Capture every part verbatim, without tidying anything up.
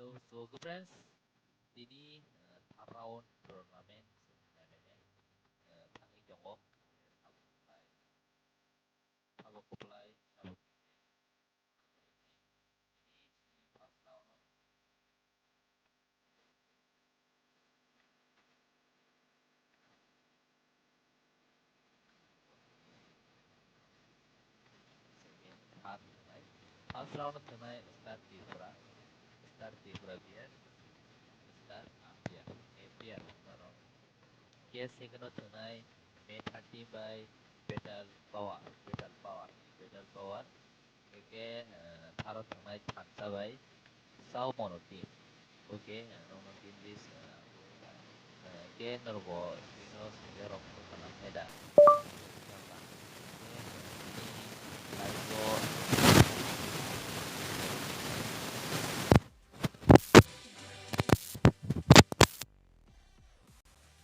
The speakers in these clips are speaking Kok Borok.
So, so, good friends, tini, uh, third round tournament, uh, thangwi tongo. Sabo kwplai, sabo kwplai. Tini first round o First round thwngnai Star Tripura, Star Tripura B S, Star Ampia, Ampia norok. Ke second o thwngnai Meta team bai Petal Power, Petal Power, Petal Power. Ke, eh, tharo thwngnai Thansa bai Sao Mono team. Oke, eh, norokno team list, eh, eh, ke norokbo screen o swipe rok nukha nang khe da.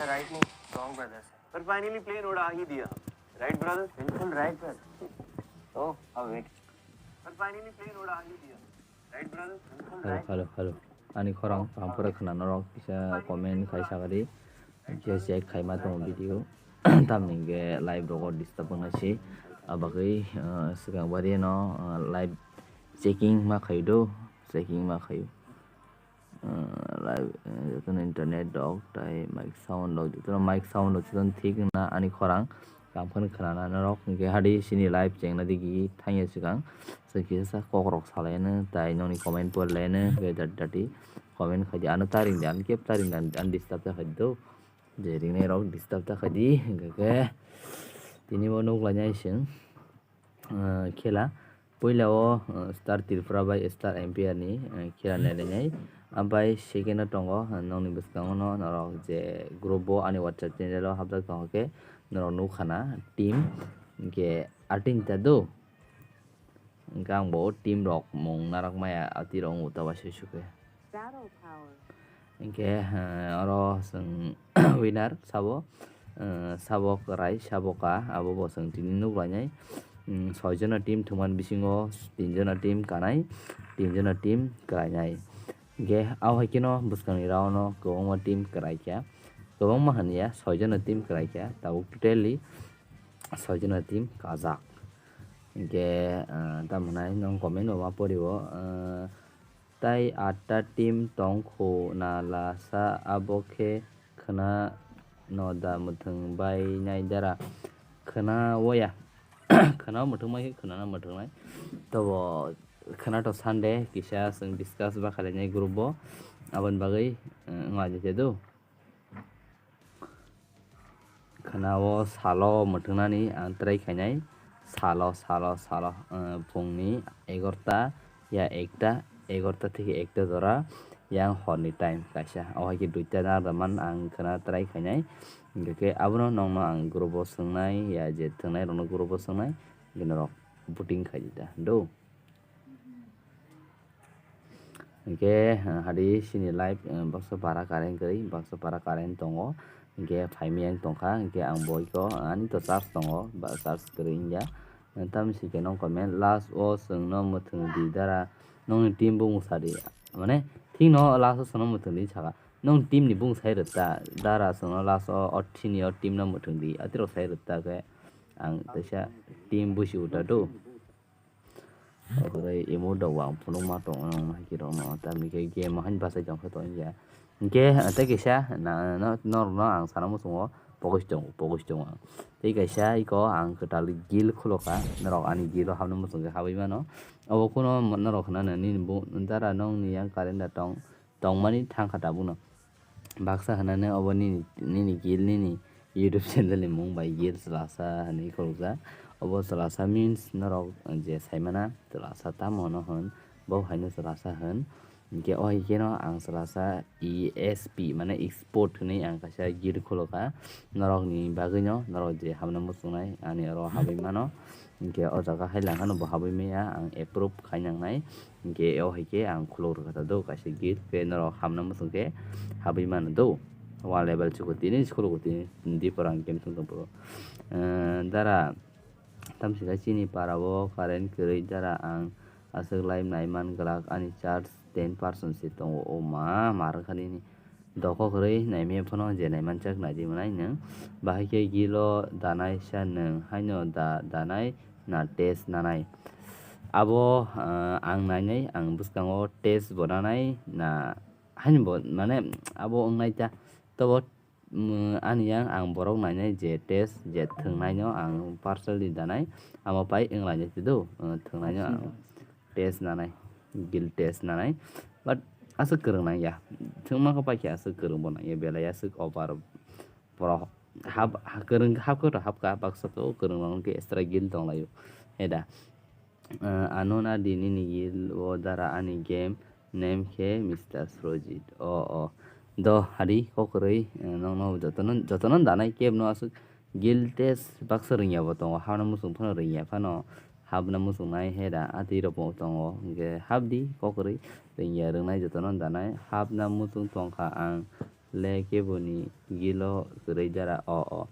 Right नहीं, wrong brother. पर finally plane उड़ा ही दिया। Right brother? बिल्कुल right brother. Oh, how wait. पर finally plane उड़ा ही दिया। Right brother? बिल्कुल Hello, right. Hello, hello. Ani khorang kaham pura khna norok kisa comment khai sagadi. Kisa check khaima tongo video. Tamni hwnkhe live rogo disturb wngna se. Abagwi, uh, swkang bari no, uh, live checking ma khaio do, checking ma khaio. Uh, live, uh, jotono internet rok tai mic sound rok, jotono mic sound rok jotono thik wngna ani khorang. Tamo phano khwnana norok hwnkhe hadi sini live chengna digi thangya swkang. Chwng kisa sa kokrok salaino tai nokni comment porilaino hwnkhe dati dati comment khaidi ano ta ringdi ano kebo ta ringdi ano disturb ta khaidi do. Je ringnai rok disturb ta khaidi hwnkhe tini bo nuk lainai chwng. Ah, khela. Puila o, ah, Star Tripura bai Star Empire ni, ah, khela nailainai. Abai second o tongo, ah, nokni bwskango no norok je group o ani WhatsApp channel o hapjak tongo khe norok nukha na team hwnkhe atin ta do. Hwnkhe ang bo team rok mung narak maya ati rok wng uta bai sui sukhe. Battle power. Hwnkhe, eh, oro chwng winner sabo, eh, sabo kwrai, sabo ka, abo bo chwng tini nuk lainai. Mm, soi jona team thwngmani bisingo tin jona team kanai, tin jona team kwrainai. Hwnkhe, abo hai kheno bwskangni round o kwbangma team kwraikha, kwbangma hwnliya, soi jona team kwraikha, tabuk totally soi jona team kajak. Hwnkhe, ah, tamo hwnai nwng comment bo ma pori o, ah, tai atta team tong kho na lasa abo khe khwna no da mwthwng bai nai dara. Khwna o ya. Khwna o mwthwng bai khe khwna no mwthwng nai. Tobo khwna to Sunday kisa chwng discuss ba khalainai group o. Aboni bagwi, ah, wng laijak ya do. Khwna o salo mwthwngnani ang try khainai. Salo, salo, salo, eh, phungni egarota ya ekta, egarota theke ekta jora yang horni time kaisa. O hai khe duita narwkman ang khwna try khainai. Hwnkhe abono nokno ang group o swngnai ya je thwngnairokno group o swngnai. Hwnkhe norok booting khaidi ta do. Hwnkhe, ah, hadi sini live, ah, baksa para current kwrwi, baksa para current tongo. Hwnkhe phaimiyang tongkha, hwnkhe ang bo iko, ani to charge tongo, ba charge kwrwi wngya. Tamoni sikhe nong comment, last o chwngno mwthwng di dara, nongni team bumung sadi. Mane, thikno last o chwngno mwthwng di saka. Nong team ni bumung sai rwkta, dara chwngno last o, o thini o team no mwthwng di, atirok sai rwkta khe ang teisa team busi uta do. Oboroi emo dok wang phunukma tongmani hai khe rokno tamni khe game haino bachai tongkhe tongya. Hwnkhe tei kaisa na, na, norokno ang sana muchungo pogos tongo, pogos tongo. Tei kaisa iko ang kwtal guild khulokha, norok ani guild o habna muchungkhe habwi mano. Obo kuno norok hwnna nini bo dara nongni yang calendar tong, tongmani thangkha tabukno. Baksa hwnani obo nini, nini guild nini YouTube channel ni mung bai guild chwlasa hwnwi khulukjak. Obo chwlasa means norok je saimana chwlasa tamo hwno hwn, bo haino chwlasa hwn. Hinkhe o hai kheno ang chwlasa E S P mane export hwnwi ang kaisa guild khulukha. Norokni bagwino norok je habna muchungnai ani oro habwi mano. Hinkhe o jaga hai lang hano bo habwi maya ang approve khai nangnai. Hinkhe o hai khe ang khuluk rwkha ta do kaisa guild khe norok hamna muchung khe habwi mano do. One level chukutini khulukutini dipor ang game thung tong phuru. Dara tamsika chini para o current kwrwi dara ang aswk live naiman glak, ani charge ten percent se tongo. O ma, ma rwkha nini. Doko kwrwi naimaya phano je naimanchak naidi mwnai nwng. Bahai khe gilo danai sa nwng haino da danai na test nanai. Abo, ah, ang nainai, ang bwskango test bo nanai na haino bo mane abo wngnai ta. Tobo, mm, ani yang ang borok nainai je test je thwngnaino ang personally danai, amo pai wnglainai twido, uh, thwngnaino ang test nanai, guild test nanai, but aswk kwrwng nangya, thwngma khe paikhe aswk kwrwng bo nangya, belai aswk over borok hap, ha, kwrwng hap khe to hapkha, baksa to kwrwng rok khe extra guild tonglaio, heda. Ah, ano na di nini guild o dara ani game name khe Mister Surojit. O, o. Do, hari, kokrwi, eh, nokno jotono, jotono danai kebno aswk guild test baksa rwngya bo tongo. Hapna muchung phano rwngya phano. Hapna muchung nai heda, atwi rok bo tongo. Hwnkhe hapdi, kokrwi, rwngya rwngnai jotono danai. Hapna muchung tongkha ang. Le keboni gilo kwrwi dara o o.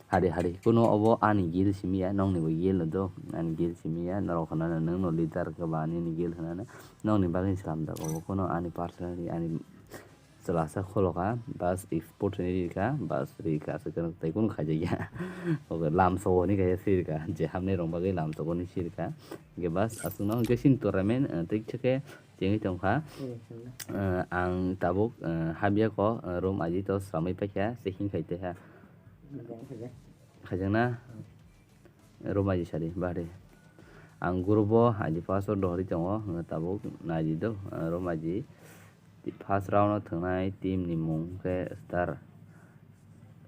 Hari hari kuno obo ani gil simi ya, nokni bo gil do, ani gil simi ya, norok hwnano nwng no leader khe ba ani ni gil hwnano nokni bagwi slam jago, obo kuno ani personally ani chwlasa kholoka, bas export ni rika, bas rika se kwrwng tei kuno khaijak ya. Obo lam sogo ni khe sirika, je hamni rok bagwi lam sogo ni sirika, hwnkhe bas aswkno hwnkhe sini tournament, eh, tei khe Chengwi tongkha. Hmm, hmm. Eh, ang tabuk, eh, habya ko, eh, room aji to sramwi paikha, checking khai taiha. Mojaing khaijak. Khaijakna? Hmm. Room aji sadi, bahri. Ang group o aji first o dohori tongo, eh, tabuk naidi do, eh, room aji. First round o thwngnai team ni mung khe Star.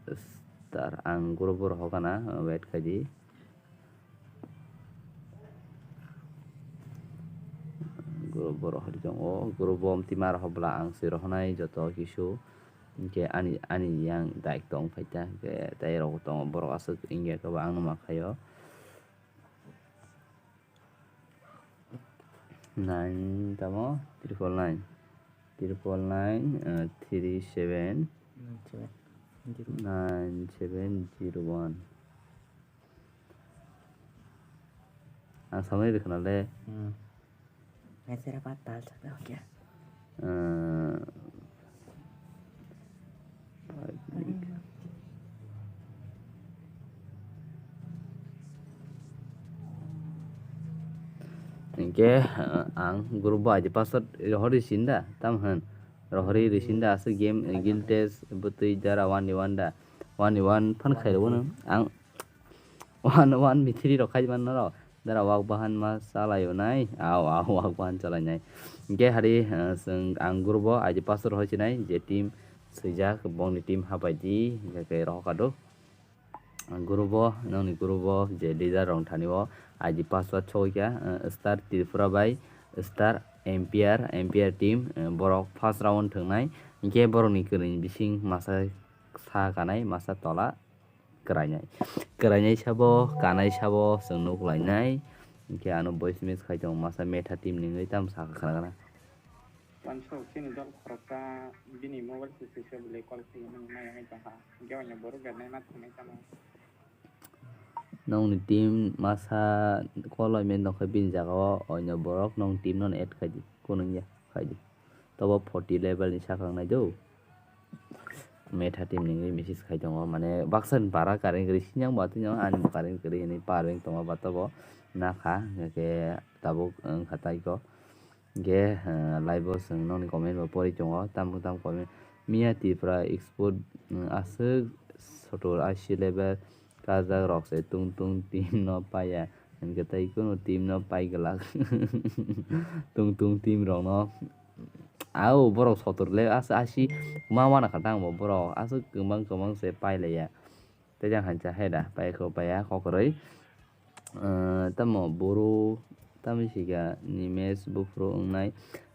Star, ang group o rohorkha na, eh, wait khaidi. Group borok hai tongo, group bo omtima rohor bwla ang se rohornai joto kisu. Hwnkhe ani, ani yang daik tong phaikha, hwnkhe tei rok tongo borok aswk wngya khe bo ang numa khaio. Nine tamo triple nine, triple nine, eh, three seven, nine seven zero one. Ang samani rwkha na le. Hmm. Naisera pa tal sakna ho kya? Eh, hwnkhe, eh, ang group bai di password rohorwi sinda, tam hwn. Rohorwi rwi sinda aswk game, eh, guild test, bwtwi dara one v one da. One v one phan khairogno ang. One, one v three rok khai manna rok. Dara wak bahan ma chalai unai. Au, au, wak bahan chalai nai. Hwnkhe hari, eh, chwng ang group o aji pastor hoi chinai je team swijak bongni team hapai di, hwnkhe khe rohor kado. Ang group o, nokni group o je leader rok thani o aji pastor choi kha, eh, Star Tripura bai Star Empire, Empire team, eh, borok first round thwngnai. Hwnkhe borokni kwrwini bising masa sa kanai, masa tola. Kwrainai. Kwrainai sabo, kanai sabo, chwng nuk lainai. Hwnkhe ano voice message khai tongo, masa metha team ni wngwi tamo sakha khna gana. Wansuk chini dol khoroksa bini mobile se swisha belai call khlaiwi nang maya hai tongkha. Hwnkhe oino borok bernai ma thangnai tamo. Nokni team masa call bai manya tongkha bini jaga o oino borok nokni team no add khai di. Kunu wngya khai di. Tobo forty level ni sakha wngnai do. Metha team ni wngwi message khai tongo, mane baksa ni bara karwi kwrwi sinyang bo atwi no ani bo karwi kwrwi hinwi par wng tongo ba tobo nakha, hwnkhe tabuk wngkha tai kok. Hwnkhe, eh, live o chwng nokni comment bo pori tongo, tamo tamo comment. Miya Tripura export, eh, aswk sotor ashi level kajak rok se tung tung team no paiya, hwnkhe tei kunu team no pai glak. Tung tung team rok no. Au, borok sotor le as-, asi ma wana kha tang bo borok aswk kwbang kwbang se pai laiya. Tei jang hancha hai da, pai kho paiya kok kwrwi. Eh, tamo boro, tamo sika ni match buphuru wngnai,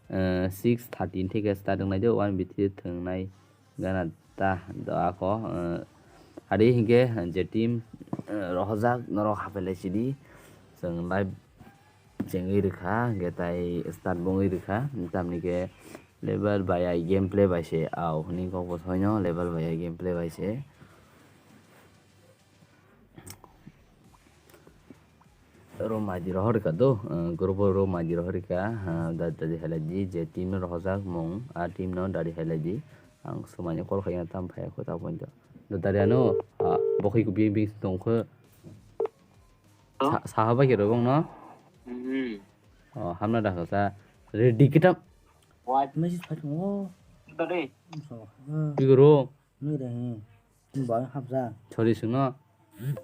eh, six thirteen theke start wngnai de, one v three thwngnai gana ta do ako, eh, hari hinkhe je team, eh, rohorjak norok haphai lai sidi, chwng live chengwi rwkha, hwnkhe tai start bo wngwi rwkha, tamni khe level bai ai gameplay bai se au hwnwi kok bo soino level bai ai gameplay bai se. Ro maidi rohorika do, eh, group o ro maidi rohorika, eh, da-, dadi hai lai di, je team no rohorjak mung, a team no dadi hai lai di. Ang swmai ni call khaina tam phai kho ta pointo. Do dari ano, ah, bokhi ku bing bing tong kho. Hello? Sa-, saha bai khe ro bong no? Mhm. Oh, hamna da kho sa. Ready kitam. What? Message phai tongo. Dari. So, hmm. Bigoro. Nui re, hmm. Ba hapja. Sorry, sungno.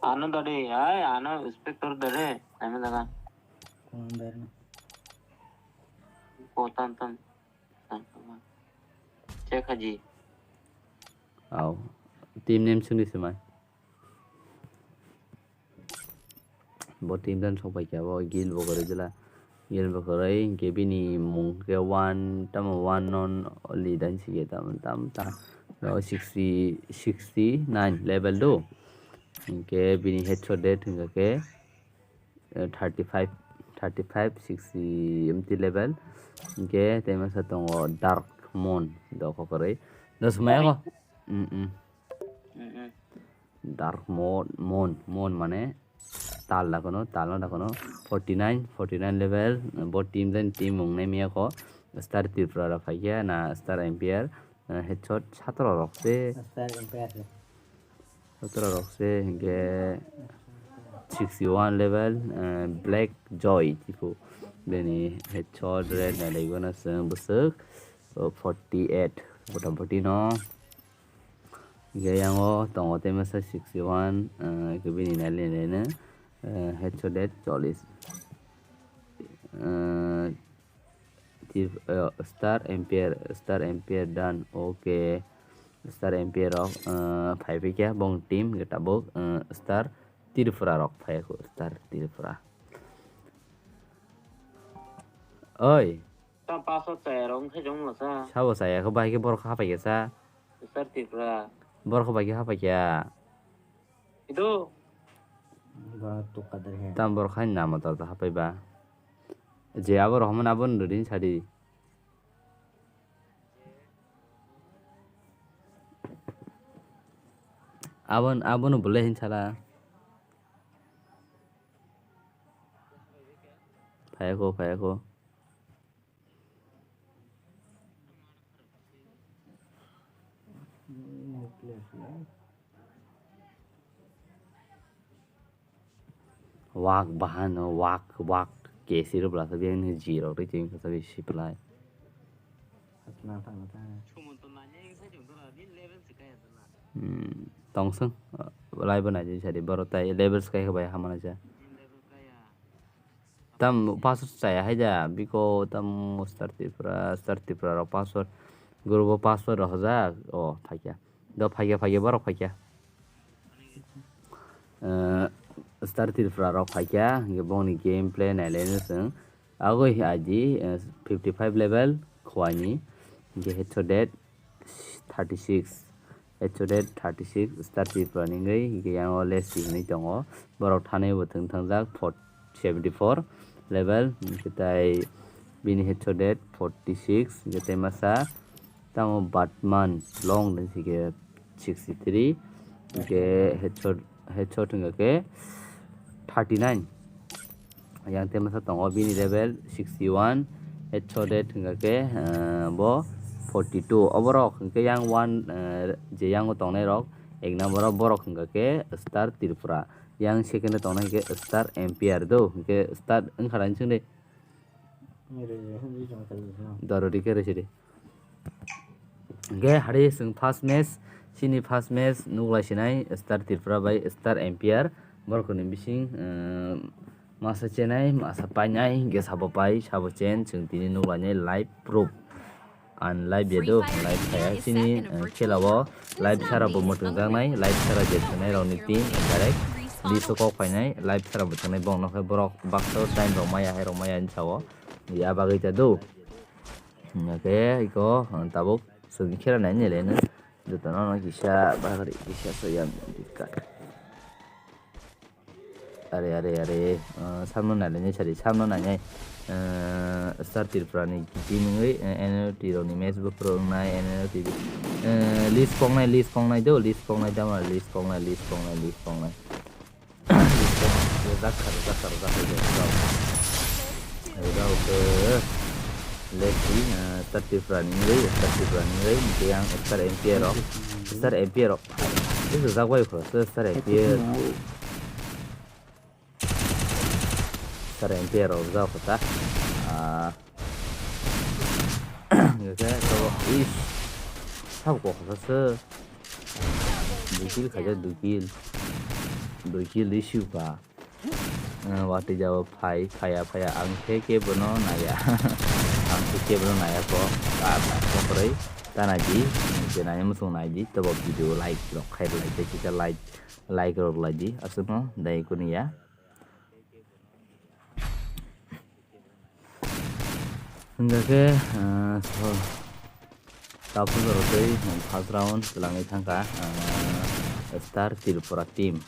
Ano dade, ai, ano inspector dade, ami daga. Kono dare. Ko tan tan. Tan tan. Check haji. Au. Team name sungni semai. Bo team dan sok pai kya bo gil bo kore jela. Gil bo kore ke bini mung ke one tamo one non only dan si ke tam tam ta. Lo sixty, sixty nine level do. Ke bini headshot date hingga ke, eh, thirty five, thirty five, sixty empty level. Ke tema sa tongo dark moon do kokore. Dos maya ko. Mm mm. Mm mm. Dark mode, moon, moon mane tal da kono, tal no da kono. Forty nine, forty nine level, bo team jan team mung nai miya ko. Star Tripura rok phai khe na Star Empire, eh, headshot satro rok se. Star Empire se. Satro rok se, hingke sixty one level, eh, Black Joy tipo. Bini headshot red na lego na se bwswk, oh, forty eight, bota boti no. Hingke yango tongo tei masa sixty one, eh, ke bini nai le nai no, eh, headshot date chollish. Eh, tif-, eh, Star Empire, Star Empire dan, oke. Star Empire rok, eh, phai phi khe bong team hingke tabuk, eh, Star Tripura rok phai kho, Star Tripura. Oi. Ta paso chaya rok wngkhe jong masa. Sabo chaya khe bai khe borok hapai khe sa. Star Tripura. Borok bai khe hapai khe. Ido. Ba tukadar he. Tam borok hai nama tal ta hapai ba. Je abo rohman abo nudin sadi. Abon, abono bole hin sala. Phayakho, phayakho. Wak bahano, wak, wak. Kesi rw bwlasa biyang ni ji rok tei twi wngkha sabi siplai. Hasna thangna thang. Hmm, tongsong, lai bo nai di sadi, borok tai level swkai kha bai hamana ja. Tam password chaya hai da, biko tam Star Tripura, Star Tripura rok password, group o password rok hojak, o phaikya. Do phaikya, phaikya, borok phaikya. Eh, Star Tripura rok phaikya, hingke bongni gameplay nailaino chwng. Agoi I D, eh, fifty five level khowani, hingke headshot date thirty six, headshot date thirty six, Star Tripura ni wngwi, hingke yango Lesi hinwi tongo. Borok thanwi bo thwng thangjak, fort-, seventy four level, hingke tai bini headshot date forty six, hingke tai masa tamo Batman long hingke sixty three, hingke headshot, headshot hingke thirty nine. Yang te masa tongo bini level sixty one, headshot rate hingka khe, eh, bo forty two. Oborok hingke yang one, eh, je yango tongnai rok, ek number o borok hingka khe Star Tripura. Yang second o tongnai hingke Star Empire do, hingke Star wngkha na chwng de. Dorori khe rwsidi. Hingke hari chwng first match, chini first match nuklai sinai Star Tripura bai Star Empire. Borok ni bising, eh, masa chenai, masa painai, hingke sabo pai, sabo chen, chwng tini nuklainai live proof. An live ya do, live kaya chini, eh, khela o live sara bo mutung jaknai, live sara je thwngnai rok ni team direct list o kok painai, live sara bo thwngnai bong nokhe borok baksa time rok maya hai rok maya hinsa o ya bagwi ta do. Hingke iko, ah, tabuk chwng khela nai nai le no. Joto no no kisa bagri kisa soyam dikkat. Are, are, are, ah, samno nai le nai sari, samno nai nai, ah, Star Tripura ni team wngwi, eh, N L T rok ni match bo phuru wngnai, N L T, eh, list kongnai, list kongnai do, list kongnai tamo, list kongnai, list kongnai, list kongnai. Rwjak kha, rwjak kha, rwjak kha, rwjak kha. Rwjak kha. Let's see, uh, Star Tripura ni wngwi, Star Tripura ni wngwi, hwnkhe yang Star M P R rok, Star M P R rok. Tei rwjak bai kho, Star M P R. Star M P R rok rwjak kho ta. Ah. Hwnkhe to, ish. Sabo kok kha se. Dui kill khaijak, dui kill. Dui kill issue kha. Eh, watwi jabo phai, phaiya, phaiya, ang khe kebono naiya. Ang khe kebono naiya kho. Ba, ba, kokroi ta naidi, je nai muchung naidi, tobo video like rok khai rwlai tei kisa like, like rok rwlaidi, aswkno dai kuniya. Hwnkhe, eh, so, tabuk jora tei first round twlangwi thangkha, eh, Star Tripura team,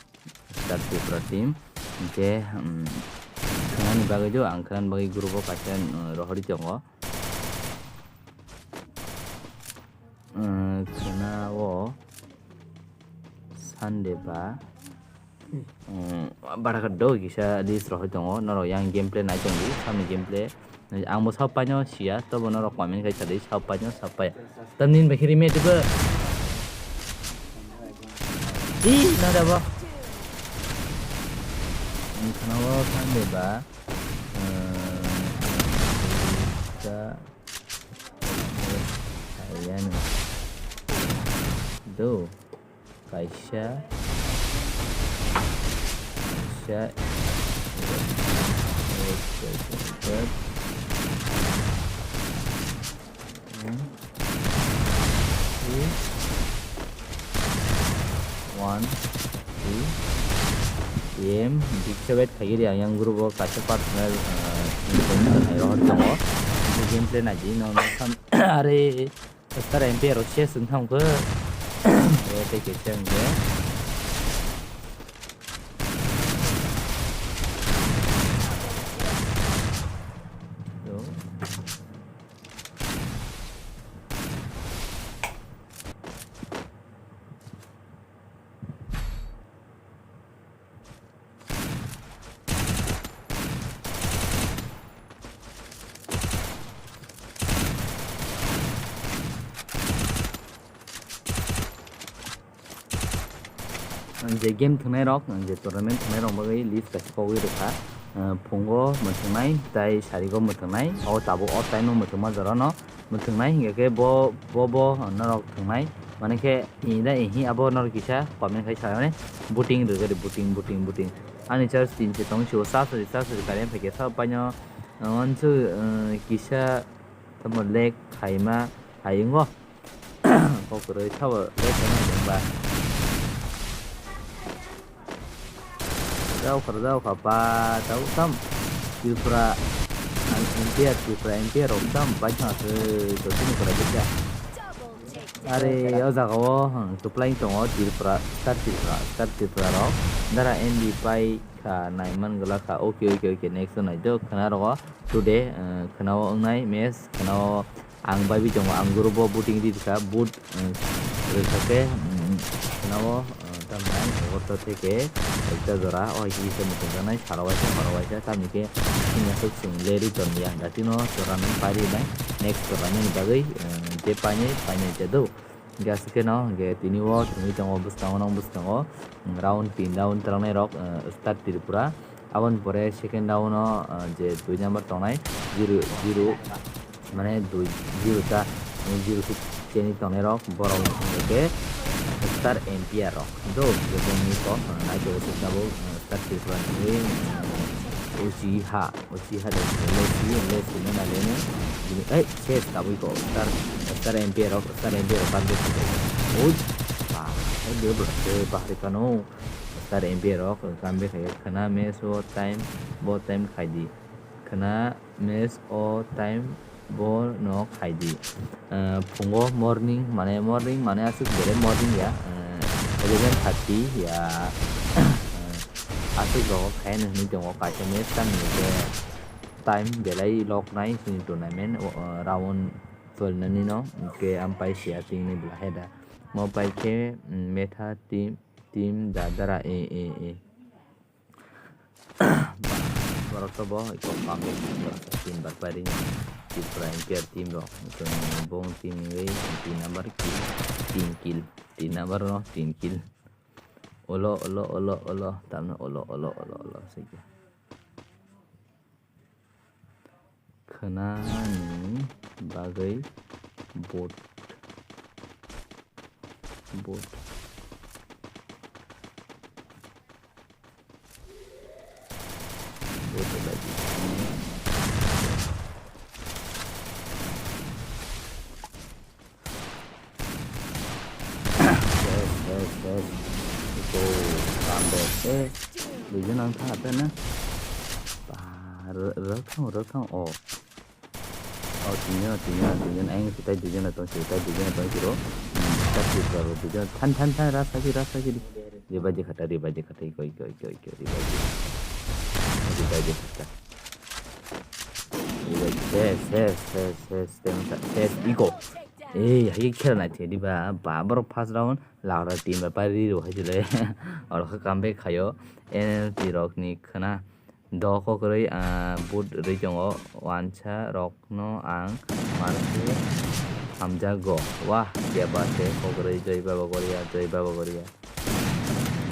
Star Tripura team. Hwnkhe, um, khwnani bagwi jo, ang khwnani bagwi group o kaisa, um, rohorwi tongo. Um, khwna o Sunday ba. Hmm, bara khe do kisa list rohoi tongo, norok yang gameplay nai tongdi, samni gameplay. Ang bo sab paino siya, tobo norok comment khai sadi, sab paino, sab paiya. Tamni bai khe remake diba? Di, na da bo. Ang khana o Sunday ba. Hmm, sa, sa, ya no. Do. Kaisa, kaisa, one, two, M, diksa bet khaigiri ang yang group o kaisa personal, uh, rohor tongo. Gameplay naidi no, no, are. Star M P R rok ses wng thang khe. Tei kaisa hwnkhe. Ang je game thwngnai rok, ang je tournament thwngnai rok bagwi list kaisa kogwi rwkha. Ah, phungo mwthwngnai, tai sarigo mwthwngnai, o tabuk o time o mwthwngma jora no mwthwngnai, hingkha khe bo, bo, bo norok thwngnai, mane khe, Ini da, ihi abo norok kisa comment khai sa, mane, booting rwgari, booting, booting, booting. Ani charge tin se tong sio, sa sori, sa sori, karen phaikhe sa paino, uh, wansu, uh, kisa tamo lag khaima hai wngo. Kok kwrwi sabo lag khaima hai wngba. Rwjak kha, rwjak kha, ba, tabuk tam Tripura, ang M P R, Tripura M P R rok tam bai thang se, to chini kwrai khe. Are, o jaga o, hmm, kwplai tongo Tripura, Star Tripura, Star Tripura rok. Dara M B pai kha, nai man gwla kha. Okay, okay, okay, next o nai do, khwna rogo. Today, eh, khwna o wngnai match, khwna o Ang bai bi tongo, ang group o booting ri rwkha, boot, mm, rwkha khe, mm, khwnao, uh, tamni ortho theke ekta jora, o hai khe se mwtang jaknai, saro waisa, horo waisa, tamni khe chini aswk chwng le ri ton ya, datino jora nang pai ri nai, next jora nini bagwi, uh, je painai, painai te do. Hingkhe aswk kheno, hingkhe tini o thwngwi tongo bwskango, nang bwskango, mm, round tin round twlangnai rok, uh, Star Tripura. Aboni pore second round o, uh, je dui number tongnai, zero, zero, mane dui, zero ta, zero six cheni tongnai rok, borok wngkha khe Star M P R rok. Do, je bongni kok, uh, naitugwi se tabuk, uh, Star Tripura ni, uh, Uchiha, Uchiha de, Lesi, Lesi no na lene, bini, ei, ses tabuk ko, Star, Star M P R rok, Star M P R rok, kan de, oi, ba, oi, de, bro, de, bahri kano. Star M P R rok, eh, comeback khaikha khwna match o time, bo time khaidi. Khwna match o time bo no khaidi. Eh, phungo morning, mane morning, mane aswk bere morning ya, eh, eleven thirty ya, eh, aswk rogo khaina hinwi tongo kaisa match tamni hwnkhe time belai lok nai chini tournament o, eh, round twelve nani no, hwnkhe ampai sia tingni bwla heda. Mo pai khe, mm, metha team. Team Dadara, eh, eh, eh. Borok to bo iko comeback borok team bar pari ni Tripura N P R team rok. Chwng bong team ni tin number kill, tin kill, tin number no tin kill. Olo, olo, olo, olo, tamno olo, olo, olo, olo, sige. Khwnani bagwi bot, bot, bot lagi. Yes, yes, yes. Iko, tambe. Eh, duijon ang tha, tha na. Ba, rw-, rwthang, rwthang, oh. Oh, tinjon, tinjon, tinjon. Ang si tai duijon tong si, tai duijon tong si ro. Hmm, tak si ro, duijon. Than, than, than, ras lagi, ras lagi di. Ribaji khata, ribaji khata, iko, iko, iko, iko, ribaji. Ribaji khata. Ribaji. Ses, ses, ses, ses, tem sa, ses, iko. Eh, hai khela na the, riba, ba, borok first round. Lagra team bai pari rw hai chwle. Oro khe comeback khaio. N L T rokni khwna do kokrwi, ah, boot rwi tongo. Wansa rokno ang markhe hamjakgo. Wah, kebate kokrwi, Joi Baba Goria, Joi Baba Goria.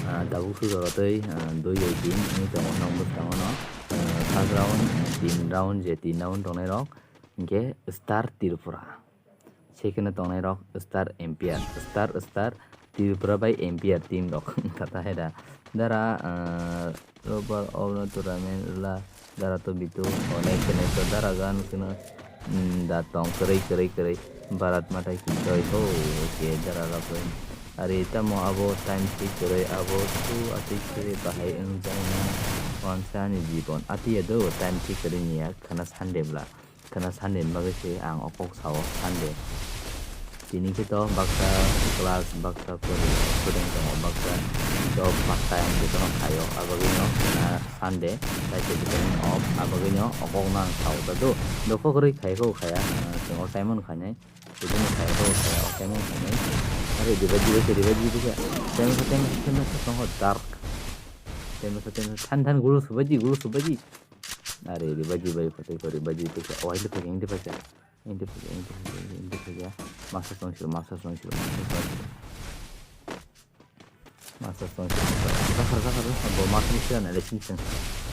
Ah, tabuk sujaro tei, ah, dui bai tin wngwi tongo, nokbo tongo no. Ah, first round, ah, tin round, je tin round tongnai rok, hinkhe Star Tripura. Second o tongnai rok Star Empire, Star, Star Tripura bai Empire team rok. Tata hai da. Dara, ah, Rover of the Tournament la, dara to bitu, oh, next, next, dara gan kena, mm, da tong, kwrwi, kwrwi, kwrwi. Bharat Mata ki jai ho, okay, dara rok. Are tamo abo time thik kwrwi, abo tu atwi kwrwi bahai wngjakna, wansani jibon. Atwi ya do, time thik kwrwi niya, khana Sunday bla. Khana Sunday ni bagwi se ang o kok sao, Sunday. Tini khe to baksa class, baksa pori-, student tongo, baksa job, part time jotono khaio. Abagwino khana Sunday, tai se jotono off, abagwino o kok no ang sao. Da do, do kok rwi khai kok khaya, ah, chwng o time no khainai. Bujini khai kok khaya, o time no khainai. Are diba, diba se, diba, diba se. Time sa, time sa, time sa, tongo dark. Time sa, time sa, than, than, gulu subaji, gulu subaji. Are, ribaji bai phatai ko, ribaji bai phatai. Oh, hindi phatai, hindi phatai. Hindi phatai, hindi phatai, hindi phatai. Masa song siro, masa song siro, masa song siro. Masa song siro, masa song siro. Zakar, zakar, zakar. Bo masa song siro na, lesin song.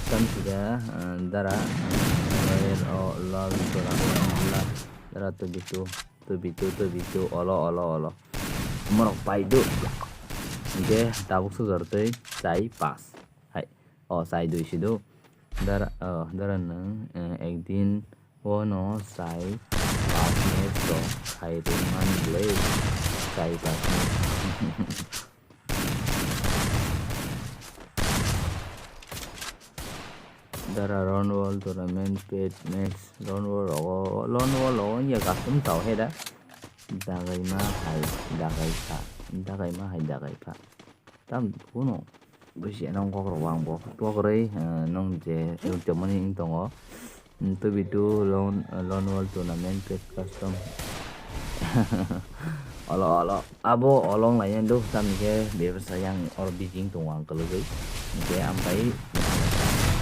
Tam sida, eh, dara, eh, o, la, la, la, dara, tu bitu, tu bitu, tu bitu, olo, olo, olo. Morok pai du. Hinkhe tabuk sujor tei chai pass. Hai. O, chai dui si do. Dara, o, dara nwng, eh, ekdin o no chai pass match rok khai rwmani bwlai chai pass match. Dara round wall tournament pet match round wall rogo, round wall rogo ya gasum tau he da. Dagai ma hai dagai pha, dagai ma hai dagai pha. Tam kuno bisi nong kok rok ang bo kok rei, eh, nong je ruk jamani ing tongo. Tubi tu lone, lone wall tournament pet custom. Olo, olo. Abo olong lainai do, tam ke bebsa yang or bijing tong ang kalugui. Ke ampai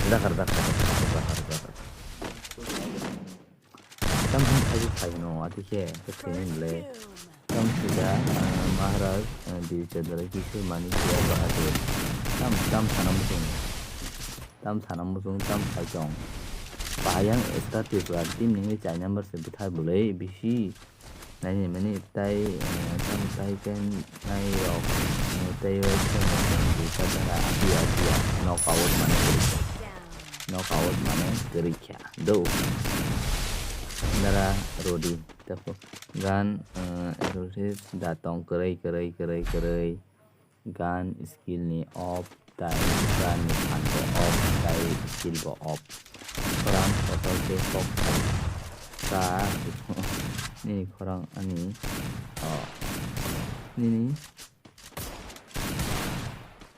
dakar, dakar, dakar, dakar, dakar. Tam hwn khai khai no, ati ke, ke thini le. Tam sida, ah, Maharaj, ah, Birchandra Kishore Manikya Bahadur. Tam, tam sana musung. Tam sana musung, tam sai tong. Bahayang Star Tripura team nini chai number se bwthai bwlai bisi. Naini mani tai, eh, tam tai ken nai rok, eh, tai o ken rok ken di ta dara api api a knock out mane kwrwi kha. Knock out mane kwrwi kha. Do. Dara rodi. Tapo gan, eh, exorcist da tong kwrwi, kwrwi, kwrwi, kwrwi. Gun skill ni off tai gun ni phan bo off tai skill bo off. Khorang kotor khe kok khai ka nini khorang ani o nini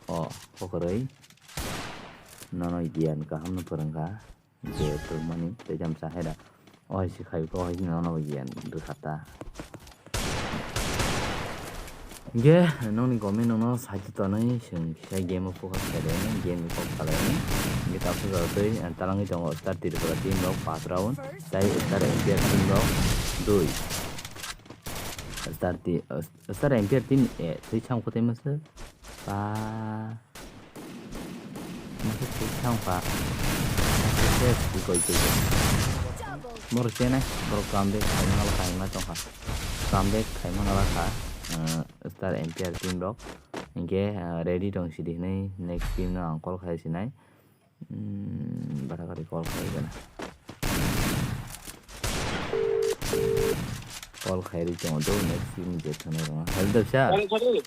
o kokroi nono giyan kaham no phwrwng kha. Je phwrwngmani tei jam sa hai da. O hai se khai ko hai no no giyan rwkha ta. Hingke nokni comment nokno site tonwi chwng kisa game o focus khaidi, game ni kok salai. Hingke tabuk jora twi, eh, talangwi tongo Star Tripura team rok pass round, tai Star Empire team rok dui. Star ti-, eh, Star Empire team, eh, twi chang kotai masa. Pa. Masa twi chang pa. Masa twi koi koi koi. Borok chenai, borok comeback khaima nalakha, hima tongkha. Comeback khaima nalakha, eh, Star Empire team rok. Hingke, eh, ready tong sidi hinui next team no ang call khai sinai. Hmm, bara gari call khai gana. Call khai ri tongo do, next team je thangna rong. Hello, sir. Hello, sir.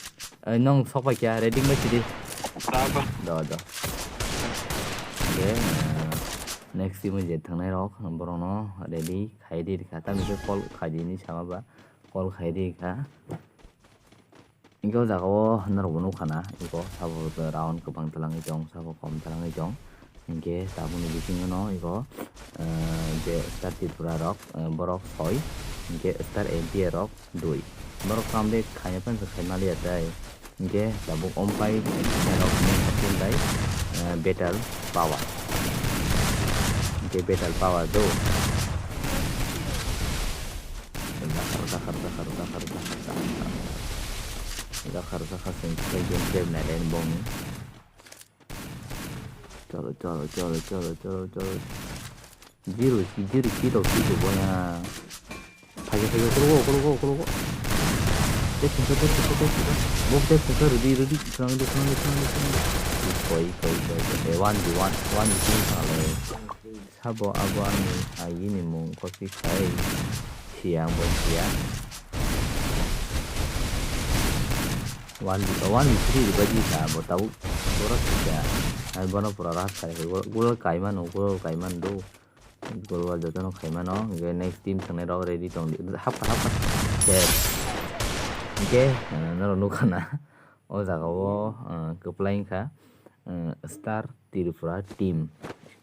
Ai, nong sok pai kya, ready bai sidi. Ba, ba. Do, do. Oke, eh, next team je thangnai rok, borok no ready khai di kha. Tamo khe call khai di ni sama ba, call khai di kha. Hingke o jaga o norok bo nukha na, eko sabo round kwbang twlangwi tong, sabo kom twlangwi tong. Hingke tabukni bisingo no eko, eh, je Star Tripura rok, eh, borok soi, hingke Star Empire rok dui. Borok comeback khaina phano khaimaliya tai. Hingke tabuk ompai rok ni hapin bai, eh, Battle Power. Hingke Battle Power do. Dakhar, dakhar, dakhar, dakhar, dakhar, dakhar. Dakhar, dakhar, seng, seng, seng, seng, nai, nai, bong. Cholo, cholo, cholo, cholo, cholo, cholo. Zero, zero, zero, zero, boya. Phaikhe, phaikhe, kulugo, kulugo, kulugo. Tek, tek, tek, tek, tek, tek. Bok tek, tek, ready, ready. Khwnang di, khwnang di, khwnang di, khwnang di. Koi, koi, koi, koi. Eh, one v one, one v two kha le. Sabo abo ani agini mung kosi khai siya, bo siya. One, one three riba di sa bo tabuk borok siya. Ai bono pura ras khai, gol, gol kaimano, gol kaimano do. Gol wal jotono khaimano, hingke next team thangnai rok ready tong di. Hapkha, hapkha. Hingke, eh, norok nukha na. O jaga o, eh, kwplai wngkha, eh, Star Tripura team,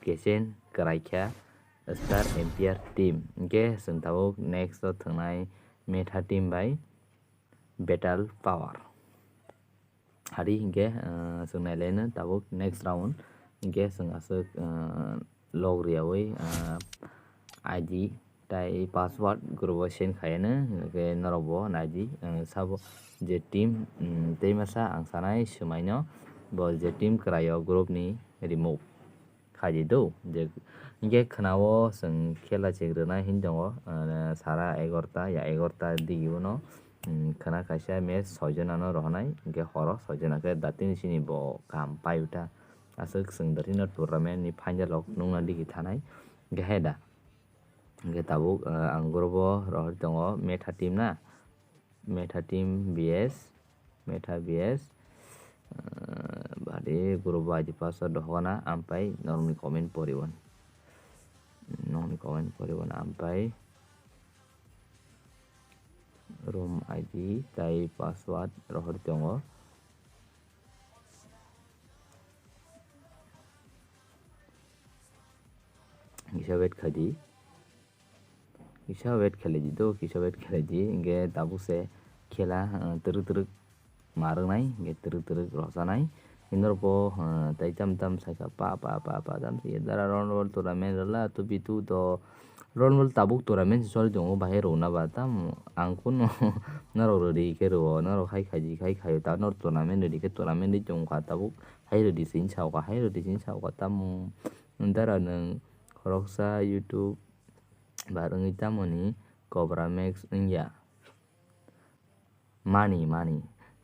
kechen kwraikha Star Empire team. Hingke chwng tabuk next o thwngnai Metha team bai Battle Power. Hari hingke, eh, chwng nailaino tabuk next round. Hingke chwng aswk, eh, log riyaui, eh, I D tai password group o send khaiyano, hingke norok bo naidi, eh, sabo je team, mm, tei masa ang sanai swmaino bo je team kwraio group ni remove khaidi do. Je, hingke khwnao chwng khela cheng rwnai hin tongo, eh, sara egarota ya egarota digi bono, mm, khwna kaisa match soi jona no rohornai, hingke horo soi jona khe datini sini bo kaham pai uta. Aswk chwng datino tournament ni final rok nungna digi thanai, hingke hai da. Hingke tabuk, eh, ang group o rohor tongo Metha team na, Metha team V S, Metha V S, eh, bari group o I D password dohokna, ampai norokni comment poriwon. Nokni comment poriwon, ampai room I D tai password rohor tongo. Kisa wait khaidi. Kisa wait khlaidi do, kisa wait khlaidi. Hingke tabuk se khela, eh, twrwk twrwk ma rwnai, hingke twrwk twrwk rwchanai. Hino bo, eh, tai tam tam saikha pa, pa, pa, pa, tam se dara round ball tournament rwla, to bitu to round ball tabuk tournament se choli tongo, bahai rwna ba tam ang kuno norok rwdi khe rwo, norok hai khaidi khai khaio, ta norok tournament rwdi khe tournament rwi tongkha tabuk. Hai rwdi se hinsa oka, hai rwdi se hinsa oka, tamo dara nwng khoroksa YouTube bar wngwi tamoni Cobra Max wngya. Mani, mani.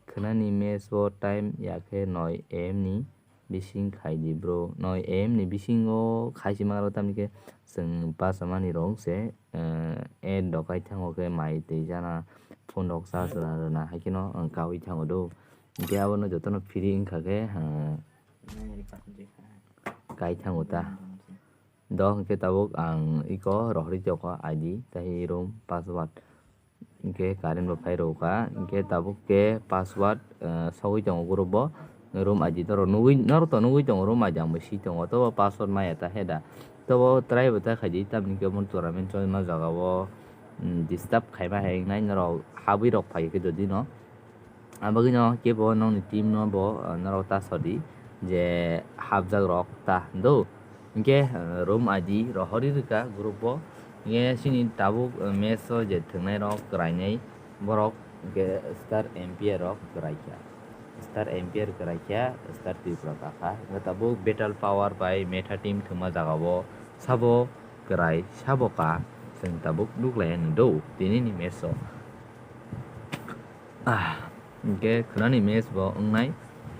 Khwnani match o time ya khe noi A M ni bising khai di, bro. Noi A M ni bisingo khai si mangrok, tamni khe chwng bachama ni rok se, eh, eight rok kai thango khe mai twi jana phone rok charge rwna, rwna hai kheno, eh, kaui thango do. Hingke abono jotono free wngkha khe, eh, kai thango ta. Do hingke tabuk ang iko rohorwi tongkha I D, tei room password. Hingke current bo phai rwkha, hingke tabuk khe password, eh, sogwi tongo group o. Room I D norok nugwi, norok to nugwi tongo, room I D ang bo si tongo, tobo password maya ta he da. Tobo try bo ta khaidi, tamni khe omo tournament choli ma jaga o, mm, disturb khaima hai wngnai norok habwi rok phai khe dodi no. Abagwino kebo nokni team no bo, ah, norok ta sodi je hapjak rok ta do. Hinkhe, ah, room I D rohorwi rwkha group o. Hinkhe chini tabuk, ah, match o je thwngnai rok kwrainai borok hinkhe Star Empire rok kwraikha. Star Empire kwraikha, Star Tripura kakha. Hinkhe tabuk Battle Power bai Metha team thwngma jagao sabo kwrai, sabo ka chwng tabuk nuklaiya nw do tinini match o. Ah, hinkhe khwnani match bo wngnai.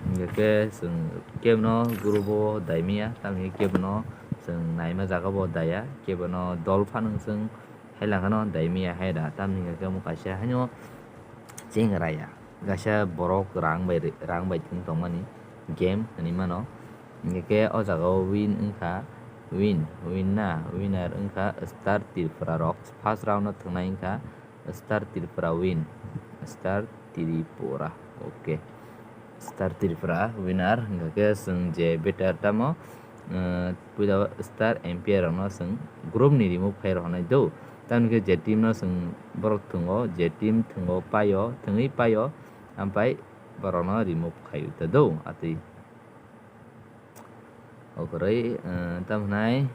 Hinkhe khe chwng kebono group o daimaya, tamni kebono chwng naima jaga bo daya, kebono dol phano chwng hai langkhano daimaya hai da, tamni hinkhe omo kaisa haino cheng raya, kaisa borok rang bai, rang bai thwng tongmani game hinwi mano. Hinkhe khe o jaga o win wngkha, win, win na, winner wngkha Star Tripura rok, first round o thwngnai wngkha. Star Tripura win. Star Tripura. Okay. Star Tripura winner. Hingkha khe chwng je better tamo, eh, puila Star Empire rokno chwng group ni remove khai rw hwnwi do. Tamoni khe je team no chwng borok thwngo, je team thwngo paio, thwngwi paio, ampai borokno remove khai ta do. Atwi. Okoroi, eh, tamo hwnai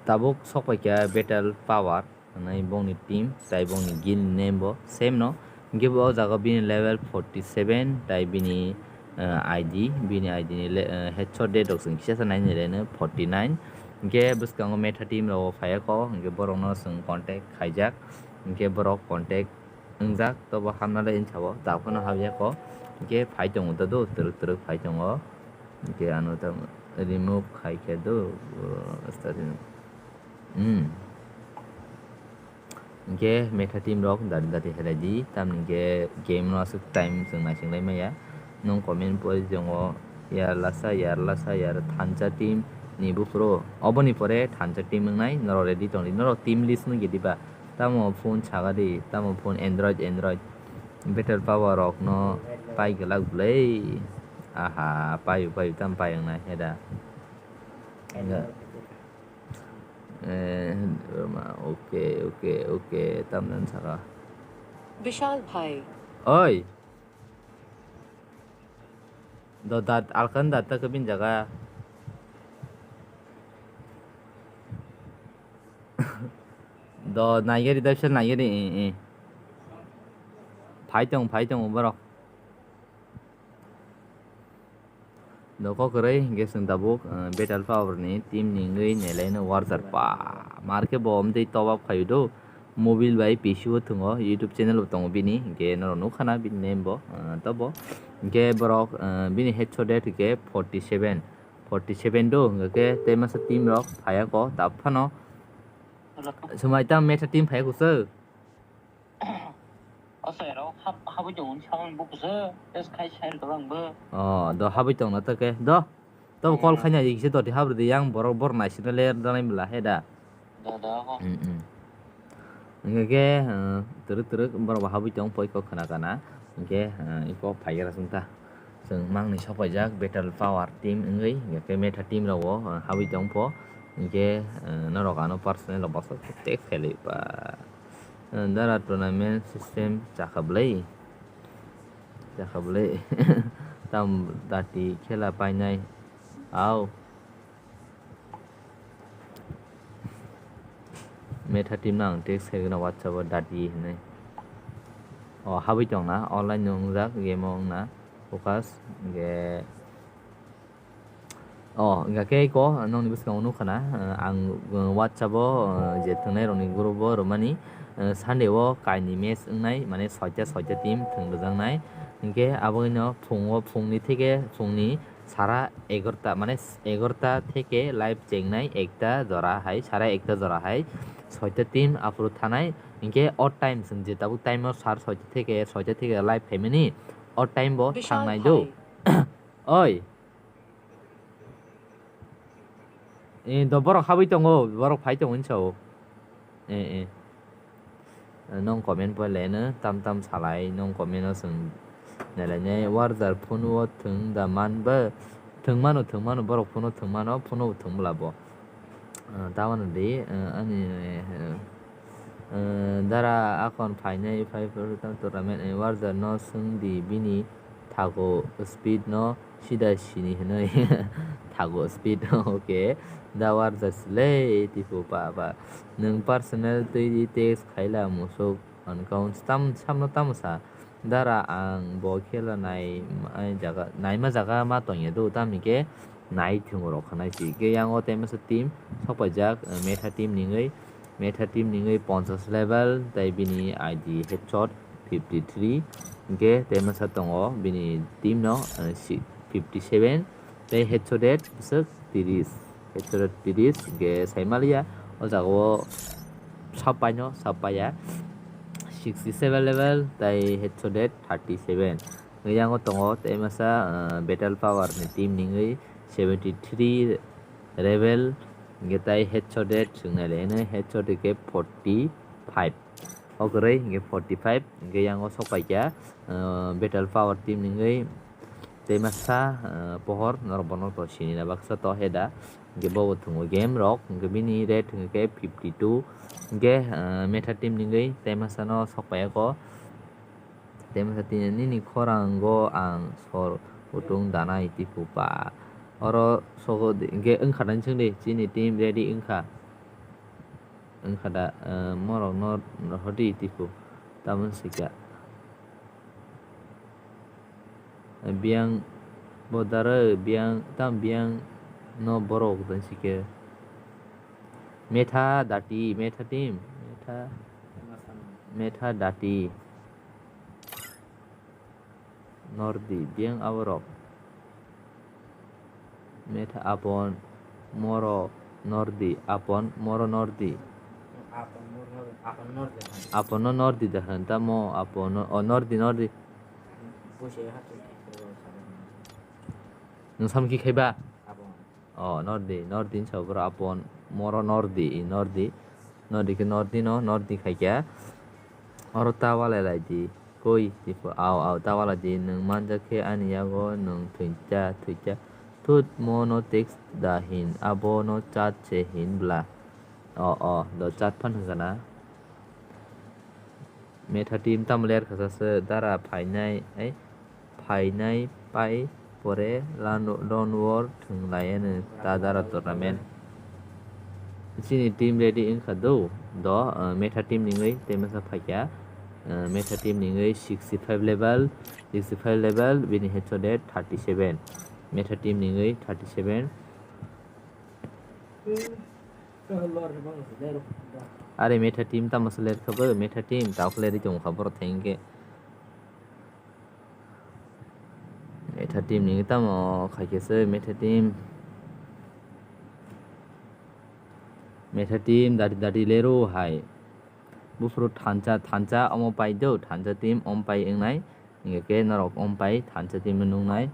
tabuk sok paikha Battle Power hwnwi bongni team, tai bongni guild name bo same no. Hinkhe bo o jaga bini level forty seven, tai bini, eh, I D, bini I D ni le-, eh, headshot rate rok chwng kisa sa nai nai le no forty nine. Hinkhe bwskango Metha team rok phaiya kok, hinkhe borok no chwng contact khaijak, hinkhe borok contact wngjak, tobo hamna le wngsa o, tabuk phano habya kok, hinkhe phai tongo ta do, twrwk twrwk phai tongo, hinkhe ano ta remove khai khe do, uh, starting. Hmm. Hinkhe Metha team rok dati dati helai di, tamni hinkhe game no aswk time chwng naising lai maya. Nwng comment pori tongo, yar lasa, yar lasa, yar thansa team ni buphuru. Oboni pore thansa team wngnai, norok ready tongdi, norok team list no gediba. Tamo phone saga di, tamo phone Android, Android. Battle Power rok no pai glak bwlai. Aha, payu, payu, tam pai wngnai, heda. Enga. Eh, okay, okay, okay, tam nan saka. Vishal bhai. Oi. Do dat alkan dat ta kebin jaga. Do naigari da bisa naigari, eh, eh. Phai tong, phai tong borok. Do kok kwrwi hwnkhe chwng tabuk, eh, Battle Power ni team ni wngwi nailaino warjar pa. Mar khe bo omtwi top up khaio do. Mobile bai P C o thwngo, YouTube channel bo tongo bini, hwnkhe norok nukha na bini name bo, eh, tobo. Hwnkhe borok, eh, bini headshot rate hwnkhe forty seven, forty seven do, hwnkhe tei masa team rok phaiya ko, tabuk phano. Swmai tang Metha team phaiya kuchuk. O sero hap-, habwi tongo, samani bukuso, test khai side o ang bo. Oh, do habwi tongna to khe, do. Tobo call khaina di kisa doti habri di yang borok bor naisina le danai bwla he da. Da, da, ho. Mm, mm. Hingke ke, eh, twrwk twrwk borok bo habwi tong poi kok khna kana. Hingke, eh, iko phai gra sung ta. Chwng mangni sopaijak Battle Power team wngwi, hingke ke Metha team rok bo, eh, habwi tong pho. Hingke, eh, norok ano personal rok bwswk text khailai ba. Eh, dara tournament system chakha bwlai. Chakha bwlai. Tam dati khela painai. Au. Metha team no ang text khaigwna WhatsApp o dati hinwi. O habwi tongna, online no wngjak, game o wngna focus, hingke, o, hingka khe eko nokni bwskango nukha na, ang, uh, WhatsApp o, uh, je thwngnai rokni group o rwmani, uh, Sunday o kaini match wngnai, mane soita, soita team thwng rwjaknai, hingke aboni no phungo, phungni theke, phungni sara egarota, mane egarota theke live chengnai ekta jora hai, sara ekta jora hai, soita team aphuru thanai, hingke odd time chwng je tabuk time o sar soita theke, soita theke live khaimani, odd time bo thangnai do. Oi. Eh, do borok habwi tongo, borok phai tongo hinsa o. Eh, eh. Nong comment pore leno, tam tam salai, nong comment o chwng nailainai, warjar phone o thwng da man ba, thwng mano, thwng mano, borok phone o thwng mano, phone o thwng bwla bo. Ah, tamano di, ah, ani, eh, Eh, dara akon phainai phai phai tang tournament ni warder no swng di bini thago speed no sida sini hinwi thago speed no okay da warder le tipo pa pa nwng personal twi di text khaila musuk ankon tam samno tamo sa dara ang bo khela nai jaga naima jaga ma tongya do tamni ke nai thwng rok khanai si ke yang o tei masa team sok paijak metha team ningwi Metha team ningwi ponchas level tei bini I D headshot fifty three hwnkhe tei masa tongo bini team no fifty seven tei headshot rate bwswk tiris headshot rate tiris hwnkhe saimaliya o jaga o sapai no sapaiya sixty seven level tei headshot rate thirty seven hwnkhe yang o tongo tei masa battle power ni team ningwi seventy three Rebel hwnkhe tai headshot rate swng nai le hwnwi headshot rate khe forty five o kwrwi hwnkhe forty five hwnkhe yang o sok pai kha battle power team ni wngwi tei masa pohor norok bono to sini na baksa to heda hwnkhe bo bo thwngo game rok hwnkhe bini rate hwnkhe fifty two hwnkhe metha team ni wngwi tei masa no sok pai o. Tei masa tini nini khorango ang sor kutung danai tipu pa. Oro sogo hwnkhe wngkha nai chwng di chini team ready wngkha. Wngkha da morok no rohordi tipu tamoni sika. Biyang bodaro biyang tam biyang no borok dan sike. Metha dati metha team metha metha dati. Nordi biyang aborok metha apon moro nordi apon moro nordi aponno nordi da hwn tamo aponno o nordi nordi nwng samki khaiba. O nordi nordi hinsa boro apon moro nordi nordi nordi khe nordi no nordi khaikha oro ta walai laidi koi tipo au au ta walaidi nwng manjak khe ani yago nwng thwikya thwikya thut mo no text da hin abo no chat se hin bla o o do chat phan hwnkha na. Metha team tamo ler khasa se dara phainai ai phainai pai pore lano lon wor thwng lai ano ta dara tournament. Chini team ready wngkha do do metha team ningwi tei masa phaikha metha team ningwi sixty five level sixty five level bini headshot rate thirty seven metha team ningwi thirty seven. Are metha team tamo se ler kha bo metha team tao khe lerwi tong kha borok thengkhe metha team ni tamo khaikhe se metha team metha team dati dati lero hai buphuru thansa thansa omo pai do thansa team om pai wngnai hingkhe norok om pai thansa team nungnai.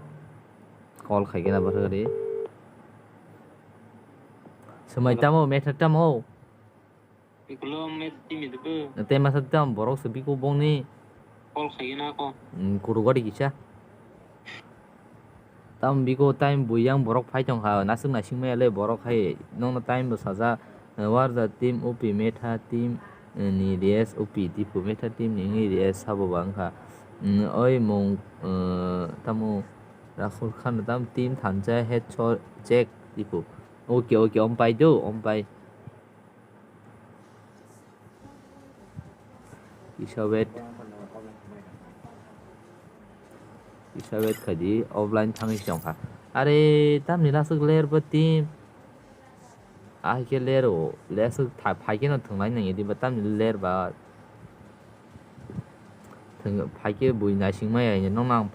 Call khaikhe na bwrwri. Swmai tamo metha tamo. Ikulo met timi dubu. Tei masa tamo borok se biko bongni. Call khaikhe na ko. Kuru gori kisa. Tamo biko time bui yang borok phai tong kha naswk naising maya le borok hai nokno time bo sajak. Warja team upi metha team ni res upi tipo metha team ni wngwi res sabo ba wngkha. Oi mung tamo Rahul Khan tam team thansa head shot check tipo. Okay okay om pai do om pai. Kisa wait. Kisa wait khaidi offline thangwi se tongkha. Are tamni lasuk ler bo team. Ahai khe ler o lasuk phaikhe no thwnglai nangya diba tamni ler ba. Phaikhe bui naising maya nokno ang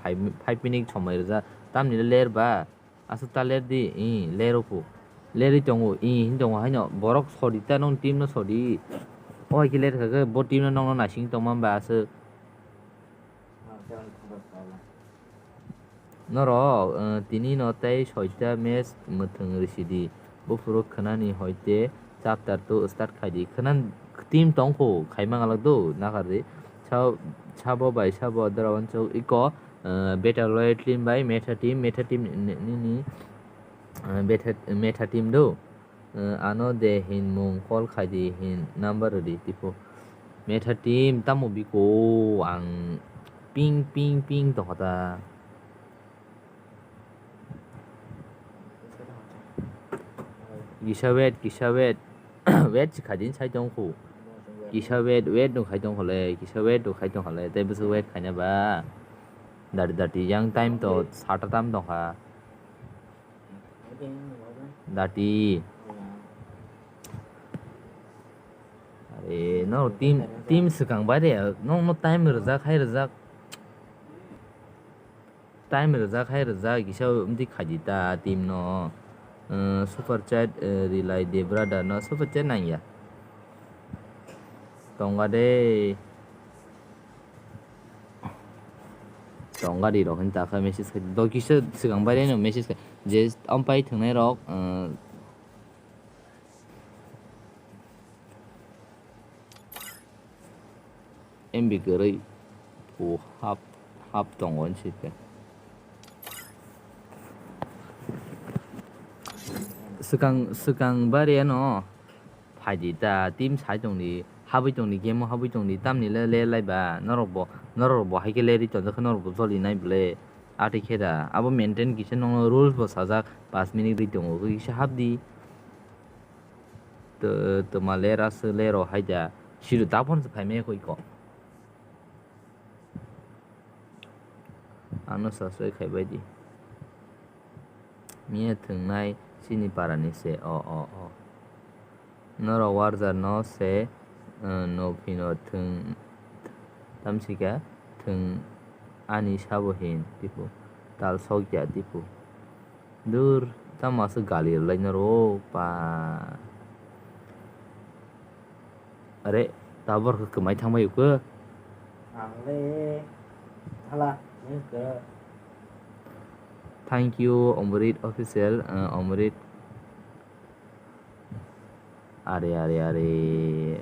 five minute somoi rwjak tamni ler ba. Aswk ta ler di, i ler o phu. Lerwi tongo, i hin tongo haino borok sodi ta nong team no sodi. O hai khe ler kha khe bo team no nokno naising tongma ba aswk. Norok tini no tei soita match mwthwng rwsidi. Buphuru khwnani hoite chapter two start khaidi. Khwna team tongkho khaima ngalak do nakardi. Sabo bai sabo dora wansuk iko. Battle Royale team bai Metha team, Metha team nini Metha team do. Ano de hin mung call khaidi hin number rwdi tipo. Metha team, tamo biko ang ping, ping, ping tongkha ta. Kisa wait, kisa wait. Wait si khaidin sai tongkhu. Kisa wait, wait no khai tongkha le, kisa wait no khai tongkha le. Tei bwswk wait khaina ba. Dati, dati, yang time to sata tam tongkha. Dati. Are, no team, team swkang bai de, no, no time rwjak, hai rwjak. Time rwjak, hai rwjak, kisa wngtwi khaidi ta team no. Uh, super chat, uh, Rilai de brother no super chat nangya. Tongga de. Tongga di rok hinta kha message khai. Do kisa swkang bai no message khai. Je ampai thwngnai rok, uh, M B kwrwi phu hap, hap tongo hinsi khe. Swkang, swkang bari ano phaidi ta, team sai tongdi, habwi tongdi, game o habwi tongdi, tamni le le lai ba, norok bo, norok bo hai khe le ri tongjakha, norok bo joli nai bole, atwi khe da, abo maintain kisa nokno rules bo sajak, pash minute ri tongo, kisa hapdi. Tw-, twma lera se lero hai da. Sidu ta phone se phai maya koi ko. Ano subscribe khai bai di. Miya thwngnai chini para ni se. O, o, o. Norok warjar no se, eh, no phino thwng tamsika thwng ani sabo hin tipo. Tal sok ya tipo. Dur, tamo aswk gali rwlai norok, pa. Are, tabor khe kwmai thangbai ukhe. Ang le, hala, nung khe. Thank you, Omrit Official, uh, Omrit. Are, are, are.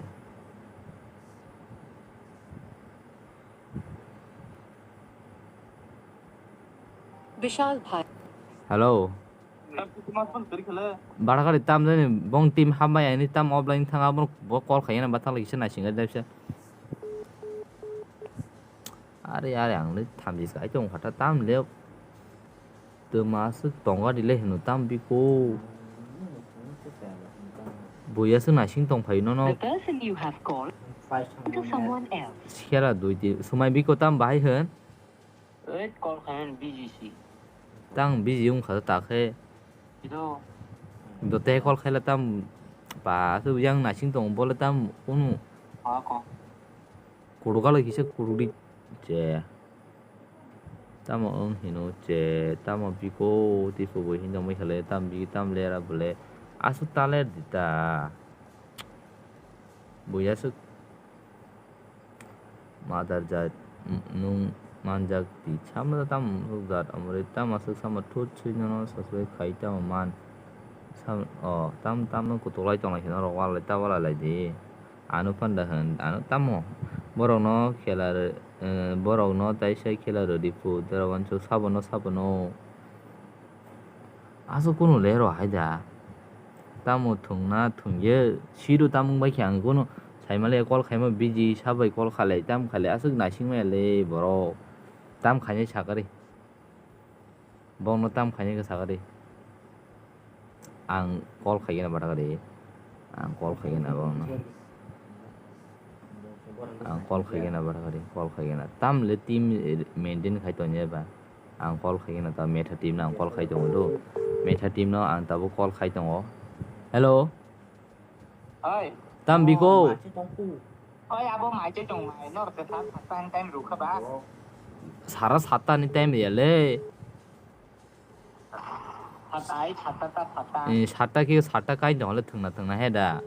Bishal bhai. Hello. Bara gari tam jani bong team hambai ani tam offline thanga bo, bo call khayana bathang lagi se naising gari daisa. Are, are, ang le thamji sai tong khata tam le. Twma aswk tonga di le hino tam biko. Buya aswk naising tong phai nono. The person you have called to someone else. Sikhera dui di, sumai biko tam bahai hwn. Wait, call khaimani busy si. Tang busy wngkha ta khe. Ido. Do te call khaila tam ba aswk yang naising tong bole tam kunu. Ha ko. Kuruka lagi se kurudi je. Tamo wng hino je, tamo biko tipo bo hinda mai khale tam bi tam lera bole. Aswk ta ler di ta. Buya aswk. Mother jat, nung manjak di. Samla tam rukjat, amore tam aswk sama thut sui nono subscribe khai tamo man. Sam, o, tam, tam no kutuk lai tong lai kheno rok walai ta walai lai di. Ano panda hwn, ano tamo. Borok no khela rw, eh, borok no taisa khela rw di pu, dera wansuk sabo no, sabo no. Aswk kunu le rw hai da. Tamo thwngna thwngya, siro tamo wngbai khe ang kunu saimale call khaima busy, sabai call khalai, tam khalai, aswk naising maya le borok. Tam khainai sakari. Bongno tam khainai khe sakari. Ang call khaigena bathakari. Ang call khaigena bongno. Ang call khaigena bathakari, call khaigena. Tam le team maintain khai tongya ba. Ang call khaigena ta Metha team no ang call khai tongo do. Metha team no ang tabuk call khai tongo. Hello. Oi. Tam biko. Oi, abo mai se tong mai, nor ke sat satta ni time rukha ba. Sara satta ni time ya le. Satta ai, satta ta, satta. Eh, satta ki, satta kai dong le thwngna, thwngna he da.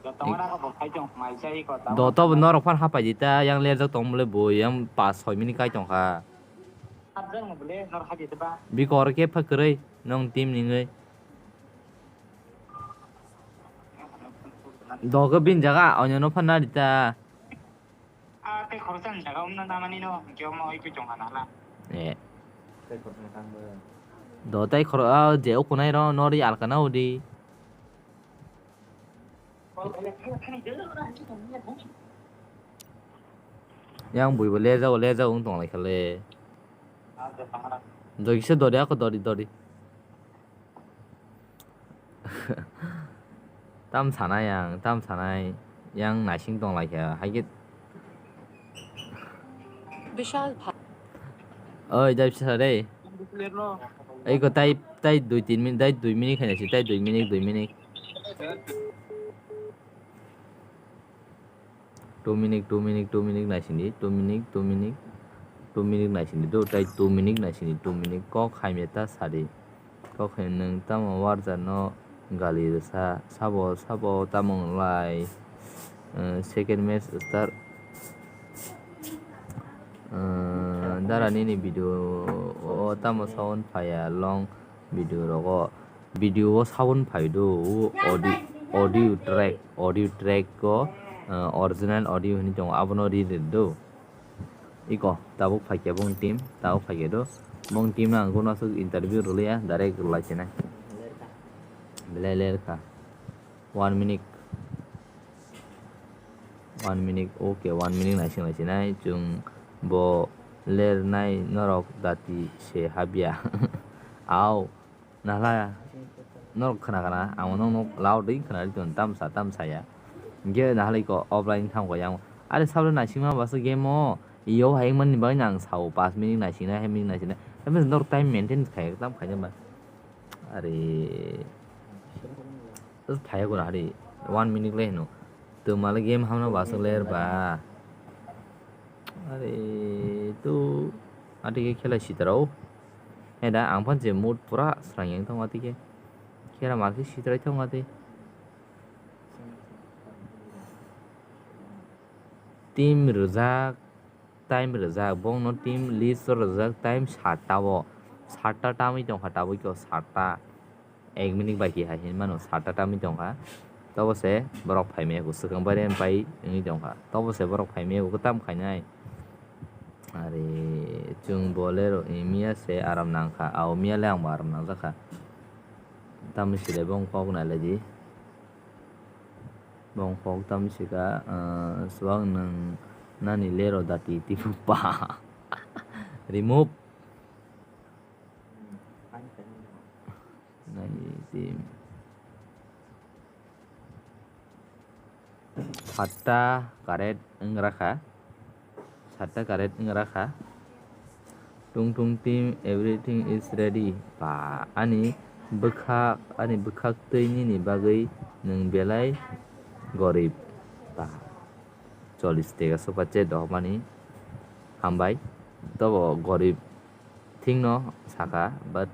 Joto ngana ko bo khai tong mai sai ko ta. Doto bo norok phan hapai di ta, yang lerjak tong bole bo, yang pas soi minute kai tong kha. Hapjak mo bole, nor haji ta ba. Biko oro ke pha kwrwi, nong team ni ngwi. Dogo bin jaga onyo no phanna rita. A tei khoroksa ni jaga umna namani no, hwnkhe omo oi khe tongkha nahla. Eh. Do tai khoro, a, je ukunai ro, nori alkana udi. Yang buibo lerjago, lerjago wng tong lai kha le. Dori kisa dori, ako dori, dori. Tam sanai yang, tam sanai yang naising tong lai kha. Hai khe. Bishal pha- Oi, dai bisa dai. Ei ko tai, tai dui tin minute, tai dui minute khai naising, tai dui minute, dui minute. Two minute, two minute, two minute naising di, two minute, two minute, two minute naising di, do, tai two minute naising di, two minute kok hai meta sadi. Kok hai nwng tamo warja no gali rwsa, sabo, sabo tamo lai, eh, second match start, eh, dara nini video o tamo sound phaiya long video rogo. Video o sound phai do, o audio, audio track, audio track o, ah, original audio hinwi tongo, abono ri ri do. Iko tabuk phaikhe bong team, tabuk phaikhe do. Bong team no ang kuno aswk interview rwliya, direct rwlai sinai. Belai ler kha. One minute. One minute, okay, one minute naising lai sinai. Chwng bo ler nai norok dati se habya. Au. Nahala norok khna khna, ang nokno loud wi khna ri tongo, tamsa tamsa ya. Hinkhe nahala iko offline thang kha yang. Are sabole naisingma basa game o. Iyo hai mani bagwi ang sao, paanch minute naising nai, hai minute naising nai. Hai mani norok time maintain khai, tam khai ba. Are phai guna hari one minute le hino. Twmale game hamna basa ler ba. Are tu ati ke khela sitarao. He da, ang phan je mood pura srang yang tong ati ke. Khera ma khe sitrai tong ati. Team rwjak, time rwjak, bongno team list o rwjak, time satta o. Satta tamwi tong kha, tabuk khe satta. Ek minute bai khe hai hinmano, satta tamwi tong kha. Tobo se borok phai maya kho, swkang bai bai wngwi tong kha. Tobo se borok phai maya kho, kwtam khainai. Are chwng bo le rw-, miya se aram nang kha. Au, miya le ang bo aram nang jak kha. Tamni sile bong kok nai lai di. Bong kok tamni sika, ah, swbang nwng nani le rw dati tibu pa. Remove. Nai di. Satta correct wng rakha. Satta correct wng rakha. Tung tung team, everything is ready. Ba, ani bwkhak, ani bwkhak twi nini bagwi nwng belai gorib. Ba, chollish teka sopache dohmani. Hambai. Tobo gorib thingno saka, but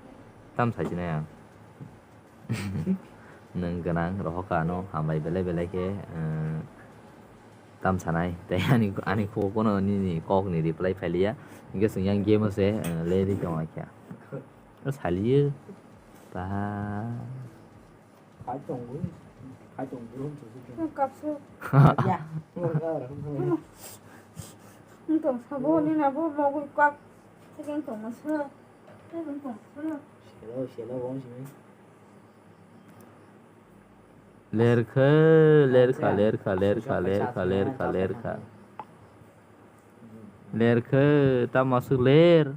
tam saisinai ang. Nwng gwnang rohorkha ano hambai belai belai khe, eh, tam sanai. Tei ani, ani khugo no nini kok ni reply phailiya. Hinkhe chwng yang game o se, eh, leri tong kha. O saliyo. Ba. Hai tong bu. Hai tong bu. Kapsu. Ya. Nwng tong sabo ni na bo mogwi kak. Second tong masa. Second tong masa. Selo, selo, bong simi. Lerkha, lerkha, lerkha, lerkha, lerkha, lerkha, lerkha. Lerkha, tamo aswk ler.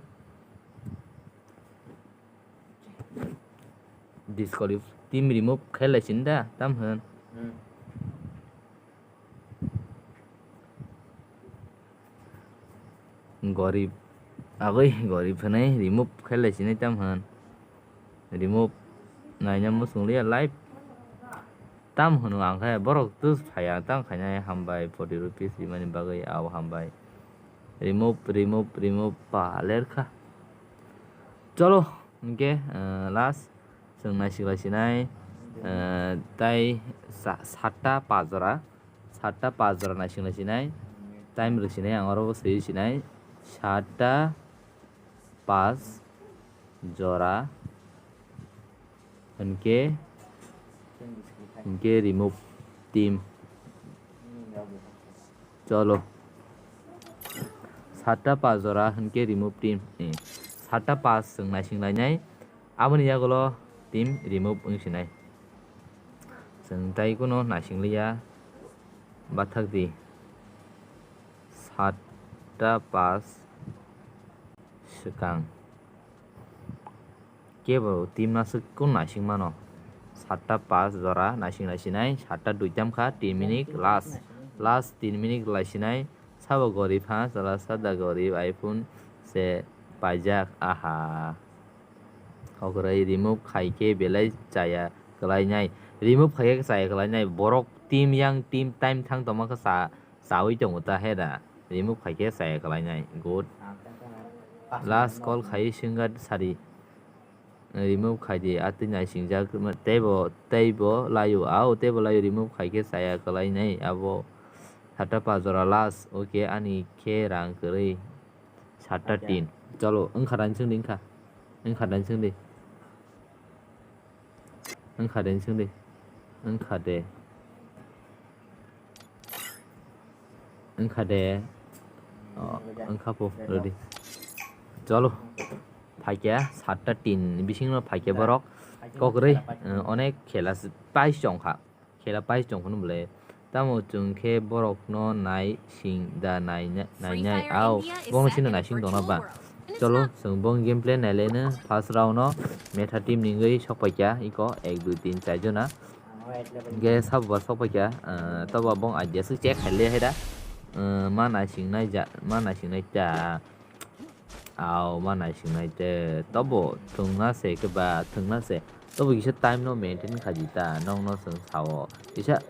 Disqualif-, team remove khe lai sini da, tam hwn. Hmm. Gorib, agoi gorib hwnwi remove khe lai sini tam hwn. Remove naina muchung liya live. Tam hwno ang khe borok tus phaiya tam khainai hambai forty rupees rimani bagwi au hambai. Remove, remove, remove pa lerkha. Cholo, hinkhe, eh, last chwng naisik lai sinai, eh, tai sa-, satta pas jora, satta pas jora naisik lai sinai, time rwk sinai ang oro bo swi sinai, satta pas jora. Hinkhe, hinkhe remove team. Cholo. Satta pas jora hinkhe remove team. Eh, satta pas chwng naising lainai. Aboni yagulo team remove wng sinai. Chwng tai kuno naising liya. Bathak di. Sat. satta pas swkang. Kebo team aswk kun naising mano. Satta pas jora naising naisinai, satta duitam kha, tin minute last. Last tin minute laisinai, sabo gorib ha, jora sada gorib iPhone se paijak, aha. Kokrai remove khaikhe belai chaya kwlainai. Remove khaikhe chaya kwlainai. Borok team yang team time thang tongma khe cha, chawi tongo ta he da. Remove khaikhe chaya kwlainai. Good. Last call khai singa sari. Remove khaidi, atwi naisingjak teibo, teibo laio, ao teibo laio, remove khaikhe chaya kwlainai abo. Satta pas jora last, okay, ani khe rang kwrwi. Satta tin. Chalo, wngkha da, chwngdi, wngkha. Wngkha da, chwngdi. Wngkha de, chwngdi. Wngkha de. Wngkha de. Oh, wngkha po, ready. Chalo. Phaikya, satta tin bisingno phaikya borok. Kokrwi, eh, onek khela pais chongkha. Khela pais tong phano bwle. Tamo chwng khe borokno nai sing da nai, nainai. Ao, bongno sino naising tongna ba. Chalo, chwng bong gameplay nailaino first round no Metha team ni wngwi sokpaikya iko ek dui tin char jona. Ge sabo ba sokpaikya, eh, tobo bong idea swk check khaile hai da. Eh, ma naising nai ja, ma naising nai ta. Ao ma naising nai te tobo thwngna se khe ba thwngna se. Tobo kisa time no maintain khaji ta, nokno chwng sao. Kisa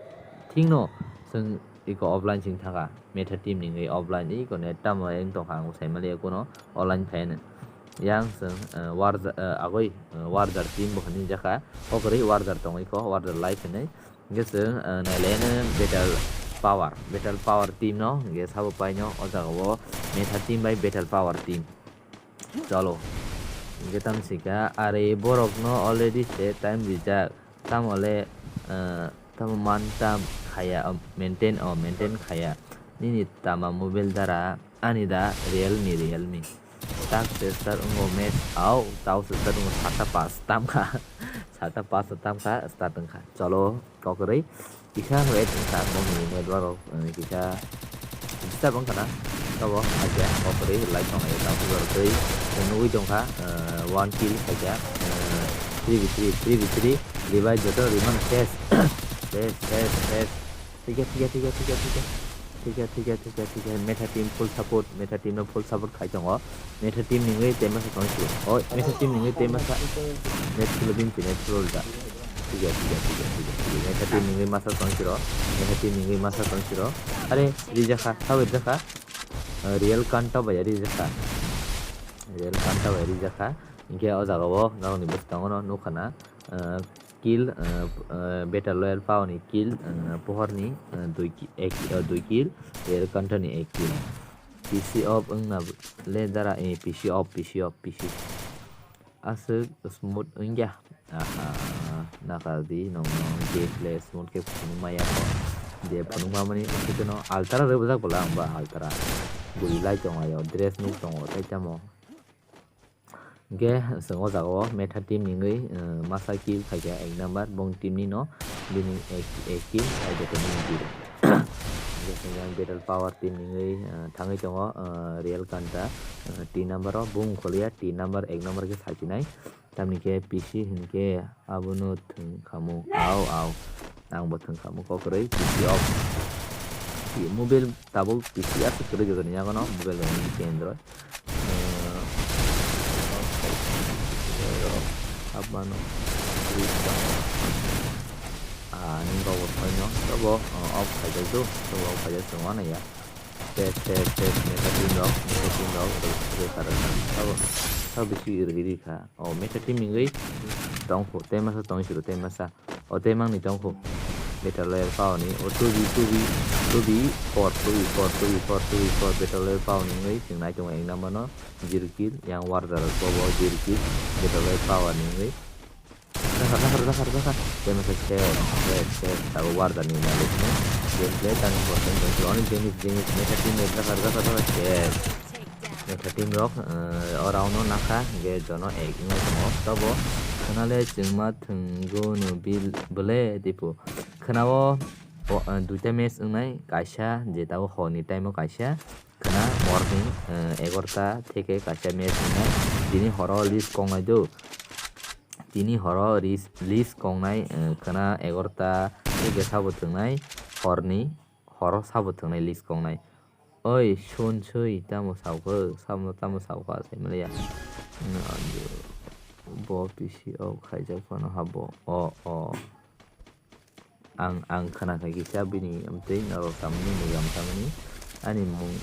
thikno chwng iko offline chwng thaka. Metha team ni wngwi offline iko net tamo wng tongkha ang sai mali kuno online phaino. Yang chwng, eh, warja, eh, agoi, eh, warjar team bo hinwi jakha. Kokrwi warjar tongwi ko, warjar life hinwi. Hingke chwng, eh, nailaino Battle Power, Battle Power team no hingke sabo paino o jaga o Metha team bai Battle Power team. Chalo. Hingke tamo sika, are borok no already se time rijak. Tamo le, eh, tamo man tam khaya, o maintain, o maintain khaya. Nini tama mobile dara. Ani da Realme, Realme. Tak se start wngo match, au, tau se start wngo sata pas tam kha. Sata pas tam kha, start wng kha. Chalo, kokrwi. Kisa wait wng kha, moni network rok, eh, kisa disturb wng kha na. Tobo, aja, kokrwi, like tong, eh, tau se kokrwi. Nugwi tong kha, eh, one kill khaikha, eh, three v three, three v three. Revive joto, remand, ses. Ses, ses, ses. Thikya, thikya, thikya, thikya, thikya. Thikya, thikya, thikya, thikya. Metha team full support. Metha team no full support khai tongo. Metha team ni wngwi tei masa tong siro. Oi, Metha team ni wngwi tei masa. Net full din, net full da. Thikya, thikya, thikya, thikya, thikya. Metha team ni wngwi masa tong siro. Metha team ni wngwi masa tong siro. Are, rijakha, sawi rijakha. Eh, Real Kanta bai rijakha. Real Kanta bai rijakha. Hingke o jaga o norok ni bwskango no nukha na. Eh, kill, eh, eh, Battle Royale Power ni kill, eh, pohor ni, eh, dui ki-, ek, eh, dui kill, Real Kanta ni ek kill. P C off wngna le dara, eh, P C off, P C off, P C. Aswk smooth wngya. Aha, nakar di nong nong gameplay smooth khe phunuk maya ko. Je phunuk mamani aswk no altara rwbajak bwla ang ba altara. Bui lai tongo ayo, dress nuk tongo, tai tamo. Hingke chwng o jaga o Metha team ni wngwi, eh, masa kill khaikha ek number, bong team ni no bini ek, ek kill, ai joto ni zero. Hingke chwng yang Battle Power team ni wngwi, eh, thangwi tongo, eh, Real Kanta, eh, T number o, bung kholiya, T number, ek number khe sachinai. Tamni khe P C hinkhe abono thwng khamu, au, au. Ang bo thwng khamu kokrwi, P C off. Mobile tabuk P C aswk kwrwi jotoni yagono, mobile bai Android. Hapmano. Ah, nini kok bo soino. Tobo, oh, off khaijak do. Tobo off khaijak tongma naiya. Tes, tes, tes, Metha team rok, Metha team rok, rwkha, rwkha. Sabo, sabo bisi rwgiri kha. Oh, Metha team ni wngwi tongkho, tei masa tong siro, tei masa. O tei mangni tongkho. Battle Royale Power ni, o two v, two v, two v four, two v four, two v four, two v four, Battle Royale Power ni wngwi chwng nai tongo ek number no, zero kill, yang warder rok bo zero kill, Battle Royale Power ni wngwi. Dakhar, dakhar, dakhar, dakhar. Tei masa khe, khe, khe, tabuk warder ni malik no. Gameplay tang bosong bosong. Oni jengis, jengis, Metha team ni dakhar, dakhar, dakhar, khe. Metha team rok, eh, o round no nakha, hingke jono ek wngwi tongo. Tobo, khwnale chwngma thwngwi no bil-, bwle, tipo. Khwnao, o, eh, duita match wngnai, kaisa je tabuk horni time o kaisa, khwna morning, eh, egarota theke kaisa match wngnai. Tini horo list kongnai do. Tini horo ris-, list kongnai, eh, khwna egarota theke sabo thwngnai, horni horo sabo thwngnai list kongnai. Oi, Sun Sui, tamo sao khe? Samo tamo sao kha, sai maliya. Bo P C o khaijak phano habo. O, o. Ang, ang khna khai kisa bini amtwi norok tamni mujam tamni. Ani mung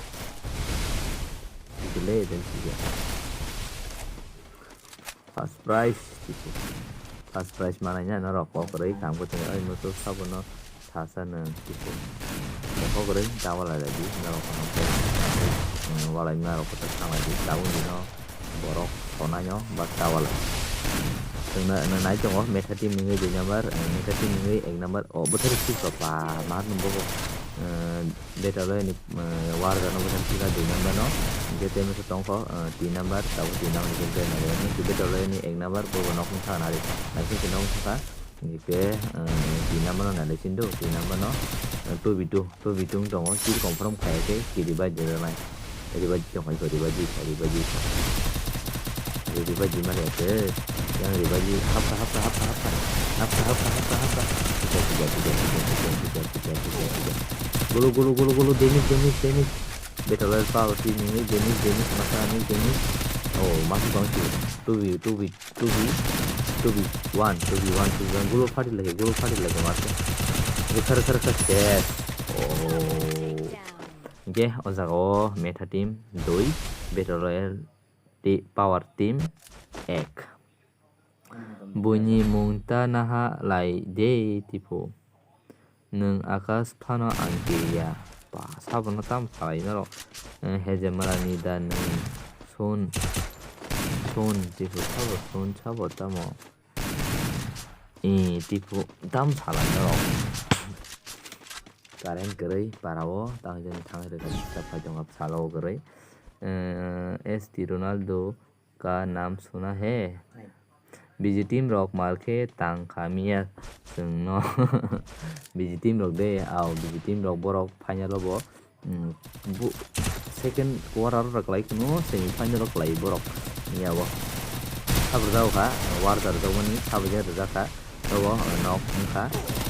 delay dan sija. First prize, tipu. First prize manai na norok kok rwi kam kwthwng oi muchuk sabono sasa nwng, tipu. Kok rwi ta walai lai di norok kono khe, eh, walai narok kotor thanglai di tabuk dino borok sonai no ba ta walai. Chwngno nai tongo Metha team nungwi dui number, eh, Metha team nungwi ek number o bwthar six o pa ma nung bobo, eh, Better Royale ni, eh, War Zone no bwthar sika dui number no. Hingke tei masa tongkho, eh, tin number, tabuk tin number ni khe nai. Hingke Better Royale ni ek number, bo bo nok wngkha nari. Naising se nok wngkha. Hingke, eh, tin number no nai le sindo, tin number no, eh, two v two, two v two wng tongo. Kill confirm khaiya khe, kill revive de nai. Revive tong hai, revive, revive. Revive di mari ase. Yang revive di. Hapkha, hapkha, hapkha, hapkha. Hapkha, hapkha, hapkha, hapkha. Tija, tija, tija. Golo, golo, golo, golo. Damage, damage, damage. Better Royale power team ni damage, damage, masa ni damage. Oh, masa tong si. Two v, two v, two v, two v one, two v one, two v one. Golo pharti lagi, golo pharti lagi masa. Rekha, rekha, rekha. Yes. Oh. Hingke o jaga o Metha team dui, Better Royale ti-, Power team ek. Buini mung ta naha lai de, tipu. Nwng akas phano ang kiriya. Ba, sabono tamo salai norok. Eh, Hejemara ni da nwng. Sun. Sun, tipu sabo sun, sabo tamo. Eh, tipu tam salai norok. Current kwrwi para o, tang jani thang rwkha, ta phai tongo salo kwrwi. Eh, S T Ronaldo ka naam suna hai? B G team rok mal khe tang kha miya chwngno. B G team rok de, ao B G team rok borok final o bo, mm, bu-, second quarter rok lai kuno semi final rok lai borok. Miya bo. Sabra jao kha, war jar jao mani, sabra jar jao kha. Robo, eh, nok wngkha.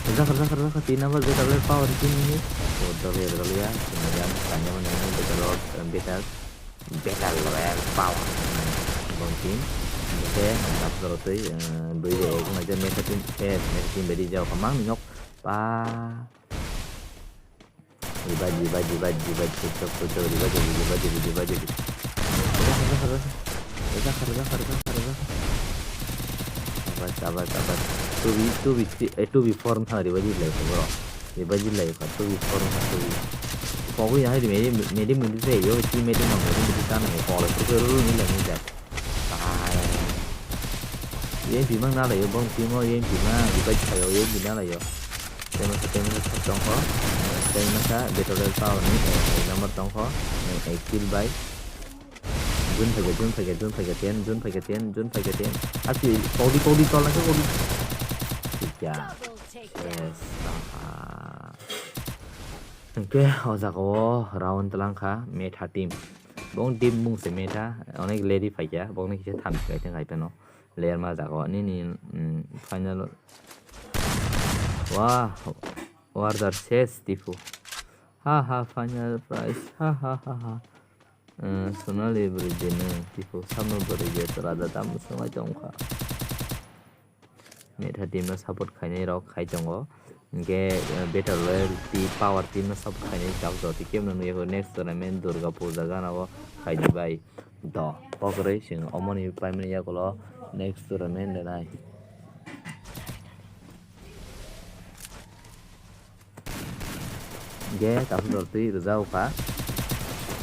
Rwjak, rwjak, rwjak, tin number better le power tin ni. Oh, dole, dole ya. Yang tanya mana ni better, eh, better. Better le power. Bong tin. Oke, nak dorotoi, eh, doi de, eh, kung aja meta tin, eh, meta tin beri jauh kemang ni nok. Pa. Revive, revive, revive, revive, push up, push up, revive, revive, revive, revive. Rwjak, rwjak, rwjak. Rwjak, rwjak, rwjak, rwjak. Abas, abas, abas. Two v, two v three, eh, two v four wngkha, revive lai kha bro. Revive lai kha, two v four wngkha, two v. Pogwi hai medi, medi, medi tei yo, team medi no, medi, medi ta nang, pogwi, pogwi, ruru ni lai ni jai. Ai. Yang bimang na lai yo, bong timo yang bimang, revive kha yo, yang bimang lai yo. Temo sa, temo sa tongkho. Temo sa better le tao ni, eh, number tongkho. Eh, kill by. Jun phaikha, jun phaikha, jun phaikha, ten, jun phaikha, ten, jun phaikha, ten. Asi, kodi, kodi, tol nangkhe, kodi. Tikya. Yes, aha. Hingke, o jaga o round tlang kha, Metha team. Bong team mung se Metha, onek lady phaikha, bong ni kisa tham se kaiteng kaiteng no. Lerma jaga o, nini, mm, final. Wah, order ses, tipu. Ha, ha, final prize, ha, ha, ha, ha. Eh, Sonali bwrwi de nwng, tipo samno bwrwi de chwla da tamo swngwi tongkha. Metha team no support khainai rok khai tongo. Hingke, eh, Better Loyalty Power team no support khainai tabuk jotoi kebo no nukya kho next tournament Durga Puja gana o khaidi bai. Do, kokrwi chwng omoni paimani yagulo next tournament rwnai. Hingke tabuk jotoi rwjak kha.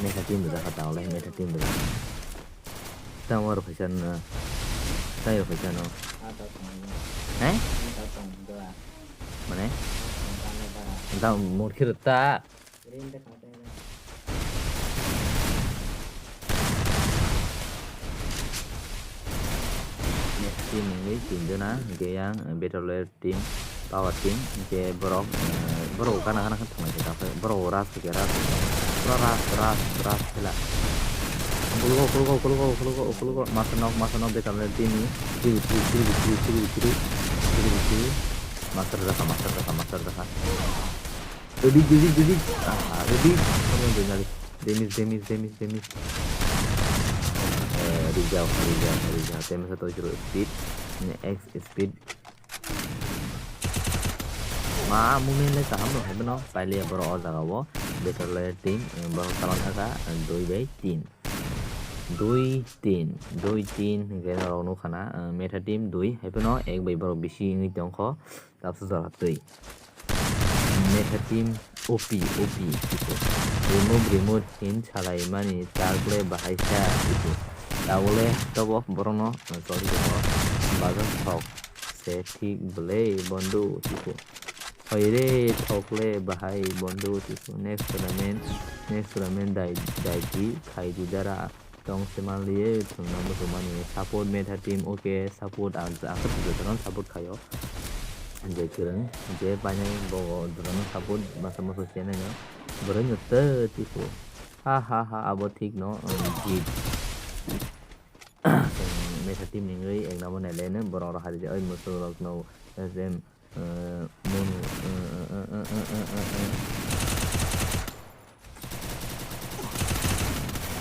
Metha team rwjak kha, tamo lai metha team rwjak kha. Tamo rw khaisa no. Tai rw khaisa no. He? Mane? Da murkhi rwta. Team wngwi tinjona, hingke yang Better Loyalty team, power team, hingke borok, eh, Borok gana gana khe thanglaikha, borok rush khaikha, rush khaikha. Pura rush, rush, rush khaila. Khulugo, khulugo, khulugo, khulugo, khulugo. Master knock, master knock, better le tini. Three v three, three v three, three v three, three v three. Master jakha, master jakha, master jakha. Ready, ready, ready. Ah, ready. Damage, damage, damage, damage. Eh, rijak, rijak, rijak. Damage to zero speed. X speed. Ma movement le kaham rok hai bono. Pailiya borok o jaga o. Better le team, eh, borok talang thaka, eh, dui bai tin. Dui tin, dui tin hingke norok nukha na, eh, Metha team dui hai bono ek bai borok bisi wngwi tongkho. Tabsa jora twi. Metha team O P, O P, tipo. Remove, remove, hin salai mani, chakle bahai sa, tipo. Tabole, tobo, borokno, eh, sorry, tobo, bazar sok, se thik, belai, bondo, tipo. Hoi re, thokle, bahai, bondo, tipo. Next tournament, next tournament, dai, dai, di, khai, di, dara. Tong se manliye, thwngna muchungmani. Support Metha team, okay, support ang, ang khe jotono support khaio. Je kwrwng, je painai bogo jotono support, masa masa se naino. Bwrwino tei tipo. Ha, ha, ha, abo thik no, um, jit. Metha team ni wngwi ek number nailai no, borok rok hari je, oi muchung rok no, S M, Eh, munu, eh, eh, eh.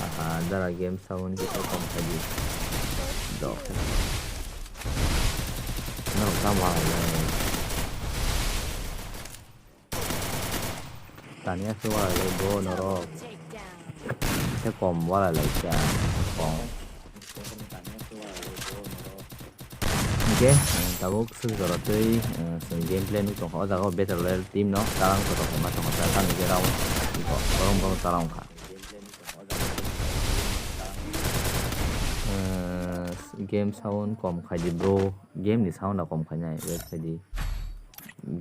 Aha, jara game sound khe kom khaidi. Dok. Norok tamo walai lai. Tani aswk walai lai bo norok. Khe kom walai lai kha. Kom. Hingke, eh, tabuk swk jora twi, eh, chwng gameplay nuk tongkha. O jaga o Battle Royale team no tarang kotor khe ma tongkha, tarang hingke round borok borok tarang kha. Eh, game sound kom khai di bro, game ni sound a kom khainai, wait khai di.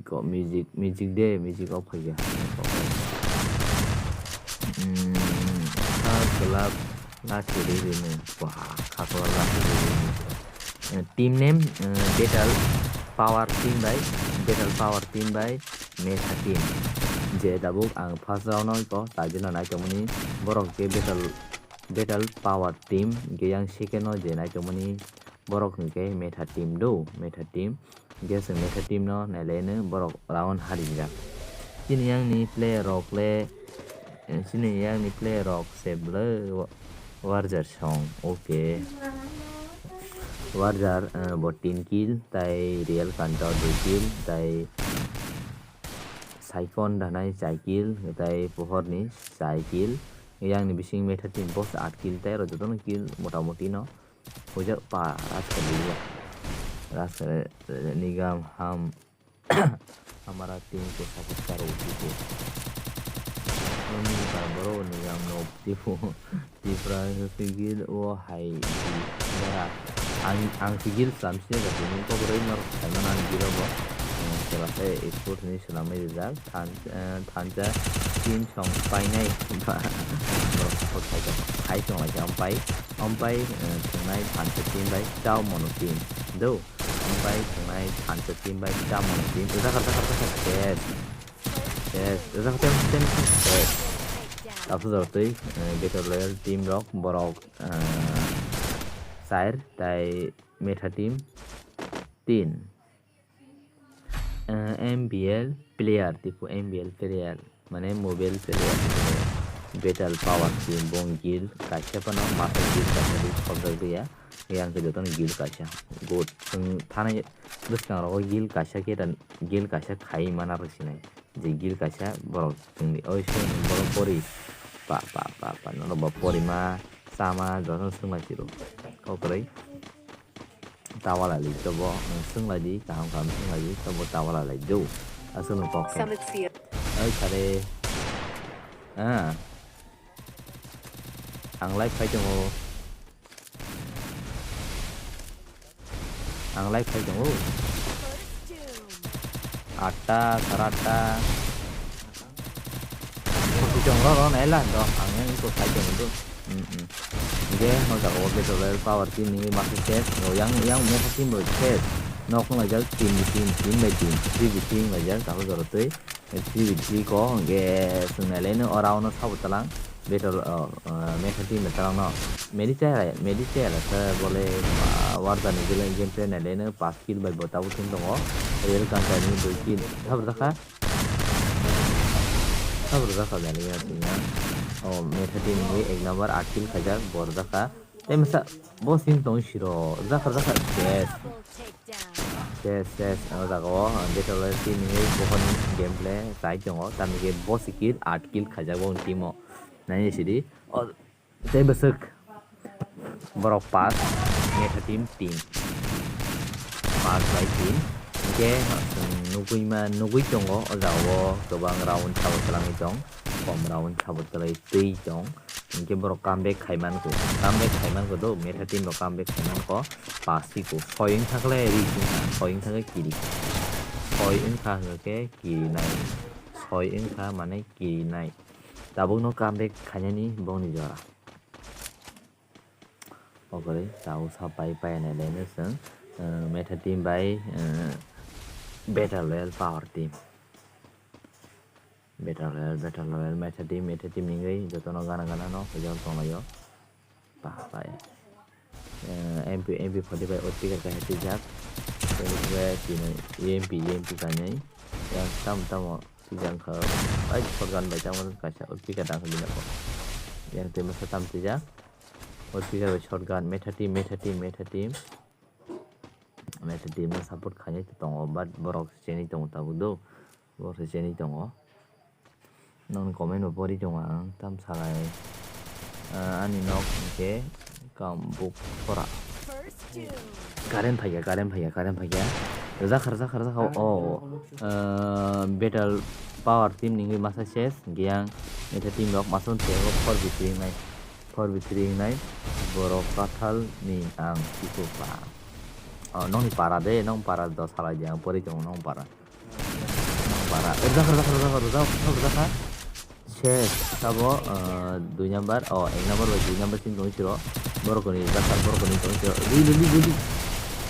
Go music, music de, music off khai ya. Hmm, kha kwlak lachi ri ri nung. Wah, kha kwlak lachi ri ri nung. Eh, team name, eh, Battle Power team bai, Battle Power team bai Metha team. Je tabuk ang first round no ko, tai jeno nai tongmani borok je Battle, Battle Power team, je yang second no je nai tongmani borok hwnkhe Metha team do, Metha team. Hingke chwng Metha team no nailaino borok round harijak. Chini yang ni player rok le, eh, chini yang ni player rok se bwlai wa-, Warjar song, okay. Warjar, eh, bo tin kill, tai Real Kanta dui kill, tai Saikon danai chai kill, tai Pohor ni chai kill. Yang ni bising Metha team boss aat kill, tai aro jotono kill mota moti no. Hujak pa, Raskali ya. Raskali, eh, Nigam ham, hamara team ko support karo uti ko. Noni ka boro Nigam no tipo. Tipra sigil o hai di. Bara, ang, ang sigil samsi ga tini ko boro nor kaimana ni giro bo. Eh, selase export ni selamai rijak. Than-, eh, thansa team song painai ba borok support khai tong, khai tong lai khe, ampai, ampai, eh, thwngnai thansa team bai chao mono team. Do, ampai thwngnai thansa team bai chao mono team. Ujakha, ujakha, ujakha, yes. Yes, ujakha, tem, tem, tem, yes. Tabuk jora twi, eh, Battle Royale team rok, borok, eh, chair, tai Metha team, tin. Eh, M B L player, tipo M B L player, mane mobile player, tipo Battle Power team, bong guild kaisa phano, master guild kaisa di khobjak liya, yang khe jotono guild kaisa. Good, chwng thani bwskang rogo guild kaisa khe dan, guild kaisa khai mana rw sinai, je guild kaisa borok chwngni, oi se borok pori, pa, pa, pa, pa, norok bo porima, chama, jotono swngna chiro, kok kwrwi. Tawala lai tobo, swng lai di, kaham kaham swng lai di, tobo tawala lai do. Aswk no kok khe. Oi khare. Ah. Ang live khai tongo. Ang live khai tongo. Atta, sara atta. Kok tongo ro, ro, naila do. Ang yang iko khai tongo do. Mm, mm. Hingke, no jaga o Battle Royale Power team ni masa set, o yang, yang masa team rok set. Nok wng laijak team by team, team by team, three by three wng laijak, tabuk jora twi. Three v three ko, hwnkhe chwng nailaino o round no sabo talang. Battle, o, o, Meta team ni talang no. Medi chaya, Medi chaya la khe bole, ah, Warda ni gele gameplay nailaino pass kill bai bo tabuk thung tongo. Real Ganta ni dui kill. Sabra dakha. Sabra dakha jani ya sing ya. O, Meta team ni ek number aat kill khaijak, bor dakha. Tei masa bo sim tong siro. Dakha, dakha. Yes. Yes, yes, o jaga o, ang Battle Royale team ni bohorni gameplay chai tongo, tamni khe bo se kill, aat kill khaijak bo team o. Naini sidi, o, tei bwswk borok pass, Meta team team. Pass bai team. Hwnkhe chwng nugui ma, nugui tongo, o jaga o kwbang round sabo twlangwi tong, kom round sabo twlai twi tong. Hwnkhe borok comeback khai mankho, comeback khai mankho do, Meta team rok comeback khai mankho. Pass twi ko, soi wngkha khe ri wngkha, soi wngkha khe kiri. Soi wngkha hwnkhe kiri nai. Soi wngkha mane kiri nai. Tabukno comeback khainani bongni jora. Okoroi tabuk sa pai pai nai laino chwng, eh, Meta team bai, eh, Battle Royale Power Team. Battle Royale, Battle Royale, Meta team, Meta team hwnwi jotono gana gana no hojak tonglaio. Pa, pa, eh, M P, M P forty five O T K kaisa twijak. Tei tini E M P, E M P kainwi. Yang tamo tamo twijak wngkha. Ai, shotgun bai tamo kaisa O T K dang bini. Yang tei masa tam twijak. O T K bai shotgun, Meta team, Meta team, Meta team. Meta team no support khainai tongo, but borok cheni tongo tabuk do. Borok se cheni tongo. Nokni comment bo pori tongo ang, tam salai. Ah, ani nok hwnkhe Kambukphora. Current phaikha, current phaikha, current phaikha. Rwjakha, rwjakha, rwjakha. Oh, ah, Battle Power team ni wngwi masa ses, hwnkhe yang Meta team rok masa wng tei four v three wngnai. Four v three wngnai. Borok kathal ni ang siko pa. Oh, nokni para de, nokni para do salai de, ang pori tongo nokni para. Para. Rwjakha, rwjakha, rwjakha, rwjakha, rwjakha. Ses, sabo, ah, dui number, oh, ek number bai dui number sini tong siro. Borok ni rwjakha, borok ni tong siro. Rui, rui, rui, rui, rui.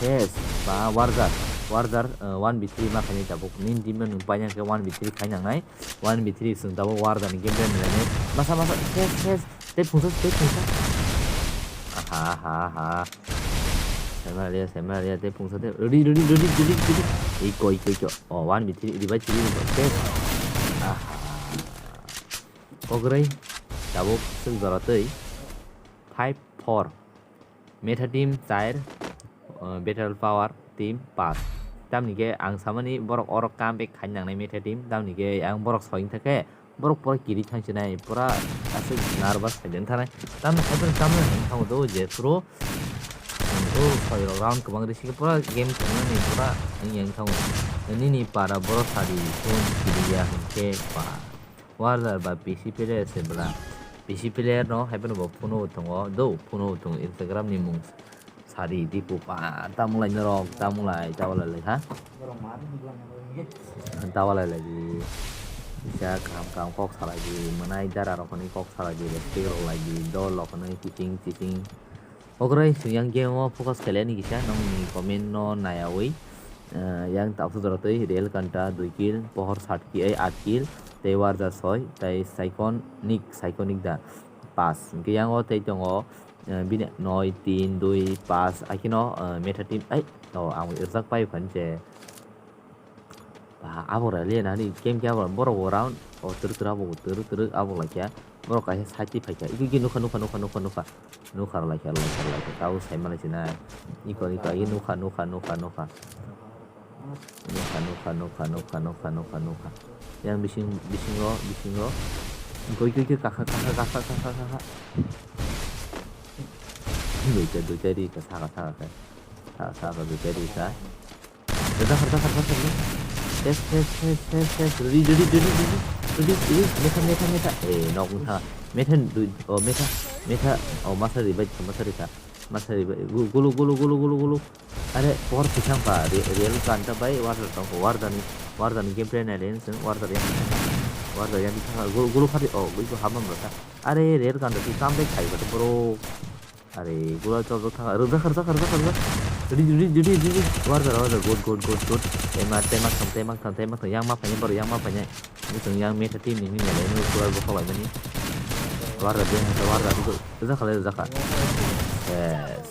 Ses, ba, Warjar, Warjar, ah, one v three ma khaini tabuk. Nini team no nwng paina khe one v three khai nangnai. One v three chwng tabuk Warjar ni game plan nai. Masa, masa, ses, ses. Tei phungsa, tei phungsa. Aha, aha, aha. Saimanliya, saimanliya, tei phungsa, tei ready, ready, ready, ready, ready. Iko, iko, iko. Oh, one v three, revive three, revive. Tei. Aha. Kogroi. Tabuk swk jora tei. Five four. Meta team char, uh, Battle Power team pass. Tamni khe ang samani borok oro comeback khaina nangnai Meta team. Tamni khe ang borok soi wngkha khe borok pura kiri thangsinai, pura aswk nervous khaijak wngkha nai. Tamni khe borok tamni hinwi thango do je pro, o soi rok round kwbang risi khe pura game thangmani pura wngya wngkha. Nini para borok sadi phone kiriya hinkhe pa. Warrior ba P C player se bwla. P C player no hai phano bo phone o tongo do, phone o tongo Instagram ni mung sadi diku pa tamulai norok tamulai tawalai lai ha. Tawalai lai di. Kisa kaham kaham kok salai di, mwnai dara rok hwnwi kok salai di, respect rok lai di, dol rok hwnwi kiching kiching. Ogroi, chwng yang game o focus khailai ni kisa, nokni comment no nayawi. Eh, yang tabuk jora twi Real Kanta dui kill, Pohor sat kill, ai, aat kill, tei Warja soi, tei Saikon Nik, Saikon Nik da pass. Hwnkhe yang o tei tongo, eh, bini noi, tin, dui, pass, ai kheno, eh, Meta team, ai, oh, ang rwjak pai phan je. Ba, abo rally na ni game khe abo borok bo round o twrwk twrwk abo twrwk twrwk abo laikha borok kaisa side twi phaikha iko iko nukha nukha nukha nukha nukha nukha rw laikha rw laikha rw laikha tabuk saimani sinai iko iko iko nukha nukha nukha nukha nukha nukha nukha nukha nukha nukha nukha yang bising bisingo bisingo iko iko iko kakha kakha kakha kakha kakha duita duita ri ka saka saka ka saka saka duita ri ka. Rwjak, rwjak, rwjak, rwjak. Tes, tes, tes, tes, tes. Ready, ready, ready, ready. Ready, ready. Metha, metha, metha. Eh, nok wngkha. Metha, dui, oh, metha, metha. Oh, masa revive kha, masa revive kha. Masa revive. Gu-, gulu, gulu, gulu, gulu, gulu. Are, por pisang pa. Re-, real kanta bai, war tong ko, war dani, war dani game plan nai len seng, war dani. War dani yang thang, gulu, gulu khati, oh, gulu hama masa. Are, real kanta si comeback khai ba bro. Are, gula chol chol thang, rwjak, rwjak, rwjak, rwjak. Ready, ready, ready, ready. Warda, warda, good, good, good, good. Tema, tema, tam, tema, tam, tema, tam. Yang ma paine, bor, yang ma paine. Ini tong yang meta team ni, ini le, ini keluar bokol lagi ni. Warda, dia, warda, itu. Itu kali, itu kali. Yes,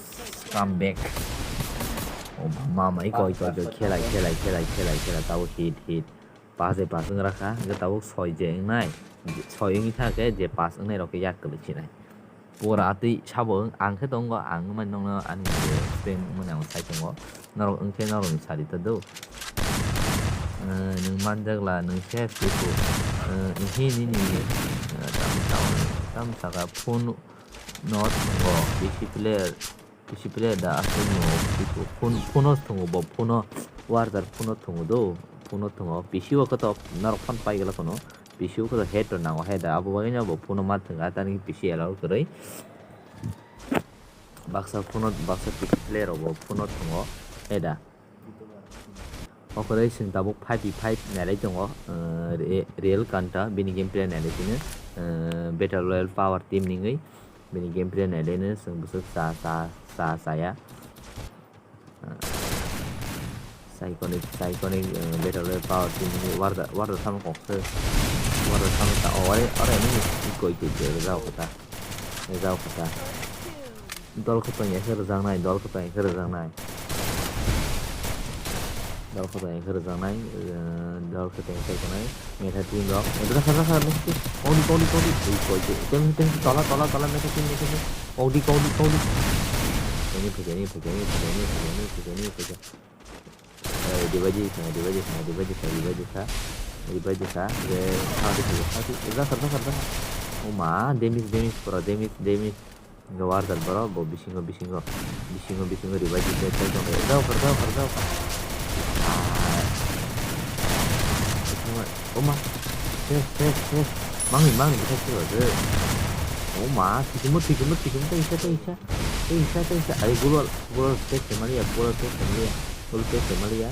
come back. Oh, mama, iko, iko, iko, khelai, khelai, khelai, khelai, khelai, tau hit, hit. Pass de pass wng rakha, hingke tabuk soi je wngnai, soi wngwi thangkhe je pass wngnai rok khe yak kwlwi sinai. Pura twi sabo wng, ang khe tongo, ang wngmani nokno ani je spam wngmani ang sai tongo, norok wngkhe norokni sari ta do. Eh, nwng manjakla, nwng khe siku, eh, wngkhe nini, eh, tam, tam, tam saka phone no tongo, P C player. P C player da aswk no phone, phone o thwngo bo, phone o warder phone o thwngo do, phone o thwngo P C o khe to norok phone pai glak kono, P C o khe to head rok nango he da, abo bagwi no bo phone o ma thwnga, tamni P C allow kwrwi. Baksa phone o, baksa P C player rok bo phone o thwngo he da. O kwrwi chwng tabuk five v five nailai tongo, eh, Re-, Real Kanta bini gameplay nailai tini, eh, Battle Royale Power Team ningwi. Bini gameplay nailai no chwng bwswk cha, cha, cha, chaya. Psychonic, Psychonic, eh, Battle Royale Power Team ni warda, warda samung kok se. Warda samung ta, oh, are, are, nini koi, koi, koi, rwjak kota. Rwjak kota. Dol kotong ya khe rwjaknai, dol kotong ya khe rwjaknai. Dol kotong ya khe rwjaknai, eh, dol kotong ya khe rwjaknai. Meta team rok. Meta kha, kha, kha, meta team. Kodi, kodi, kodi. Ui, koi, koi. Tem, tem, tola, tola, tola, meta team, meta team. Kodi, kodi, kodi. Ini phaikya, ini phaikya, ini phaikya, ini phaikya, ini phaikya, ini phaikya. Eh, divide kha, divide kha, divide kha, divide kha. Divide kha. Ye, kha, kha, kha, kha. Zakar, zakar, zakar. Oh ma, damage, damage, pura damage, damage. Hingke warder borok bo bisingo, bisingo, bisingo, bisingo ribai di tei tei tongkhe. Jao kar, jao kar, jao kar. Ah. Oma. Ses, ses, ses. Mangni, mangni, bwthai se rwdi. Oma, thikimo, thikimo, thikimo, tei isa, tei isa. Tei isa, tei isa. Ai, gulol, gulol, tei se maliya, gulol, tei se maliya, gulol, tei se maliya.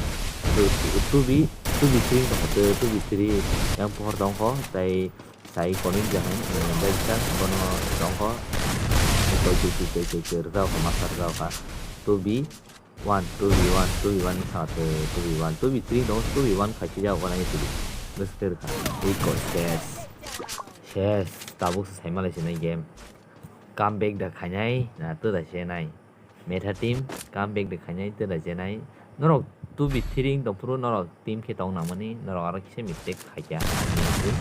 Two B, two B three tongkha, two B three. Yang pohor tongkho, tei Sai konik jahai, eh, belsa bono tongkho. Koi, koi, koi, koi, koi, koi, rwjak kha, masa rwjak kha. Two B one, two B one, two B one kha, two B one, two B three dong, two B one khai si jago nai tuli. Bwswk kha. Iko ses. Ses. Tabuk se saima lai sinai game. Comeback da khainai, na to da se nai. Meta team comeback de khainai tei da jenai. Norok two B three wng tongphuru norok team khe tong nangmani, norok aro kisa mistake khaikha, ani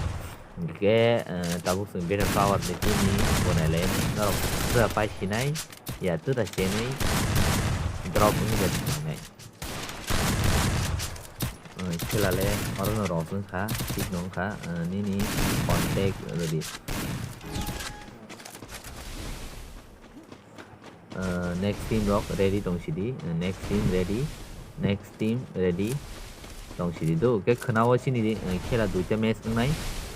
wngkhe, eh, tabuk chwng Battle Power ni team ni bo nailai norok tura pai sinai, ya tura chenwi drop wngwi da sinai. Eh, khela le oro no rok wngkha, thik no wngkha, eh, nini contact rwdi. Uh, next team rok ready tong sidi, uh, next team ready, next team ready tong sidi do. Ke khwnao chini di, uh, khela duita match wngnai,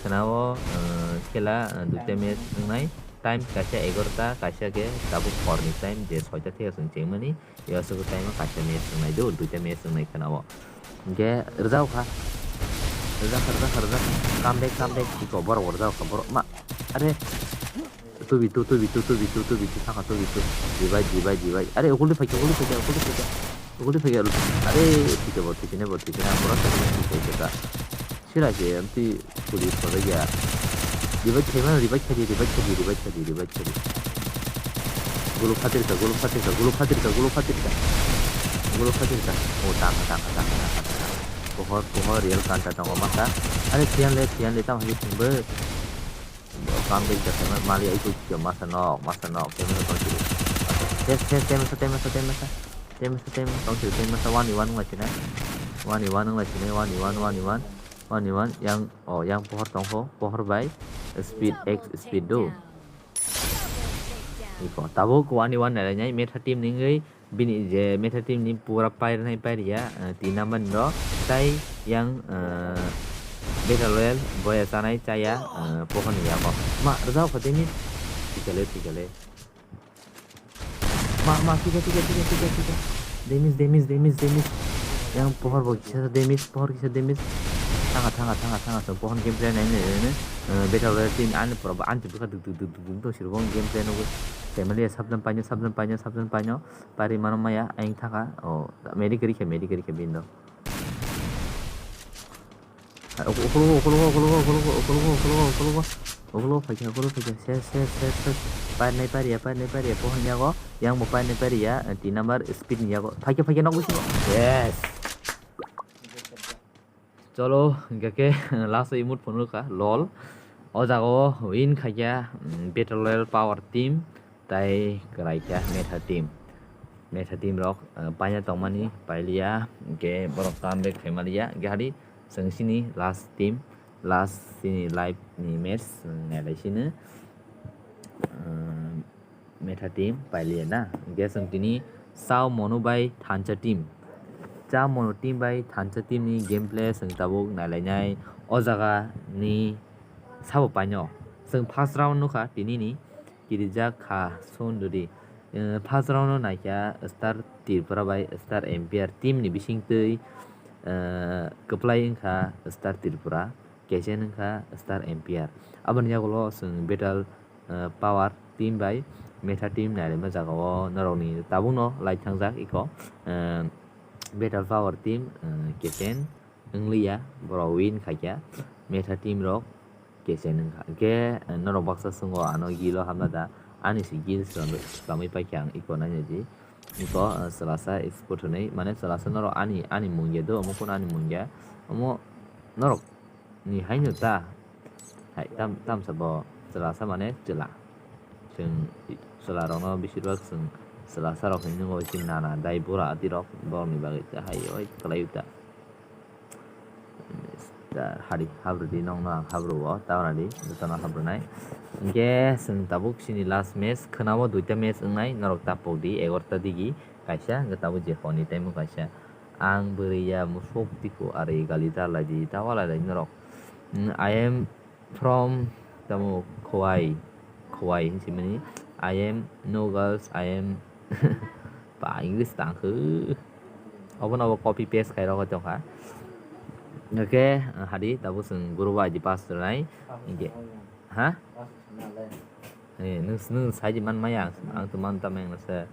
khwnao, uh, khela, uh, duita match wngnai, time kaisa egarota, kaisa ke tabuk hor ni time je soita theka chwng chengmani, ya aswk time o kaisa match wngnai do, duita match wngnai khwnao. Hingke rwjak kha, rwjak kha, rwjak kha, rwjak kha, come back, come back, iko borok bo rwjak kha, borok ma, are. Two B two, two B two, two B two, two B two, saka two B two. Divide, divide, divide. Are, uguli phaikya, uguli phaikya, uguli phaikya. Uguli phaikya, are, thikya bo, thikya ne bo, thikya ne, borok thikya ne, thikya ne, thikya. Sira se, amti, police bo ya. Divide khaima, divide khadi, divide khadi, divide khadi, divide khadi. Gulu phatirka, gulu phatirka, gulu phatirka, gulu phatirka. Gulu phatirka. Oh, tangka, tangka, tangka, tangka, tangka. Pohor, pohor, real kanta tongo masa. Are, thiyan le, thiyan le, tamo hini thumbe. Bang beng jasa mali ai koi kyo masa nok, masa nok, kemeno koi kyo. Tes, tes, temesa, temesa, temesa. Temesa, temesa, koi kyo, temesa, one v one ngai sinai. One v one ngai sinai, one v one, one v one. One v one, yang, oh, yang pohor tongkho, pohor bai speed, X speed do. Iko, tabuk one v one nai nai, meta team ningwi, Bini je meta team ni pura pairnai pairiya, eh, tin number ni rok. Tai yang, eh, Battle Royale boya chanai chaya, eh, pohor ni yago. Ma, rwjak kha tini. Thikale, thikale. Ma, ma, thika, thika, thika, thika, thika. Damage, damage, damage, damage. Yang pohor bo kisa damage, pohor kisa damage. Thanga, thanga, thanga, thanga, chwng pohon gameplay nai nai nai, eh, Battle Royale team ani pura bo anti bwkha duk duk duk duk duk duk sirbo gameplay nugwi. Family ya sabdan paino, sabdan paino, sabdan paino, pari mano maya, ayang thaka, oh, medic rikhe, medic rikhe bindo. Okologo, okologo, okologo, okologo, okologo, okologo, okologo, okologo, phaikha, okologo phaikha, ses, ses, ses, ses, pari nai pariya, pari nai pariya, pohon yago, yang bo pari nai pariya, eh, tin number speed ni yago, phaikha, phaikha, nokbo sibo. Yes. Cholo, hingkha khe last o emote phunukha, lol. O jaga o win khaikha, mm, Battle Royale Power Team, tai kwraikha Metha Team. Metha Team rok, eh, paina tongmani, pailiya, hingkhe borok comeback khaimaliya, hingkhe hari chwng sini last team, last sini live ni match, chwng nailai sino. Eh, Metha team pailiya na. Hingkhe chwng tini Chao Monu bai Thansa team. Chao Monu team bai Thansa team ni gameplay chwng tabuk nailainai. O jaga ni sabo paino. Chwng first round nukha tini ni kirijak kha sunduri. Eh, first round no naikha Star Tripura bai Star Empire team ni bisingtwi, eh, kwplai wngkha Star Tripura. Kesen wngkha Star Empire. Aboni yagulo chwng Battle, eh, Power team bai Metha team nailaima jaga o norokni tabukno live thangjak iko, eh, Battle Power team, eh, Kesen wngliya, borok win khaikha, Metha team rok Kesen wngkha. Hingkhe, eh, norok baksa swngo ano gilo hamna da, ani se gil swlamwi paikha ang iko nainadi. Iko, eh, chwlasa export hwnwi, mane chwlasa norok ani, ani mungya do, omo kunu ani mungya, omo norok ni haino ta, hai, tam, tamsa bo chwlasa mane chwla. Chwng chwla rokno besibak chwng chwlasa rok hinwi nukgo, chini nana dai bura adirok borokni bagwi ta hai oi kwlaiwi ta. Mister Hari, habrwdi nokno ang habrwo, ta rwdi, jotono habrwnai. Hingkhe chwng tabuk chini last match, khwnao duita match wngnai, norok ta pokdi, egarota digi kaisa, hingkhe tabuk je honni time o kaisa. Ang bwrwi ya musuk tiku ari gali ta laidi, ta walai lai norok. Mm, I am from tamo Khowai, Khowai hinwi simani. I am no girls, I am pa English tangkhe. Obono obo copy paste khairok tongkha. Okay, hadi tabuk chwng group I D pass rwnai. Hingkhe, ha? Eh, nung, nung saidi man maya, ang, ang to man tameng nasa.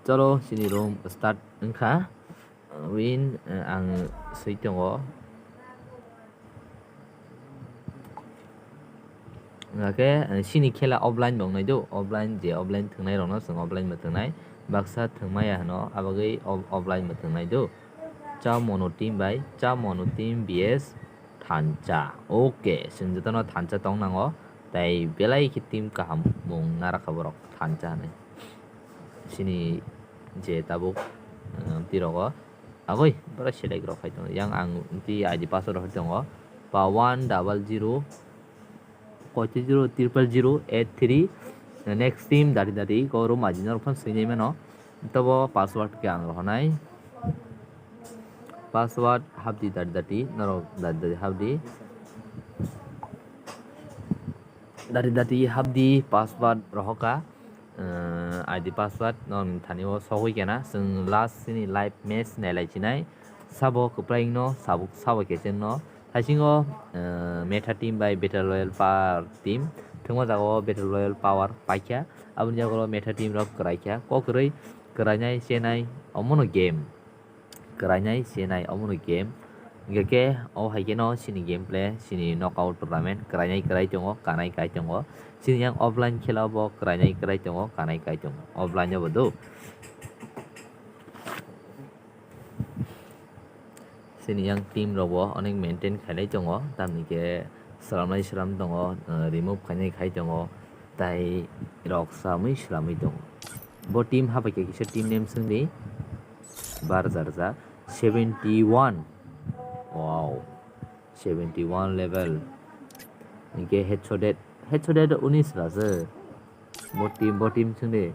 Cholo, chini room start wngkha. Win, eh, ang swi tongo. Hingkhe, eh, chini khela offline bo wngnai do, offline je offline thwngnai rokno chwng offline bo thwngnai, baksa thwngmaya hwno, abagwi off-, offline bo thwngnai do. Cha Mono team bai, Cha Mono team B S Thansa. Okay, chwng jotono Thansa tong nango. Tai belai khe team kaham mung narakha borok Thansa hinwi. Chini je tabuk, eh, twi rogo. Agoi, borok select rok khai tongo. Yang ang twi I D password rok khai tongo. Pa one double zero, koiti zero, triple zero, eight three. Next team dari dari ko room aji norok phano swinai mano. Tobo password khe ang rohonai. Password hapdi dati dati, norok dati dati hapdi. Dati dati hapdi password rohoka. Eh, I D password norokni thani o sogwi kena. Chwng last chini live match nailai chinai. Sabo kwplai wngno, sabo, sabo kechengno. Thaisingo, eh, Metha team bai Battle Royale Power team. Thwngma jagao Battle Royale Power paikha. Aboni jagao Metha team rok kwraikha. Kok kwrwi, kwrainai, chenai, omono game. Kwrainai, chenai, omono game. Hingkhe khe, o hai kheno chini gameplay, chini knockout tournament, kwrainai kwrai tongo, kanai kai tongo. Chini yang offline khela bo kwrainai kwrai tongo, kanai kai tongo. Offline o bo do. Chini yang team rok bo onek maintain khailai tongo, tamni khe swlamnai swlam tongo, uh, remove khainai khai tongo, tai rok swlamwi swlamwi tongo. Bo team habai khe kisa team name swngdi, bar jar jar, seventy one, wow, seventy one level, hingkhe headshot dead, headshot dead unis rasa. Bo team, bo team chwngde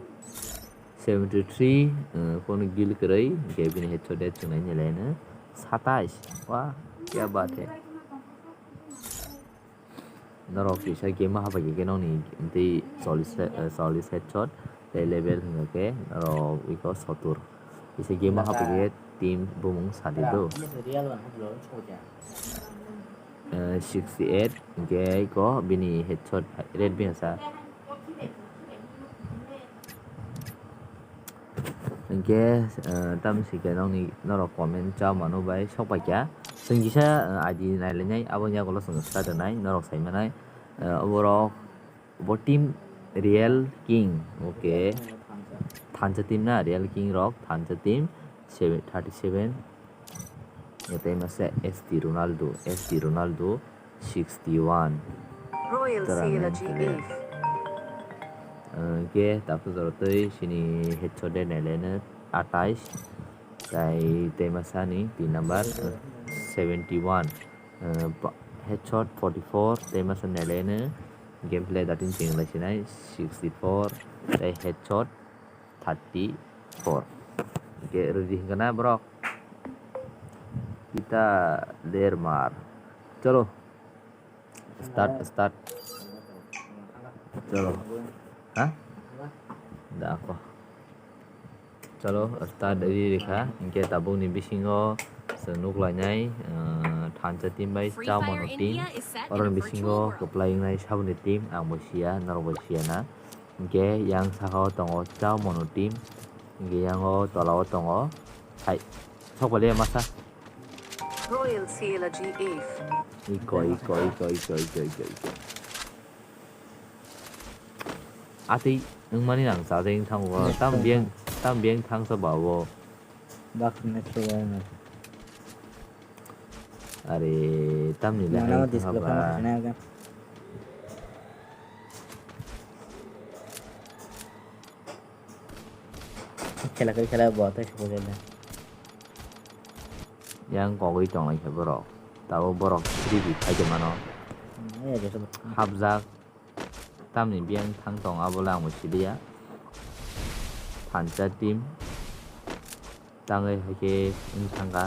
seventy three, uh, kono gil kwrwi, hingkhe bini headshot dead chwngnai nilai no satais. Wah, kya baat hai. Norok kisa game o habai khe nokni tei chollish, eh, chollish headshot. Tei level hwnkha khe norok iko sotur. Kisa game o hapjak team bumung sadi do. Real one haplo soja. Eh, sixty eight hwnkhe iko bini headshot Redmi hasa. Hwnkhe, eh, tamoni sikhe nokni norok comment cha mano bai sok paikha. Chwng kisa, eh, I D nailainai, aboni yagulo chwng start rwnai, norok saimanai. Eh, oborok bo team Real King, okay. Thansa team na, Real King rok, Thansa team, seven, thirty seven. Tei masa S T Ronaldo, S T Ronaldo, sixty one. Royal Tara Seal nine G player. Eve. Hwnkhe, taphu jora tei sini headshot de nailaino, atais. Tai, tei masa ni tin number, eh, seventy one. Eh, pa-, headshot forty four, tei masa nailaino. Gameplay dating cheng lai sinai, sixty four, tei headshot thirty four. Hwnkhe ready hwnkha na borok? Kita dermar. Chalo. Start, start. Chalo. Ha? Da ako. Chalo, start ready rikha. Hwnkhe tabukni bisingo chwng nuklainai, ah, Thansa team bai Chaomono team. Oroni bisingo kwplai wngnai saboni team, ang bo siya, norok bo siya na. Hwnkhe yang saka o tongo Chaomono team. Hwnkhe yang o tola o tongo. Hai, sok paliya masa. Royal Seal G F. Iko, iko, iko, iko, iko, iko, iko. Atwi wngmani nang chajai wng thango. Yes, tam sir. Biyang, tam biyang thangsa ba o. Bak next one. Are, tamni le hai display thangsa ba. Khela khe khela bo tei khela. Yang kogwi tonglai khe borok. Tabuk borok three B khai tongmano. Hmm, ya, jesa. Hapjak. Tamni biyang thang tong abo le ang bo siliya. Thansa team. Tangwi hai khe wng thangkha.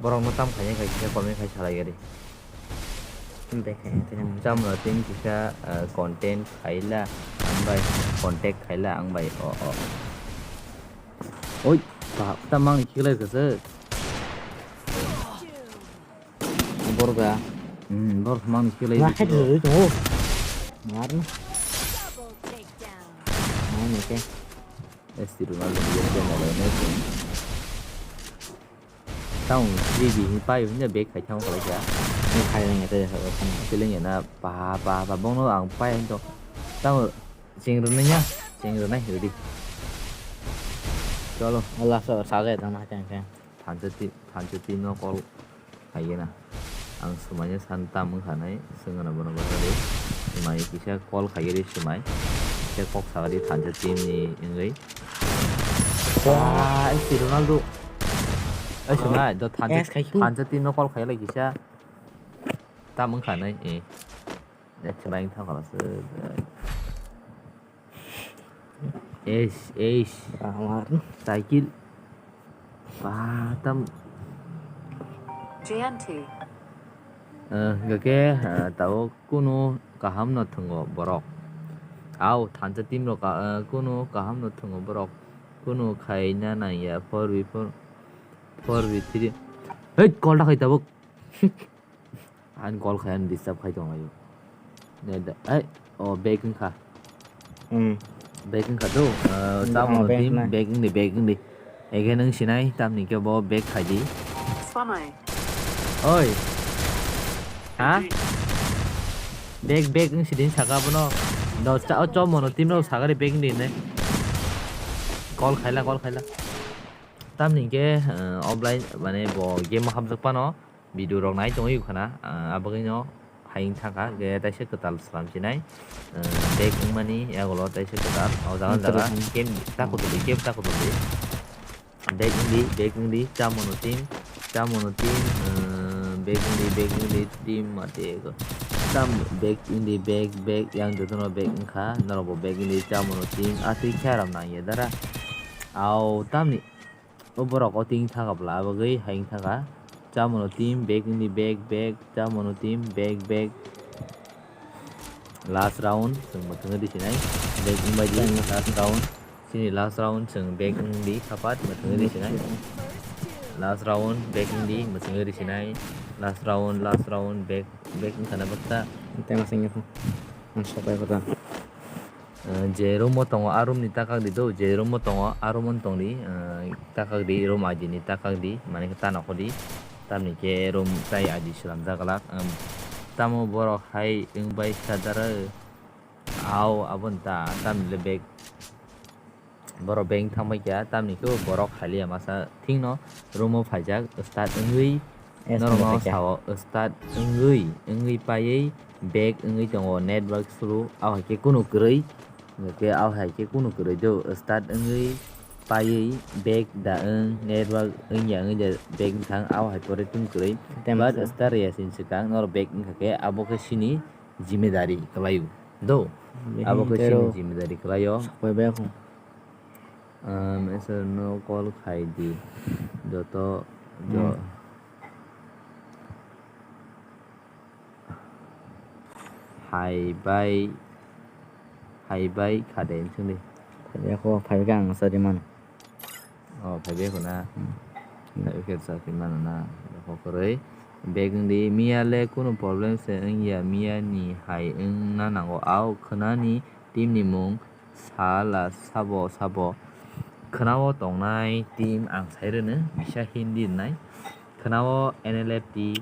Borokno tam khaina khai kisa comment khai salai gari. Bekha tini. Chamno tin kisa, ah, content khaila ang bai, contact khaila ang bai, o, o. Oi, ba, ta mang khiklai kasa. Borga. Hmm, bor mang khiklai. Wah, head rui tongo. Mar. Double takedown. Mar ni ke. S T Ronaldo ni biyang tei nalai nai se. Tamo three B ni paio hwnja back khai thangma khlai kha. Ni khai nang ya tei sa khana. Seleng ya na pa pa pa bongno ang pai hwn to. Tamo cheng rwnai ya, cheng rwnai ready. Cholo. Allah sa sa ja tang na cheng cheng. Thansa team, thansa team no call. Khaigena. Ang swmaino san tam wngkha nai, swngno bono bahai de. Swmai kisa call khaigeri swmai. Kisa kok sagadi thansa team ni wngwi. Wah, S T Ronaldo. Ai swmai, do thansa, S khai khu. Thansa team no call khailai kisa. Tam wngkha nai, eh. Next line thang khala se. Eish, eish. Amar. Cycle. Ba, tam. J N T. Eh, hwnkhe, eh, tabuk kunu kaham no thwngo borok. Au, thansa team rok ka-, eh, kunu kaham no thwngo borok. Kunu khaina nangya four v four, four v three. Hei, call ta khai tabuk. Ani call khai ani disturb khai tong ayo. Ne da, ai, o back wngkha. Hmm. Back wngkha do. Ah, tamo back team wngkha. Back wngdi, back wngdi. Ege nung sinai tamni ke bo back khai di. Samai. Oi. Ha? Back, back wng sidin saka bono. Do cha, o chomono team rok sagari back wngdi ne. Call khaila, call khaila. Tamni ke, eh, offline, mane bo game o hapjak pano. Video rok nai tongwi khana, ah, abagwino hayung thangkha, ge taisa kwtal slam sinai, ah, back wngmani yagulo taisa kwtal, o jaga jaga, hmm, game ta kutulwi, game ta kutulwi. Back wngdi, back wngdi, chamono team, chamono team, ah, back wngdi, back wngdi, team mate ko. Tam back wngdi, back, back, yang jotono back wngkha, norokbo back wngdi, chamono team, aswk khe aram nangya dara. Au, tamni. O borok o ting thaka bwla bagwi hayung thaka. Chamono team back wngdi back back, chamono team back back. Last round chwng mwthangwi risinai. Back wngbai di. Last round. Chini last round chwng back wngdi khapat mwthangwi risinai. Last round back wngdi mwthangwi risinai. Last round, last round back, back wngkhana baksa. Tei masing ang sopai kota. Eh, je room o tongo, a room ni takak di do, je room o tongo, a room o tong di, eh, takak di, room aji ni takak di, mane khe ta nokho di, tamni khe room tai aji swnamjak glak, em, tamo borok hai wng bai sadara, au, abo ni ta, tamni le bag, borok bag thang bai kha, tamni khe borok haliya masa thik no room o phaijak, start wngwi, Yes, norok no phaikha. Sao start wngwi, wngwi paiwi back wngwi tongo network slow, au hai khe kunu kwrwi, hwnkhe au hai khe kunu kwrwi do start wngwi paiwi back da wng network wngya wngwi da back wngthang au hai pore tun kwrwi. Tei but masa. Start ya sin swkang norok back wngkha khe abo khe sini jimedari kwlaio do. Bini abo khe tei sini rok jimedari kwlaio. Sokpai bai kho. Um, ese no call khai di. Joto, jo-, Hmm. Hai bai, hai bai kha de wng thung di. Phai bai kho, phai bai khe ang chari mano. Oh, phai bai kho na? Hmm. Phai bai khe chari mano na? Kho kwrwi. Bag wng di, miya le kunu problem se wng ya, miya ni hai wng na nango. Au khwna ni team ni mung sala sabo sabo. Khwna o tongnai team ang sai rwno, bisa Hindi wngnai. Khwna o N L F T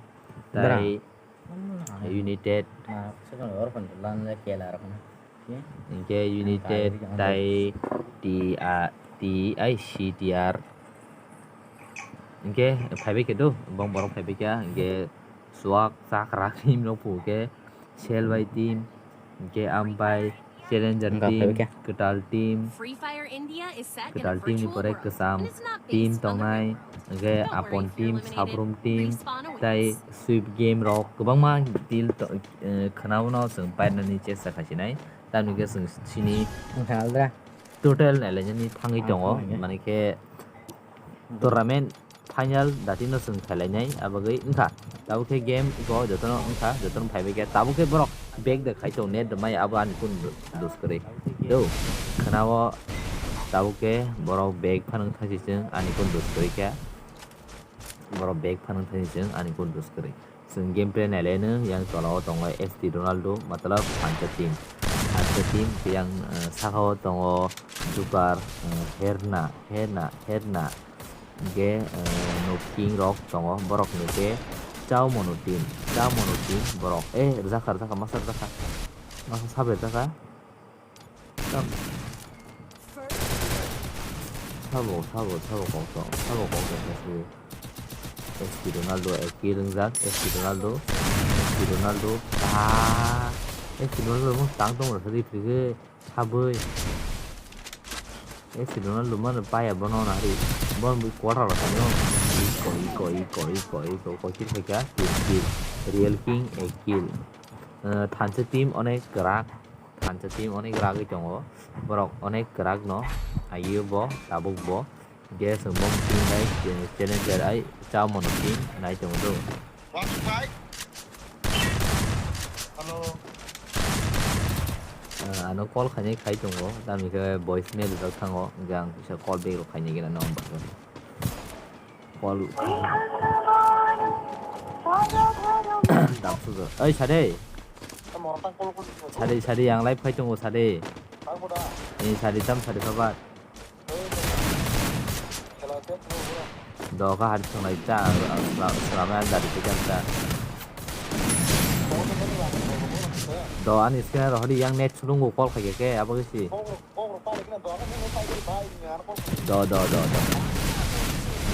Bra. Tai United. Hinkhe United tai T A, T I C T R. Hinkhe phaibai khe do, bong borok phaibai kha, hinkhe Swag, Chakra team rok phu khe, Sel bai team, hinkhe Ambai, Challenger team, Kwtal team, Kwtal team ni pore Kwcham team tongnai, hinkhe Apon team, Sabrum team, tai Swift Game rok kwbangma team to-, eh, khwnao no chwng painani chesta khaisinai, tamni hwnkhe chwng sini total nailainani thangwi tongo, mane khe tournament final datino chwng khailainai, abagwi wngkha. Tabuk khe game iko jotono wngkha, jotono phaibai khe. Tabuk khe borok back da khai tongo, net rwmai abo ani phone dos kwrwi. Do, khwnao tabuk khe borok back phano thangsi chwng ani phone dos kwrwi khe. Borok back phano thangsi chwng ani phone dos kwrwi. Chwng gameplay nailaino, yang tola o tongo S T Ronaldo, matlab phansa team. Phansa team, yang, eh, saka o tongo Joker, eh, Herna, Herna, Herna. Hingke, eh, no king rok tongo, borok ni khe Chao Mono team, Chao Mono team borok, eh, rwjakha, rwjakha, masa rwjakha, masa sabai rwjakha. Sabo, sabo, sabo kok tong, sabo kok tong khe se. S T Ronaldo, S T Ronaldo, S T Ronaldo, ah, S T Ronaldo mo tang tong rw khe, habwi. S T Ronaldo mano paya bono na hari, bon bui quarter rw kha no. Iko, iko, iko, iko, iko, iko, kill khaika, kill, kill. Real king, a kill. Eh, thansa team onek kwrak. Thansa team onek ragwi tongo. Borok onek kwrak no. Ayo bo, tabuk bo. Gas bom team bai, challenger ai, Chao Mono team nai tongo do. Hello. Eh, ano call khainai khai tongo, tamni khe voice mail rijak thango, hingke ang kisa call back rok khainai gana no. Call. Dam sujo. Oi, sade. Sade, sade, ang live khai tongo, sade. Eh, sade, tam sade, sabat. Doka hari songlai ta, selama yang dari pegang ta. Do ani scan rohori yang net sulung go call khai ke, apa ke si? Do, do, do, do.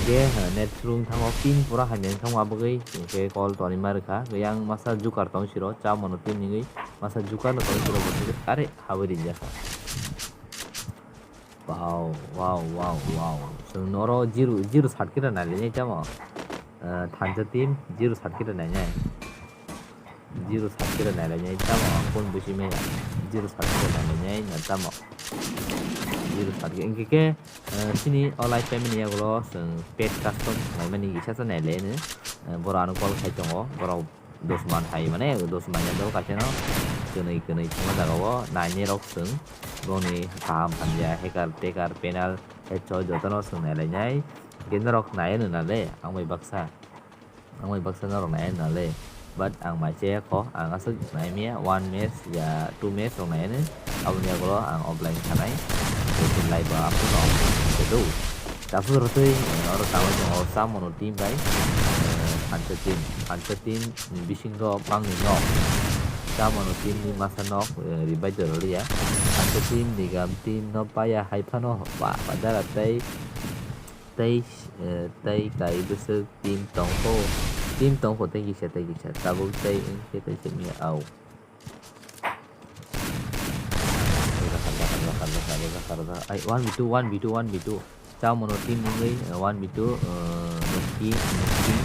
Ge, ha, net sulung thango, ping pura hai neng thango abagwi, hingke call toni ma rwkha. Yang masa jukar tong siro, Chao Mono team ningwi, masa jukar no tong siro, are, habwi rijak. Wow, wow, wow, wow. Chwng noro zero, zero sat khe rwnai le tamo. Eh, thansa team, zero sat khe rwnai nai. Zero sat khe rwnai le nai tamo. Kon busi me ya. Zero sat khe rwnai le nai na tamo. Zero sat khe, hingke khe, eh, sini o live payment ni yagulo chwng paid custom khlaimani kisa sa nai le no. Eh, boro ano call khai tongo. Boro Dosman hai mane, dosman ya do kaisa no. kwnwi kwnwi thangma jagao nainai rok chwng boni kaham hamya hacker taker panel headshot jotono chwng nailainai. Hwnkhe norok naiya nwnale ang bai baksa. Ang bai baksa norok nai nale, but ang mai chaya kho, ang aswk nai maya, one match ya two match rok nai ani, aboni yagulo ang offline thanai, tei live o upload rok tei do. Tapos rotwi oro tangwi tongo Chamono team bai, eh, Hansa team, Hansa team ni bisingo bangni no Chamono team ni masa nok, eh, revive rwliya, Hansa team ni gam team no paya hai phano ba, ba jaga tei Tei, eh, tei kai bwswk team tongkho, team tongkho tei kisa, tei kisa, tabuk tei wngkhe tei simi au. Rwjakha, rwjakha, rwjakha, rwjakha, rwjakha, rwjakha. Ai, one v two, one v two, one v two. Chamono team wngwi, eh, one v two, eh, nukki, nukki,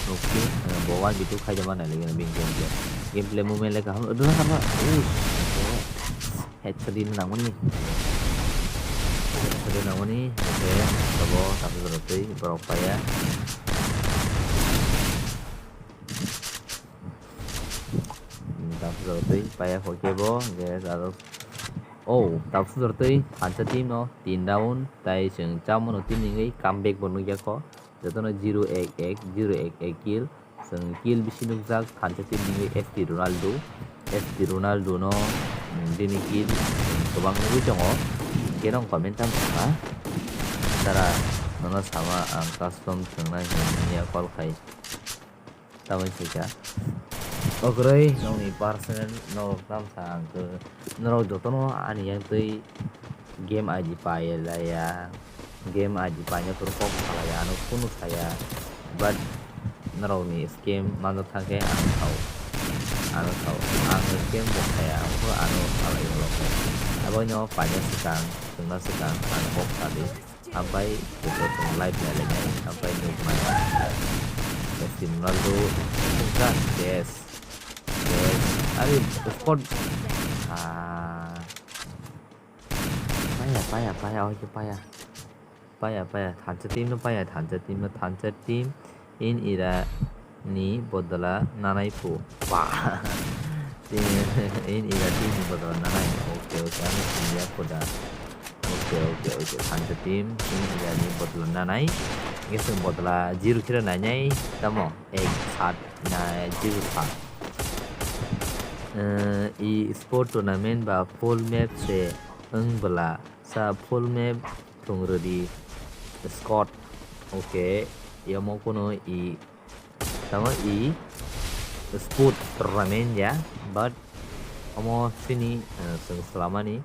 nukki, eh, bo one v two khaijama nai lagi bini gameplay. Gameplay movement le kaham, rwjakha, rwjakha. Ush, eh. Headshot din nangmani. Headshot din nangmani. Oke, abo tapos rotwi borok paya. Tapos rotwi paya hokebo, guys, aro. Oh, tapos rotwi Hansa team no tin round, tai chwng Chamono team ni wngwi comeback bo nukya kho. Jotono zero ek ek, zero ek ek kill. Chwng kill bisi nukjak, Hansa team ni S T Ronaldo. S T Ronaldo no, mm, bini kill, mm, kwbang nugwi tongo. Hwnkhe nong comment tamo wngkha. Dara, nono sama ang custom thwngnai hwnwi ya call khai. Tamoni saikha. Ogroi, nokni personal, norok tamsa ang khe, norok jotono ani yang twi game I D pailaiya. Game I D paina phuru kok salaiya, ano kunu saya, but norokni scam manjak thangkhe ano sao, ano sao, ang scam bo khaya, ang khe ano salai ulo khe. Aboino paina swkang, chwngna swkang, ang kok sadi, ampai kuchuk chwng live nailainai, ampai nuknai. Messi, Ronaldo, yes, yes, ari spot, ah. Paya, paya, paya, oke, paya. Paya, paya, Thansa team no paya, Thansa team no, Thansa team in ira ni bodola nanai phu. Ba. Team in ira team ni bodola nanai. Oke, oke, ano team ya khuda. Oke, oke, oke, Thansa team in ira ni bodola nanai. Ngesung bodola zero kira nanai, tamo? Ek sat na zero sat. Eh, i sport tournament ba full map se wng bwla. Sa full map thung rwdi squad. Oke, yamo kuno i tamo i sport tournament ya, but omo sini, eh, chwng swlamani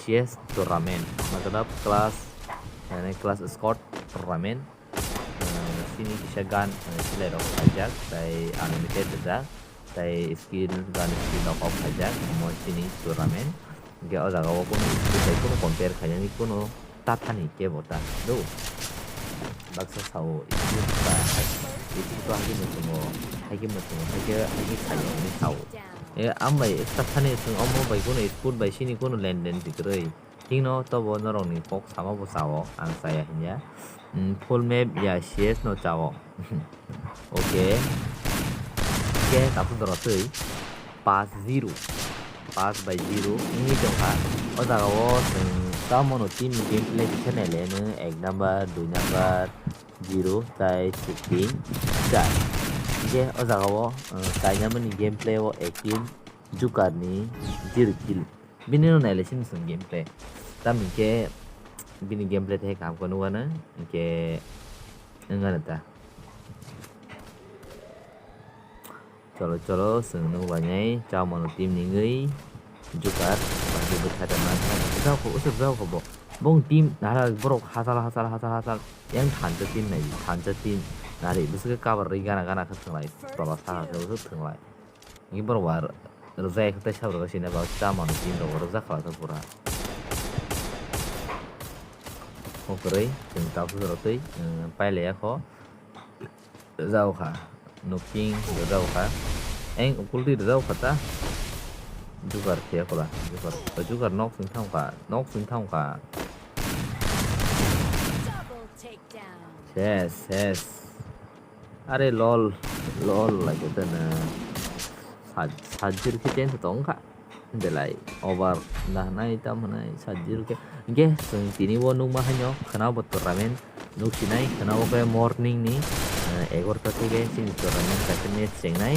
C S tournament, matlab class, yani class squad tournament. Eh, sini kisa gun, eh, selai rok khaijak, tai unlimited rijak, tai skill, gun skill rok khaijak, omo sini tournament. Hingke o jaga o kunu skill bai kunu compare khainani kunu tathani kebo ta do. Baksa sao skill ta, skill to hagi muchungo, hagi muchungo, hagi, hagi khayo hinwi sao. E, ambai tathani chwng omo bai kunu sport bai sini kunu lenden tikrwi. Hino tobo norokni kok sama bo chao, ang chaya hinya. Mm, full map ya C S no chao. Oke. Oke, tapos doro twi. Pass zero. Pass by zero. Wngwi tongkha. O jaga o chwng tamo no team ni gameplay kisa naileno ek number, dui number, zero, tai fifteen, char. Hingke o jaga o, uh, kainamani gameplay o ek team Joker ni zero kill. Bini no nailai sini chwng gameplay. Tamni khe bini gameplay tei kaham khe nukgana, hinkhe wngana ta. Cholo, cholo, chwng nukbainai, Chaomano team ni wngwi Joker, bwthai da man, rwjak kho, usuk rwjak kho bo. Bong team, nahara borok hachal, hachal, hachal, hachal, yang thansa team nai, thansa team, nari, bwswk khe cover rwi gana, gana khe thwnglai, tola saka khe usuk thwnglai. Ni borok ba rwjak khe tei sabo rwjak sina ba Chaomano team rok rwjak kha khe pura. Hwnkhe chwng tabuk rw twi, eh, pailaiya kho. Rwjak kha. Nukting rwjak kha. Eng ukulti rwjak kha ta. Joker phiya kho la. Joker, Joker nok sing thang kha. Nok sing thang kha. Double takedown. Ses, ses. Are lol, lol, like that na. Sa-, sajir khe chen sa tong kha. Belai over da hwnai tam hwnai sajil khe. Hinkhe chwng tini o nukma haino khwnabo tournament nuksinai khwnabo khe morning ni, eh, egarota theke chini tournament kaisa match chengnai,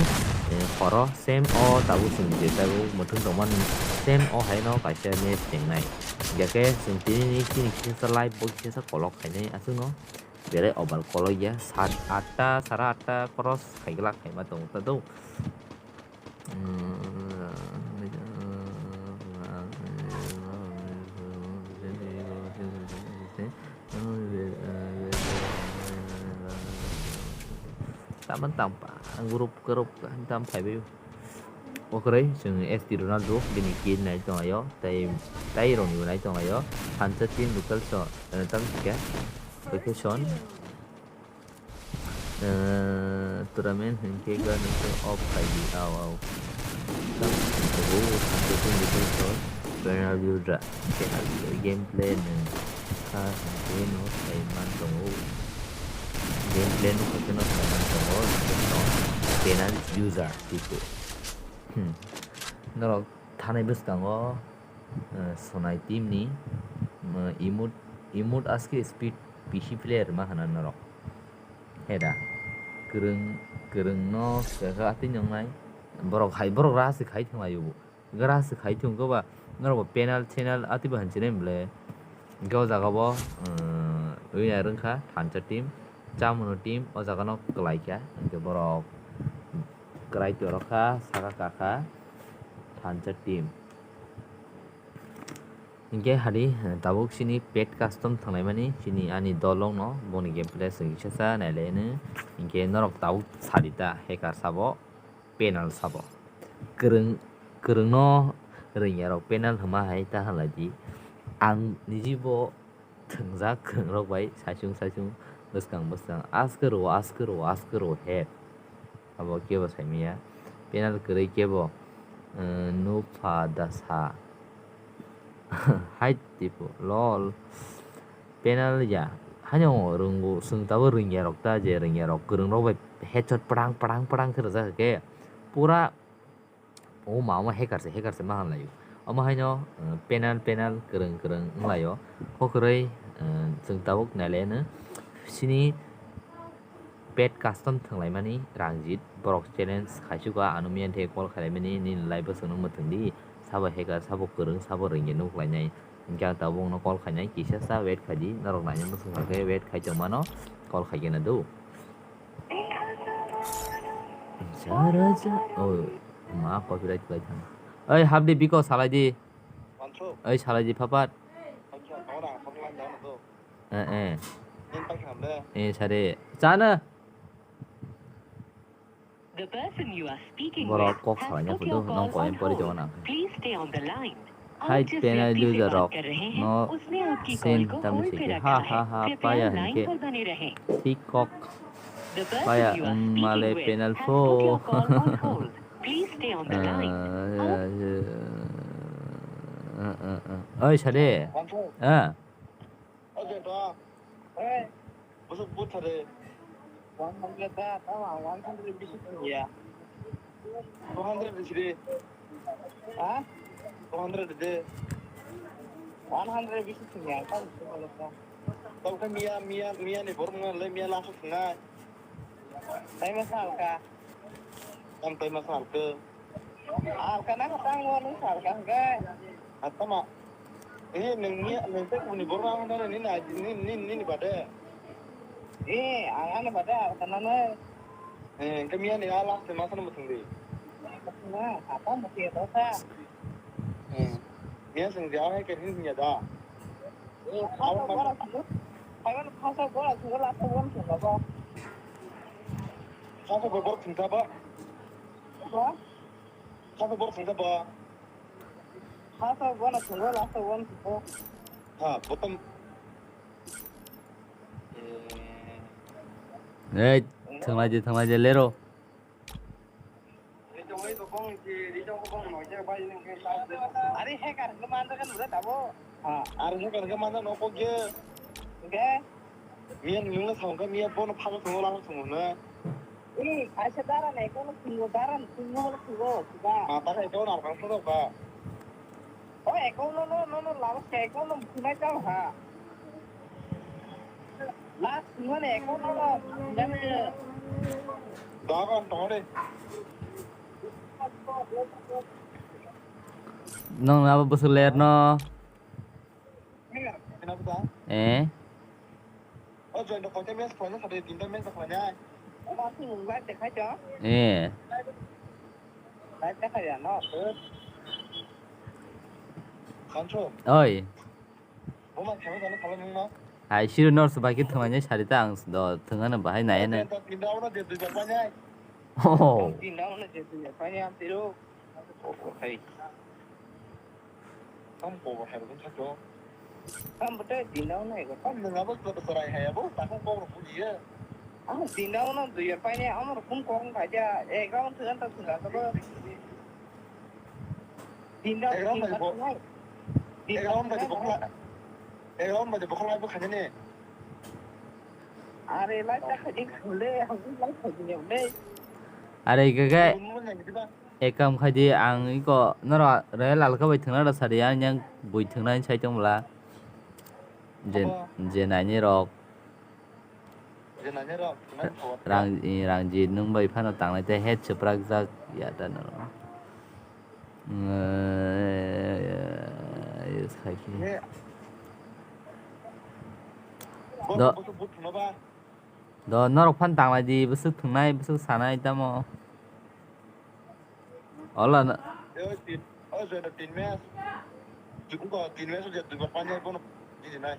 eh, horo same o tabuk chwng je tabuk mwthang tongmani same o haino kaisa match chengnai. Hinkhe chwng tini ni chini kisa live bo kisa kolok khainai aswkno. Belai over kolok ya, sat atta, sara atta cross khaiglak khaima tongo ta do. Taman tam pa group group tam phaibai. Okroi chwng S T Ronaldo bini kill nai tonglaio, tei tei rong nai tonglaio. Hansa team local so, eh, tam khe vacation. Eh, tournament hinkhe gani khe off khai di, au, au. Tam khe bo hansa team local so, Bernal View dra. Hinkhe gameplay nung kha hinkhe no sai man tongo. Gameplay no kha no sai man tongo. Penal user people. Hmm. Norok thanai bwskango, eh, Sonai team ni, eh, emote, emote aske speed P C player ma hwnna norok. Heda. Kwrwng, kwrwng no khe atwi nongnai. Borok hai, borok ras khai thwng laio. Ras khai thwng khe ba norok bo penal, chenal atwi bo hanchine bwle. Hinkhe o jaga bo, eh, winner wngkha Thansa team, Chamano team o jaga no kwlai kha. Hinkhe borok kwrai torok kha, saka kakha Thansa team. Hinkhe hadi, eh, tabuk sini pet custom thanglaimani sini ani dolong no boni gameplay swngwi sasa nailai no. Hinkhe norok tabuk sadi ta hacker sabo, penal sabo. Kwrwng, kwrwng no rwngya rok penal hwnma hai ta halai di. Ang niji bo thwngjak kwrwng rok bai saichung saichung bwskang bwskang aske rwo, aske rwo, aske rwo he. Abo kebo saimanya. Penal kwrwi kebo, eh, nupha dasa. Hai tipo, lol. Penal ya. Haino rwngo, chwng tabuk rwngya rok ta, je rwngya rok, kwrwng rok bai headshot pdang, pdang, pdang khe rwjak khe. Pura, o ma, omo hacker se, hacker se ma hwnlaio. Omo haino, eh, penal, penal, kwrwng, kwrwng wnglaio. Hwnkhe kwrwi, eh, chwng tabuk nailaiano. Sini pet custom thwnglaimani Rangjit, borok challenge khaisukha, ano miyanthe call khailaimani, nini live o chwngno mwthwng di, sabo hacker, sabo kwrwng, sabo rwngya nuklainai. Hinkhe ang tabuk no call khainai, kisa sa wait khaidi, norok naina mwthwng khe wait khai tongmano, call khaigena do. Jara ja, oh, ma copyright khlai thang. Oi, hapdi biko salai di. Oi, salai di phapat. Eh, eh. Eh, sare. Chana. The person you are speaking with has put your call on hold. Please stay on the line. Hai penal user rok no sin tamni sike ha ha ha paya hinkhe thik kok paya wng male penal pho. Oi sade. Ah. Oke to. Busuk buthare. One hundred da, tama one hundred bisi thangya. Two hundred bisi de. Ha? Two hundred de. One hundred bisi thangya, tamo sima lokha. Tamo khe miya, miya, miya ni borok no le miya last thangna. Tei ma salka. Ang tei ma salka. Alka na ka tang wani salka hwnkhe. Atama. Eh, nungni, nung tei kuni borok ang tare nini, nini, nini, nini bade. Eh, ang ani bade alka na nai. Eh, hwnkhe miya ni ala se masa no muthung di. Na, apa mesti itu sa. Eh, miya sing dia hai ke nini ya da. Eh, apa bola tu? Apa bola tu? Apa bola tu? Apa bola tu? Apa bola tu? Apa? Sabo borok thangkha ba? Sabo bono thangkha, last o bono thangkha. Ha, bottom. Ei, thanglai di, thanglai di, lero. Are hacker hwnkhe manjak nw tabo. Ha, are hacker hwnkhe manjak nw kok je. Hwnkhe? Miya nwng le thangkha, miya bono phano thangkha, lama thangkha hwnkhe. Ee, kaisa dara nai kono thwngwi, dara thwngwi hwnwi thwngwi, thwngkha. Ma, ta khai kono arkang thwngkha. Account no, no, no, no, last account no, kunai chao ha. Last kunai account no, no, kunai. Dagan tongre. Nong abo bwswk ler no? Kenapa ta? Eh? Oh, join the content match, content satu tinta match apa nya? Apa sih nunggu aja kacau? Eh. Live ta kaya no. Kancho. Oi. Buma kaya sana kalau nunggu. Ai siru nor sebagai temannya sarita ang do tengah bahai naya na. Tinta udah dia tujuh apa nya? Oh. Tinta udah dia tujuh apa nya tiru. Oh, hai. Tam ko hai ko chato. Tam bete dinau nai ko. Tam nang abo to sarai hai abo, ta ko ko ko ye. Amo dinau no dui ya pai ne amo kun ko ko ka ja. E ga on tuan ta tuan ta ko. Dinau. E ga on bai bo. E ga on bai bo khala. E ga on bai bo khala bo khane ne. Are lai ta khaji khule, lai khaji ne. Are gaga. Ekam khai di ang iko norok Royal Alka bai thwngna rw sadi, ang yang bui thwngna sai tong bwla. Je, Abo. Je naini rok. Je naini rok, thwngna rok. Rang, i, rang ji nwng bai phano tangnai tei head chwprak jak ya ta no. Yes, khai ki. Ne. Do. Bo, bo, bo thwngna ba. Do norok phan tanglai di, bwswk thwngnai, bwswk sanai tamo. Ola na. Yo, tin, oh, join the tin match. Jukung ko tin match je dui bar panya bono di di nai.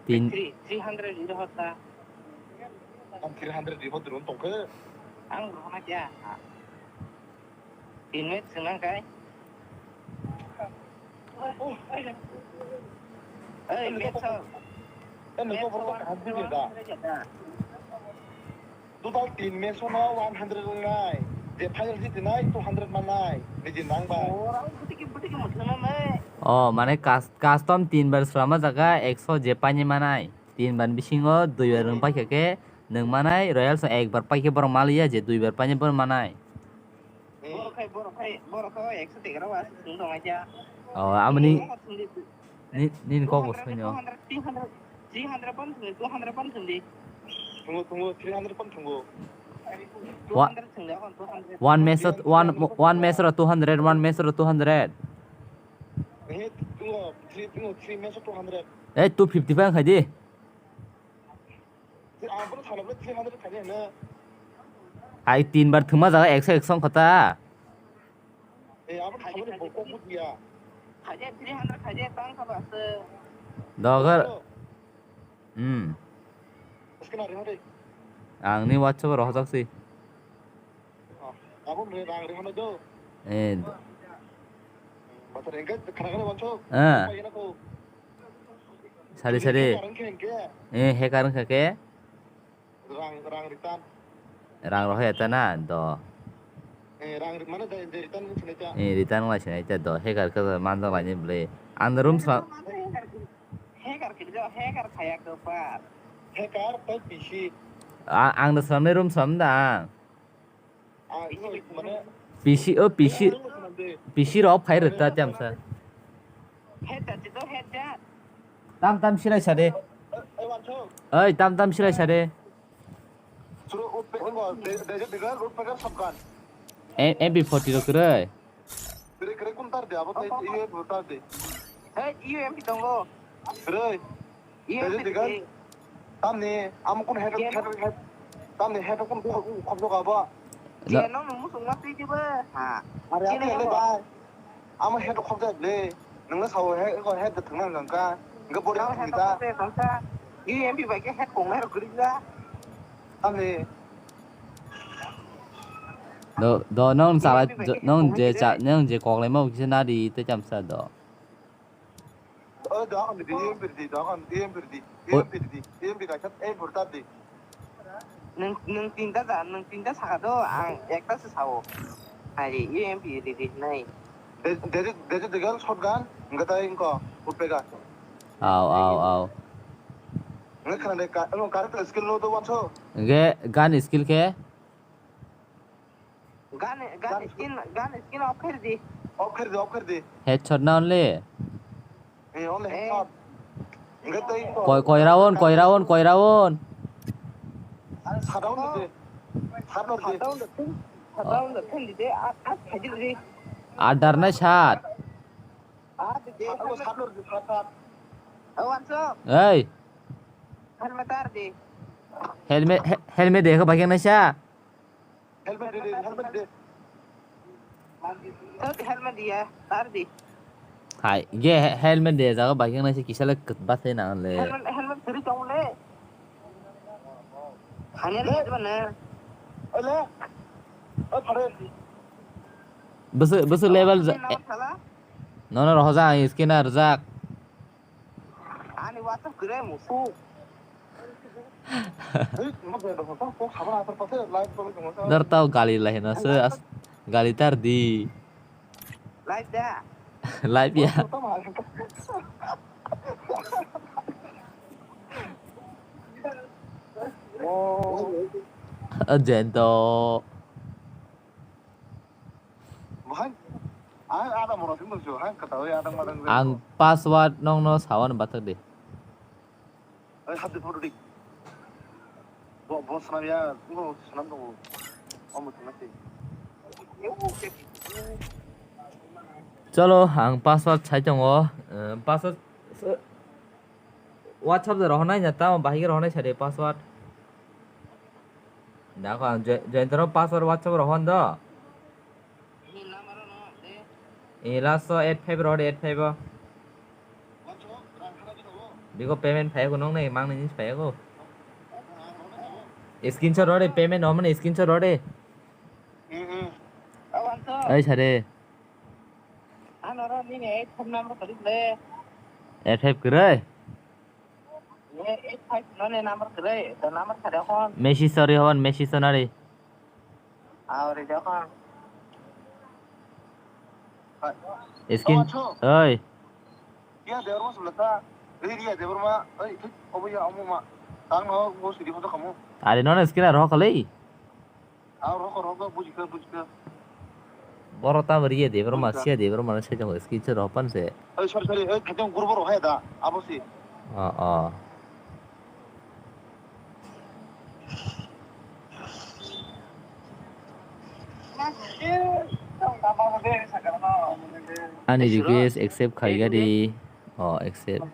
Tin. Three, three hundred di hota. Ang three hundred di hota run tongke. Ang rohna kya? Teammate swnang kai. Ei, match o. Match o one hundred da. Total team match o no one hundred nai. Je final jiti nai two hundred manai. Niji nang bai. Ora, buti ki, buti ki muthu na nai. Oh, mane cus-, custom tin bar swlama jaga ekso je paini manai. Tin bar bisingo dui bar rwng paikha khe nwng manai, Royal song ek bar paikhe borok maliya je dui bar paini borok manai. Borok khai, borok khai, borok khai ekso tegra wa aswk thwng tong ai kha. Oh, amoni ni, nini kok bo swngo. Two hundred, three hundred, three hundred pon thwng, two hundred pon thwng di. Thwngo, thwngo, three hundred pon thwngo. Two hundred thwng di, akon two hundred. One match o, one, one match o two hundred, one match o two hundred. Eh, thwngo, three, thwngo, three match o two hundred. Eh, two fifty phan khai di. Ang bono thangna bwle three hundred khaidi hwnwi. Hai tin bar thwngma jaga ekso ekso wngkha ta. Eh, abo thangma ni bo kok bujiya. Khaidi three hundred khaidi tang kha ba se. Dogar. Hello. Hmm. Skena ri hore. Ang ni WhatsApp ro hojak si. Abo mre rang rihano do. Eh. Batar engke khana khana wancho. Ah. Pai na ko. Sari, sari. Rang ke engke. Eh, hacker wngkha khe? Rang, rang return. Rang rohoi eta na do. Eh, rang ri-, mane dai, dai return wng sinai ta. Eh, return wng sinai ta do. Hacker khe manjak laini bwle. Ang room sa- Hacker khe do, hacker khaya ko par. Hacker tai P C. A-, ang da samne room sam da. P C, o P C, P C rok phai rwkha tiamsa. Tam tam silai sa de. Oi, tam tam silai sa de. M P forty rok kwrwi. Kwrwi kwrwi kun tar de, abo tai U M P tar de. Hey, U M P tongo. Kwrwi. Iya, Jadi, iya, digan, iya. Tamni, amo kun head, Iya. Head, head, tamni head kun khop, khop jok abo. Iya, nong nong musung mas twi diba. Ha. Are, iya, amo iya, hele iya. Bai. Amo head khop jok le. Nang sao head, ko head thang nang ka. Nang body nang thang head ta. Khop jok ka. Iya, M P bai ke head kong nai rok gri ga. Tamni. Do, do, nong chala, nong je cha, nong je kok le mo kisa na di te cham sa do. O, dogan di, M P di, dogan di, M P di, M P di, M P kaisa, M P di. Nwng, nwng tinta da, nwng tinta saka do, ang ekta se sao. Hai, M P di di nai. Dede, dede, dede, shotgun, nggak tahu engko, upega. Au, au, au. Nggak kena deh, ka-, emang karet skill lo tuh, wanso. Nggak, gun skill ke? Gan, gan skin, gan skin off khaidi. Off khaidi, off khaidi. Headshot na only? Eh, only headshot. Enggak tahu itu. Koi, koi round, koi round, koi round. Sat round deh. Sat round deh. Sat round deh. Sat round deh. Sat round deh. Sat round deh. Adar na sat. Sat round deh, sat, sat. Oh, what's up? Hey. Helmet ar di. Helmet, he-, helmet deh, kau pakai na sat. Helmet de, helmet de. Sir, helmet diya, sir di. Hai, ge he-, helmet de jaga bai kang nai se kisa le kut ba se na le. Helmet, helmet siri tong le. Hanya le ba na. Ole. O phare. Bese, bese level ja-, sala. Nono roho ja, scanner jak. Ani WhatsApp kwrwi musuk. Dar tau gali lai hino se as-, gali tar di. Live da. Live ya. Jento. Bahai, ang ada moro sing dong, ang kata, oi, ada madang. Ang password nong no sawan batak de. Oi, hap de photo dik. Bo, bo sanam ya, bo sanam dong. Om sanam sih. Cholo, ang password sai tongo. Eh, password se-, WhatsApp de rohonai na tamo bahai ke rohonai sade password. Dako ang je-, Jayantro password WhatsApp rohon do. Ini last o eight five rohon, eight five o. Biko payment phai ko nong nei mang ni phai ko. Screenshot rohon, payment rohon, screenshot rohon. Ai sare. Ano ro nini eight five number kari le. Eight five kwrwi? Ye eight five no ne number kwrwi, the number kare hon. Messi sorry hon, Messi sonari. Aw re hon. Skin. Oh, acho. Oi. Iya Debbarma sebelah ta. Ini dia Debbarma. Oi, itu. Oh ya, omo ma. Tang no, mau sedih foto kamu. Are no skin aro kali. Ang rokho, rokho, bujikha, bujikha. Borok tamo riya de, borok ma siya de, borok ma sai tongo, screenshot rok pan se. Oi, sorry, sorry, oi, khaitong group rok hai da, abo si. Oh, oh. Ani request accept khai gari. Oh, accept.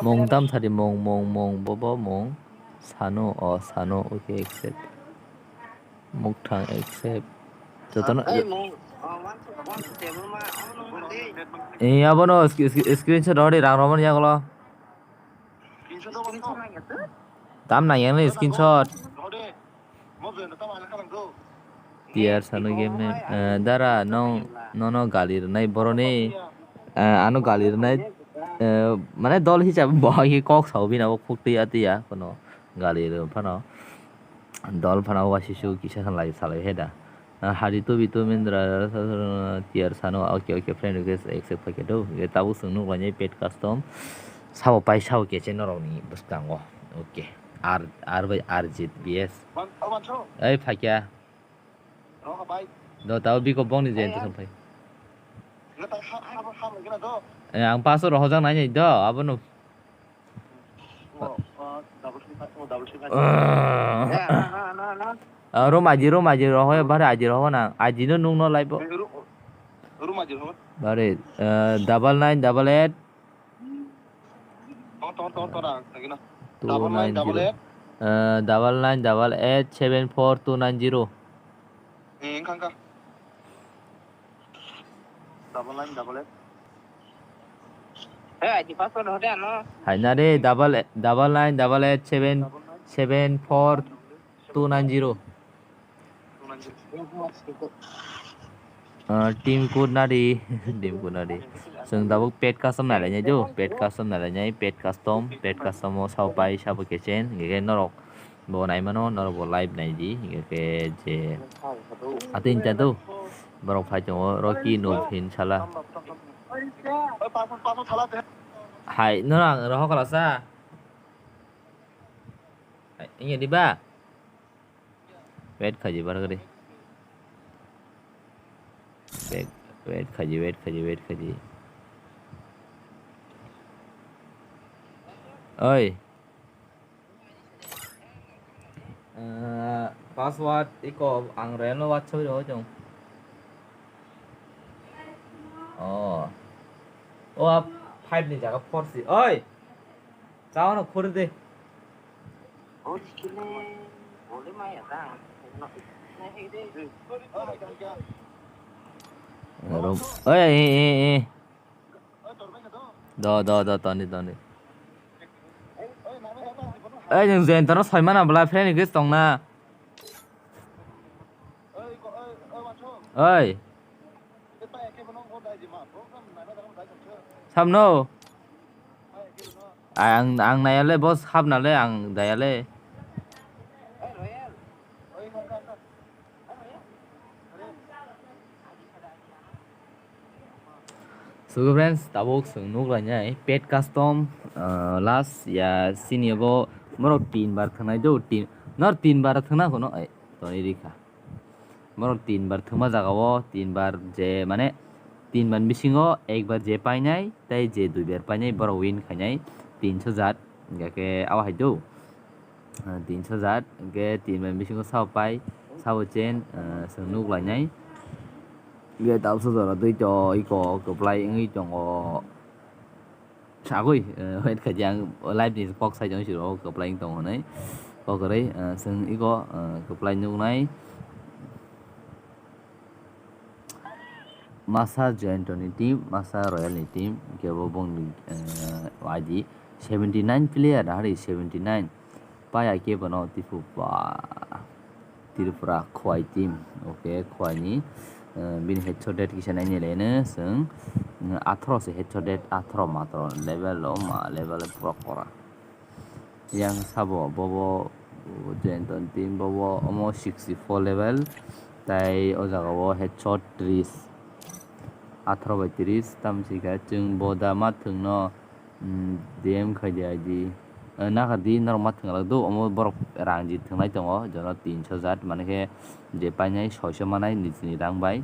Mung tam thari mung, mung, mung, bobo mung. Sano, oh, sano, okay, accept. Mukthang accept. Jotono. Eh, abono sc-, sc-, screenshot rodi rang romon yagolo. Tam nang yang screenshot. Tiar sano game ni, eh, dara nong, nono gali rwnai boroni, eh, ano gali rwnai, eh, mane dol hisabe bo hai kok sao bini abo khuk twi ya twi ya kono gali rw phano dol phano wasisu kisa khan lai salai hai da. Ah, hari tubi tu mindra tiar sano, okay, okay, friend request accept khai khe do. Tabuk chwng nuk lainai pet custom sabo pai sabo keche norok ni bwskango. Okay. R, R by R Z B S. Ei, phaikya. Do, tao biko bongni je entu sampai. Eh, ang paso rohojak nai do, abono. Ah, room aji, room aji, rohoya, bare aji roho na. Aji no nung no laibo. Bare, eh, double nine, double eight, Tor, tor, tor, tor, ang lagi na. Two nine zero. Double nine double eight. Eh, double nine double eight seven four two nine zero. Eh, engkang ka. Double nine double eight. Eh, aji password hote ano. Hai na re, double, double nine double eight seven seven four two nine zero. Ah, team code nadi, team code nadi. Chwng tabuk pet custom nai lainai do, pet custom nai lainai, pet custom, pet custom o sao pai, sabo kechen, hingke norok bo nai mano, norok bo live nai di, hingke je atwin ta do, borok phai tongo, Rocky, Nobhin, Sala. Hai, norok ang rohor kala sa. Hai, ingya di ba? Wait khaji bar gari. Wait, wait khaidi, wait khaidi, wait khaidi. Oi. Eh, password iko ang reno WhatsApp ro jong. Oh. O ap five ni jaga four si. Oi. Chao no khur de. Rom. Oi, eh, eh, eh. Do, do, do, toni, toni. Ei, nwng Jayanta no soi mana bwla friend request tong na. Oi. Samno. Ang, ang naiya le, boss hap na le, ang daiya le. So friends, tabuk chwng nuk lainai pet custom, ah, last ya sini bo borok tin bar thwngnai do, tin, nor tin bar thwngna kono, ai, toni rikha. Borok tin bar thwngma jaga o, tin bar je, mane, tin bar bisingo ek bar je painai, tei je dui bar painai, borok win khainai, tinso jat, hingkha khe abo hai do. Ah, tinso jat, hingkhe tin bar bisingo sabo pai, sabo chen, ah, chwng nuk lainai. Hingkhe tabuksa jora dui to iko kwplai wngwi tongo. Sagwi, eh, wait khaidi ang live ni kok sai jang siro kwplai wng tong hwnwi. Kok kwrwi, eh, chwng iko, eh, kwplai nuknai. Masa Joyento ni team, Masa Royal ni team, kebo bongni, eh, I D seventy nine player, hari seventy nine. Paya khe bono Tipu ba Tripura Khwai team. Okay, Khwai ni, eh, bini headshot rate kisa naini leno chwng, eh, atharo se headshot rate, atharo matro level o ma level pura kora. Yang sabo bobo Joyento team bobo omo sixty four level. Tai o jaga o headshot tris, atharo bai tris tamsika chwng boda ma thwngno. Hmm, D M khaidi I D. Eh, nakardi norok ma thwngla do, omo borok rang ji thwnglai tongo, jono tinso jat, mane khe je painai soiso manai nijini rang bai.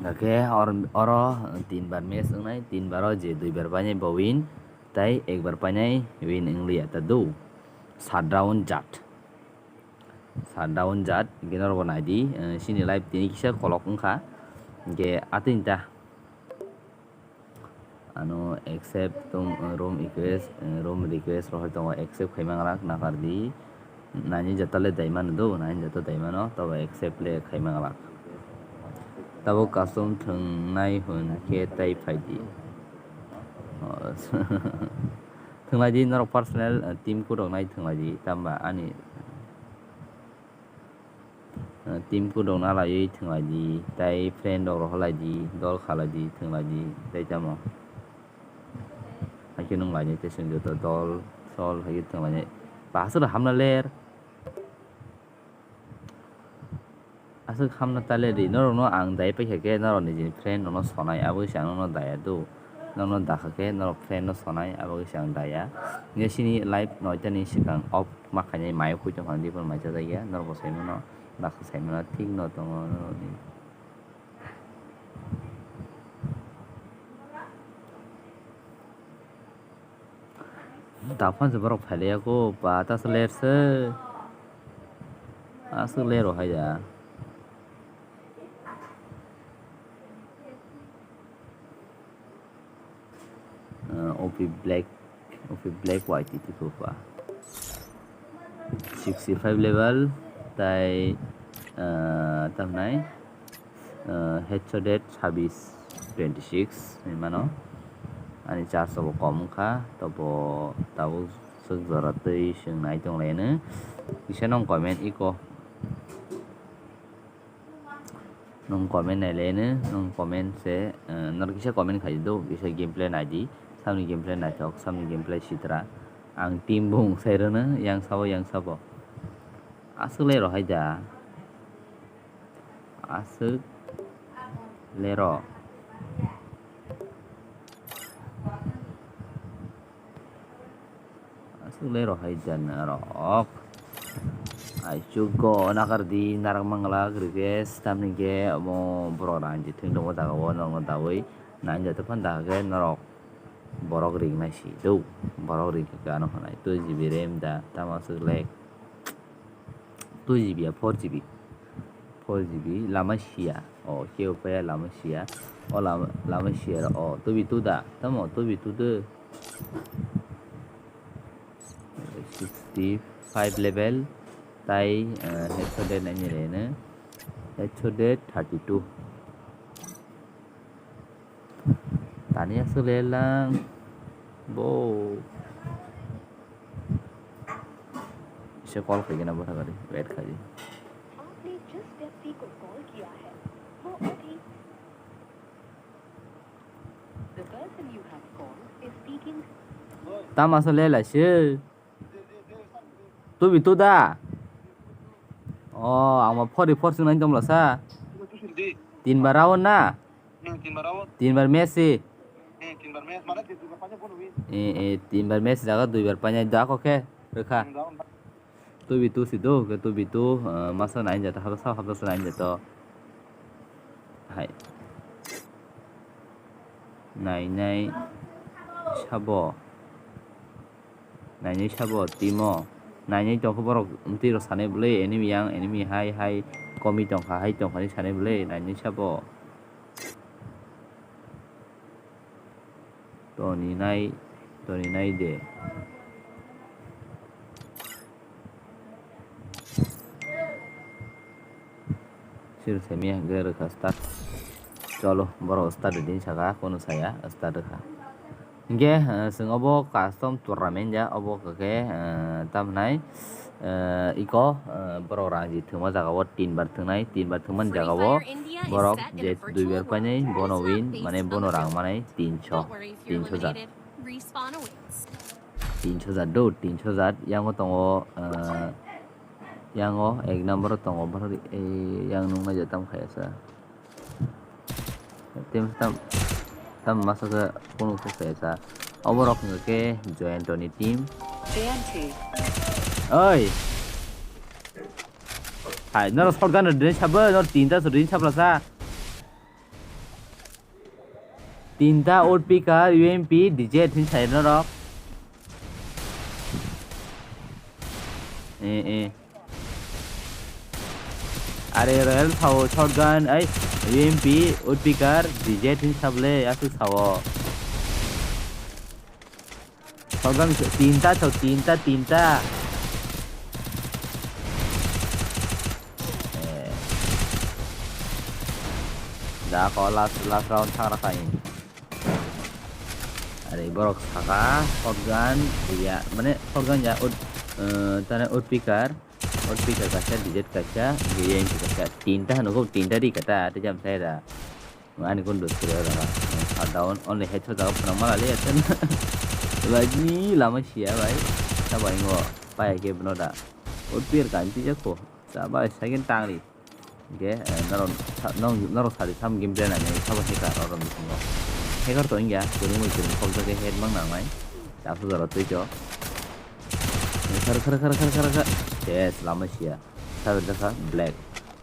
Hake or-, oro tin bar match wngnai, tin bar o je dui bar painai bo win, tai ek bar painai win wngliya ta do. Sat round jat. Sat round jat, hingke norok bo naidi, eh, sini live tini kisa kolok wngkha. Hingke atwini ta. Ano accept tong, eh, room request, eh, room request rohor tongo, accept khaima ngalak nakardi. Nani jatale daimano do, nani jata daimano, tobo accept le khaima ngalak. Tabo custom thwngnai hwn khe tai phaidi. Oh, thwnglaidi norok personal, eh, team code rok nai thwnglaidi, tamba ani Ah, team code rok na laiwi thwnglaidi, tai friend rok rohorlaidi, dol khalaidi, thwnglaidi, tai tamo. Haikhe nwng lainai tei chwng joto dol sol haikhe thwnglainai. Ba aswk hamna ler. Aswk hamna ta ler di, norokno ang dai paikha khe norok nijini friend rokno sonai, aboni se ang nono daya do. Nono dakha khe norok friend no sonai, abo khe se ang daya. Nge sini live noita ni swkang off ma khainai, mai khui tong phang di, phano mai cha jakya, norok bo sai mano, baksa sai mano, thik no tongo norok ni. Daphang se borok phailaiya kho, ba ta se ler se. Aswk ler rok hai ya. Ah, O P Black, O P Black Y T T Pupa. Sixty five level, tai, ah, tamnai, ah, headshot rate sabis, twenty six hinmano. Ani charge bo kom wngkha, tobo tabuk swk jora twi swng nai tong laino. Kisa nong comment iko. Nwng comment nailaino, nwng comment se, eh, norok kisa comment khai di do, kisa gameplay nai di, samni gameplay naithok, samni gameplay sitra. Ang team bung sai rwno, yang sabo, yang sabo. Aswk le rohai da. Aswk le ro. Aswk le rohai da norok. Aichugo nakar di narak manglak request tamni khe omo borok rang je thwng tongo jaga o norok no dawi nai jatwi phan da khe norok borok ring nai si do borok ring khe ano hwnai two G B ram da tamo aswk lag two G B ya four G B four G B lama sia o kebo paya lama sia o lama lama sia o two B two da tamo two B two de. Sixty five level tai headshot dead nani rene headshot dead thirty two tani aswk le lang bo se call khaigena bwtha gari wait khaidi. आपने जिस व्यक्ति को कॉल किया है वो अभी The person you have called is speaking. Tama so lela se. Two B two da. Oh, ang ma four four sing nang tomla sa. Tin bar round na? Hmm, tin bar round. Tin bar match si. Hmm, tin bar match, mane tin bar paja bono win. Eh, eh, tin bar match jaga dui bar paja da ko khe. Rekha. Hmm, round. Two B two si do, ke two B two, eh, masa nai jata, hapta sa, hapta sa nai jato. Hai. Nai nai sabo. Nai nai sabo, timo. Nai nai tongkho borok, mtwi rok sanai bwlwi, enemy yang, enemy hai, hai, komi tongkha, hai tongkha ni sanai bwlwi, nai nai sabo. Toni nai, toni nai de. Sir semi hingke rwkha start. Cholo, borok start din saka, kono saya, start rwkha. Hingke, eh, chwng obo custom tournament ya, obo khe, eh, tamhinai, eh, iko, eh, borok rang ji thwngma jaga o tin bar thwngnai, tin bar thwngmani jaga o borok je dui bar painai, bono win, mane bono rang manai tinso, tinso jat. Tinso jat do, tinso jat, yango tongo, eh, yango ek number o tongo, borok, eh, yang nuknai jat tamo khaisa. Team tam, tam masa khe kunu khe khe sa. Oborok hwnkhe Joyantoni team. Oi. Hai, norok shotgun rin sabo, norok tinta so rin sabla sa. Tinta woodpecker, U M P, D Z hin sai norok. Eh, eh. Are royal sao shotgun ai U M P woodpecker D Z hin sable aswk sao. Shotgun tinta sao tinta tinta. Eh. Da ko last last round thang rakha. Are borok saka shotgun ya mane shotgun ya ut eh, tane woodpecker woodpecker kaisa D Z kaisa hingke M P kaisa tinta hano kok tinta ri kata tei jam sai da ani kun dos kre da shutdown only headshot da phana mala le atan lagi lama sia bai ta bai ngo pai ke bno da woodpecker kan ti jako ta bai second tangri. Hingke, eh, norok sa-, norok, norok sadi sam game plan ani sabo hacker oro bisingo. Hacker to wngya, kwrwngwi kwrwng khokjagwi head mang nangnai. Chapsa jora twi to. Khar, khar, khar, khar, khar, khar. Yes, lama sia. Sabe jakha, black.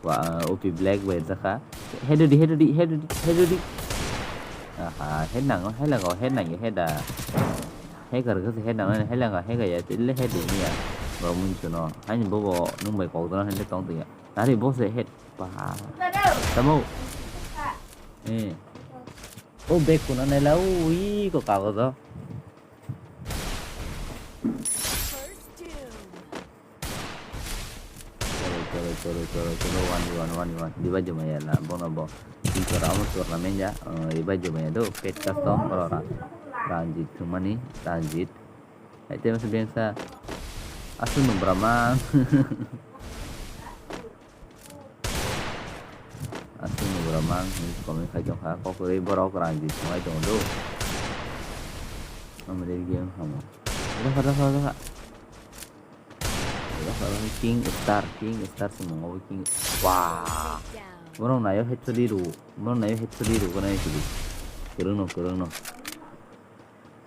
Wa, eh, O P black bai jakha. Head di, head di, head di, head di. Aha, head nango, head nango, head nango, head da. Hacker khe head nangnai, head nango, hacker ya, tile head di ya. Ba mun chuno. Ani bobo nung bai kok dona hende tong tong ya. Nari bo se head. Ba. Tamo. Eh. O bag kuna nai la ui ko kagojo. Cholo, cholo, cholo, cholo, cholo, one v one, one v one. Diba juma ya la, bono bo. Di chora amo tournament ya, eh, diba juma ya do, pet custom, oro ra. Ranjit thumani, Ranjit. Hai te masa bengsa. Asu no bramang. Aswk nugra mang hinwi comment khai tongkha, kok kwrwi borok rang di thwngwi tongo do. Amri game hamo. Rakha, rakha, rakha. Rakha, rakha, King Star, King Star se mungo bo King. Wah. Borok nayo headshot di ru. Borok nayo headshot di ru, kono headshot di. Kwrwngno, kwrwngno.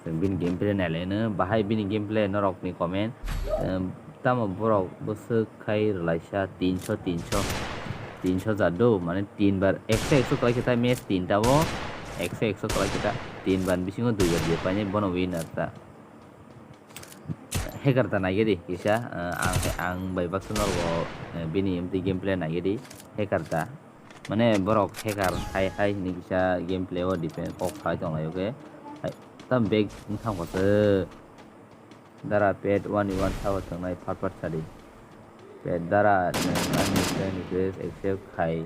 Chwng bini gameplay nailai no, bahai bini gameplay norokni comment, em, Tamo borok bwswk khai rwlaisa tinso, tinso, tinso jat do, mane tin bar ekso, ekso kwlai khe ta match tinta o, ekso, ekso kwlai khe ta tin bar bisingo dui bar je painai bono winner ta. Hacker ta naigedi kisa, eh, ang, ang bai baksa norok, eh, bini mtwi gameplay naigedi, hacker ta. Mane borok hacker hai, hai hinwi kisa gameplay o depend kok salai tonglaio khe. Hai, tam back wngthang khe se. Dara pet one v one sabo tongnai phat phat sadi. Pet dara nwng ani friend request accept khai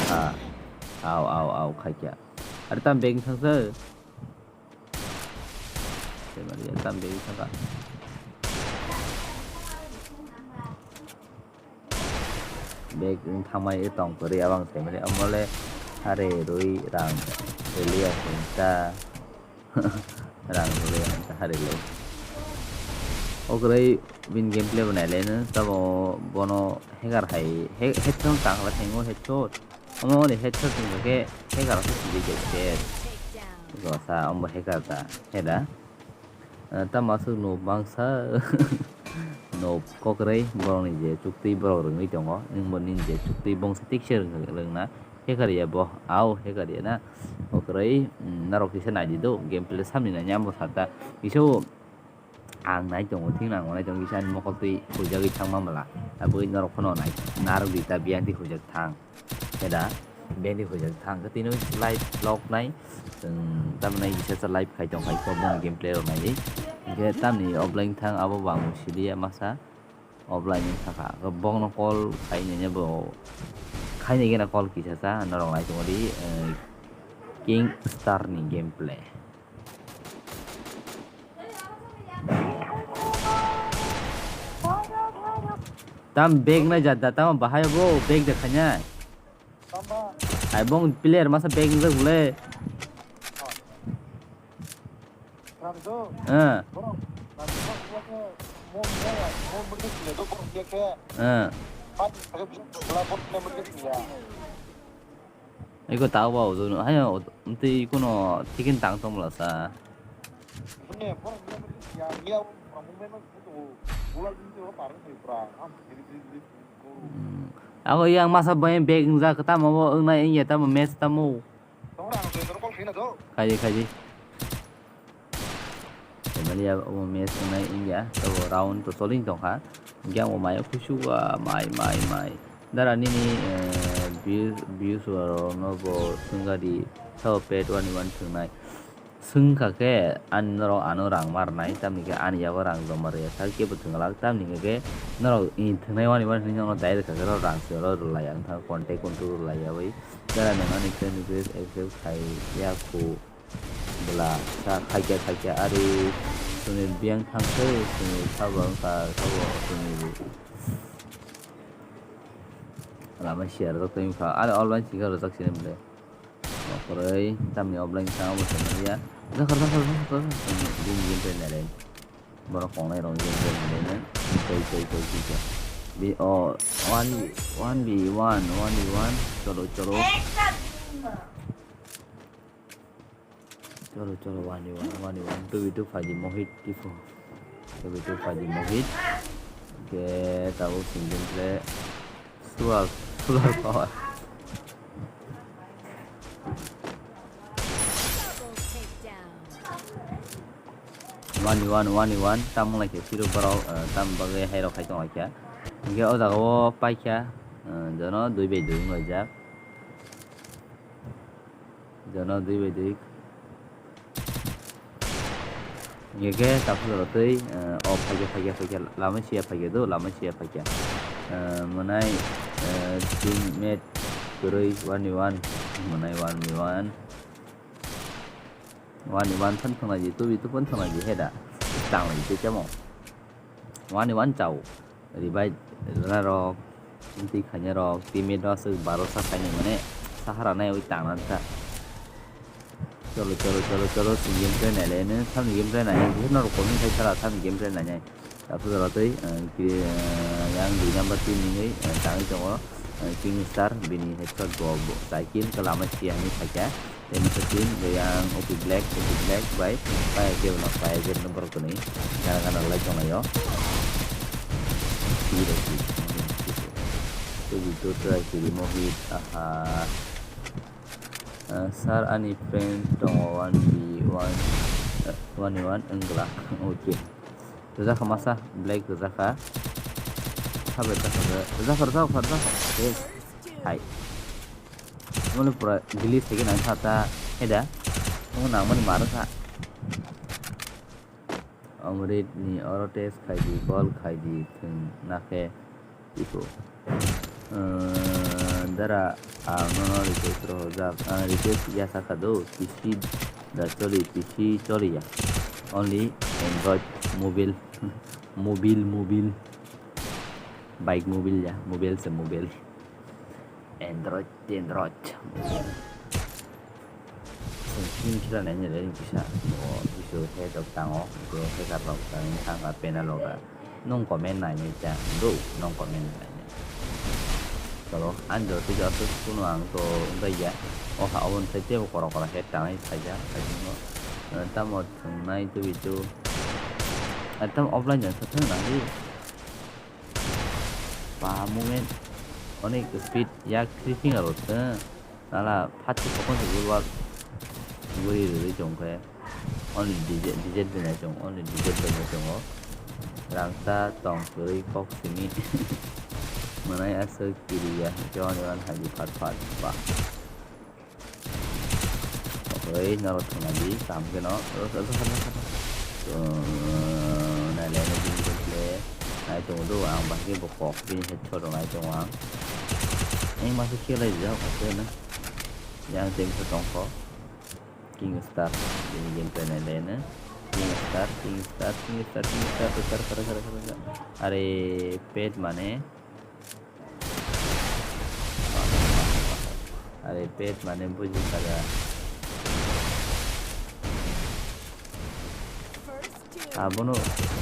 kha. Au, au, au, khaikya. Are tam back wngthang se. Tei mali tam back wngthang kha. Bag wng thangmani tong kwrwi abang se mali omo le hari rwi rang rwliya hinta rang rwliya hinta hari le. O kwrwi bini gameplay bo nai le no tamo bono hacker hai he-, headshot tang la thango headshot. Omo ni headshot wngkha khe hacker se sidi khe se. Gosa ombo hacker ta heda. Eh, tamo aswk nuk mangsa. Nuk kokrwi borokni je chuktwi borok rwngwi tongo, nwngbo nini je chuktwi bongsa tikse rwng-, rwngna. Hacker ya bo, au hacker ya na. Kokrwi, mm, norok kisa naidi do, gameplay samni nai nyambo sata. Kisa o ang nai tongo, thik nang nai tongo, kisa ani mokol twi huijagwi thangma mala. Aboni norok phano nai, narwk di ta biyang twi huijak thang. Heda, beni hojak thang khe tini live vlog nai, chwng tamni kisa cha live khai tong khai khe boni gameplay rok nai. Hingkhe tamni offline thang abo bo ang siliya masa offline wng thangkha. Bokno call khainai bo khainai gena call kisa cha norok nai tongdi, eh, King Star ni gameplay. Tam bag nai jat da, tamo bahai bo bag de khanya. Ai bong player masa bag nai bole. Eh. Eh. Iko tao ba ujo no, hayo, mtwi iko no tikin tang tong mala sa. Hmm. Ako yang masa bayang bag wngja, tamo bo wngnai wngya, tamo match tamo. Khaidi, khaidi. Emania omo match wngnai wngya, tabo round to choli tongkha. Hingke ang bo mai o kuisugo, mai, mai, mai. Dara nini, eh, views, views rok no bo swngkha di, sabo pet wani wani thwngnai. Swngkha khe ani norok ano rang ma rwnai, tamni khe ani yago rang joma rwya sak kebo thwng glak, tamni hwnkhe norok ni thwngnai wani wani hwnwi norok direct kha khe norok rang se oro rwlai ya wngkha contact control rwlai ya bai. Dara nwng ani friend request accept khai ya khu. Bwla sa khaikya khaikya ari chwngni biyang thangkhe chwngni sabo wngkha sabo chwngni lama share rok twi wngkha ari offline sikha rwjak sini bwle. Okoroi tamni offline thang obo tongmani ya. Jakhar jakhar jakhar jakhar chwngni bini bini twi nai lai. Borok kongnai rok bini twi nai lai nai. Twi twi twi twi twi. Bi o one one v one one v one cholo cholo. Cholo, cholo, one v one, one v one. Two v two phaidi Mohit Tipo. Two v two phaidi Mohit. Hingke tabuk singkhe solar, solar power. One v one, one v one. Tamung lai khe phiro borok, eh, tam bagwi hai rok khai tong lai kha. Hingke o jaga o paikha, eh, jono dui bai dui wng laijak. Jono dui bai dui. Hingke khe takhuk jora twi, eh, o phaikhe, phaikhe, phaikhe, lama sia phaikhe do, lama sia phaikhe. Eh, mwnai, eh, team mate kwrwi one v one, mwnai one v one. One v one phan thangnaidi, two v two phan thangnaidi heda. Tanglaidi tei temo. One v one chao. Revive rwna rok, twi khaina rok, teammate rok aswk barosa khaini mane sahara nai oi tangna ta. Cholo, cholo, cholo, cholo, singin play nai le, nang samni game play nai, nang norok comment khai sara samni game play nai nai. Tapu jora twi, eh, ki, eh, yang dui number team ni, eh, tangwi tongo, eh, King Star, bini headshot bo, bo, cycle, kwlama siyani phaikha. Tei masa team, hwnkhe yang Opi Black, Opi Black bai, pai kebo no, pai kebo no borok twnwi gana gana rwlai tonglaio. Twi rok twi. Twi twi twi twi twi twi. Aha. Ah, sir, ani friend tongo one v one, eh, one v one wngla. Okay. Rwjak kha masa, black rwjak kha. Kha bai rwjak kha, rwjak kha, rwjak kha, rwjak kha. Eh, hai. Mani pura delete sai khe nang kha ta, hai da. Omo nang mani ma rwkha. Amrit ni oro test khai di, call khai di, thwng na khe tiko. Ehm, dara, ang nono request rohorjak. Ang request ya sakha do, P C da choli, P C choli ya. Only Android mobile, mobile, mobile. Bike mobile ya, mobile se mobile. Android, Android. Sing sing kila nai ni re kisa. O, bisu head of tango, bisu hacker rok tango, thang ka panel rok da. Nung comment nai nai cha, do, nung comment nai nai. Chalo, ang do tei joto kuno ang to wngkha ya. O ha, obo sai tebo kora kora head tangai khaijak, khaijak no. Eh, tamo thwngnai tei bisu. Eh, tamo offline jang sa thwng nang di. Ba movement onek speed yak three finger o tong. Nala phat se kokon se gurwak guri rwgwi chong khe. Only D J, D J bini chong, only D J bini chongo. Rangsa tong kwrwi kok simi. Mwnai aswk kiriya, joni wan haji phat phat ba. Oi, norok thwngna di, kaham khe no. Nailai no bini gameplay. Nai tongo do, ang bahai khe bo kok bini headshot rok nai tongo ang. Ang masa khe lai jak, ase na. Yang team sa tong kho. King Star, bini gameplay nailai no. King Star, King Star, King Star, King Star, King Star, King Star, King Star. Are, pet mane. Are pet mane buji kha da. Abono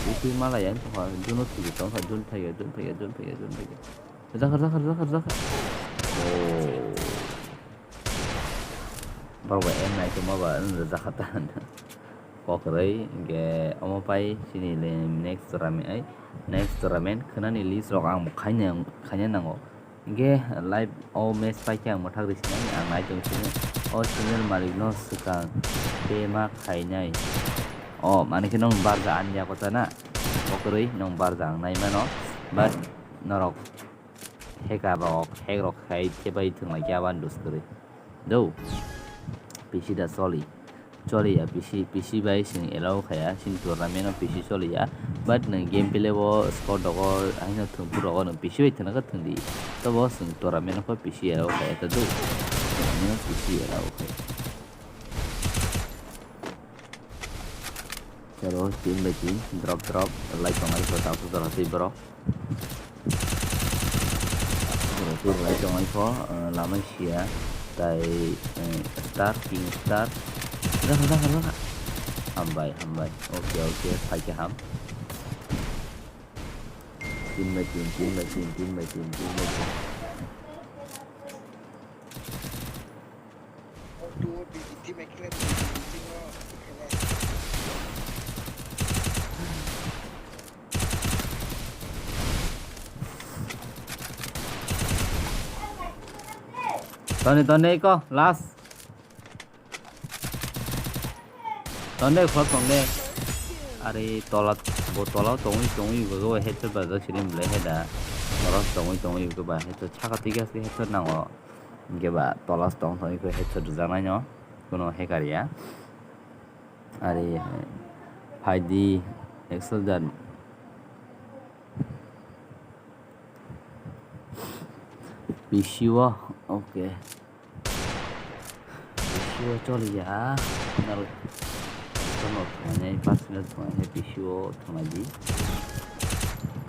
iti mala yang tongkha, juno thigi tongkha, jun thaiga, jun thaiga, jun thaiga, jun thaiga. Jakha, jakha, jakha, jakha. Oh. Borok ba aim nai tongma ba, wng jakha ta. Kokrwi, hingke omo pai chini le next tournament, ai, next tournament khwnani list rok ang bo khaina, khaina nango. Hingke live o match pai khe ang mwthak rw sinai, ang nai tong sini. O channel malik no swkang tei ma khainai. O, mani khe nwng barja ani ya kota na? Kokrwi nwng barja ang nai mano. But norok hacker rok, hack rok khai khe bai thwng lai khe abani dos kwrwi. Do. P C da choli. Choli ya P C, P C bai chwng allow khaya, chini tournament o P C choli ya. But nwng gameplay o squad rogo haino thwngphuru rogo nwng P C bai thwngna khe thwng di. Tobo chwng tournament o khe P C allow khaya ta do. Tournament o P C allow khaya. Chalo, team by team, drop drop, lai tongnai kho, tabuk jora twi borok. Borok twi rwlai tongnai kho, eh, lama sia, tai, eh, star, king star. Rwkha, rwkha, rwkha. Hambai, hambai. Okay, okay, phaikhe ham. Team by team, team by team, team by team, team by team. Toni, toni, iko, last. Toni, khulok tong de. Are, tola, bo tola tongwi, tongwi, bo headshot bajak sini mole he da. Tola tongwi, tongwi, bo ba headshot saka twi khe headshot nango. Hingke ba tolas tong thangwi khe headshot rwjaknai no, kuno hacker ya. Ari phaidi Excel dan. P C o, okay. P C o choli ya. Nal, kono thangni, pas minute thangni P C o thangnai di.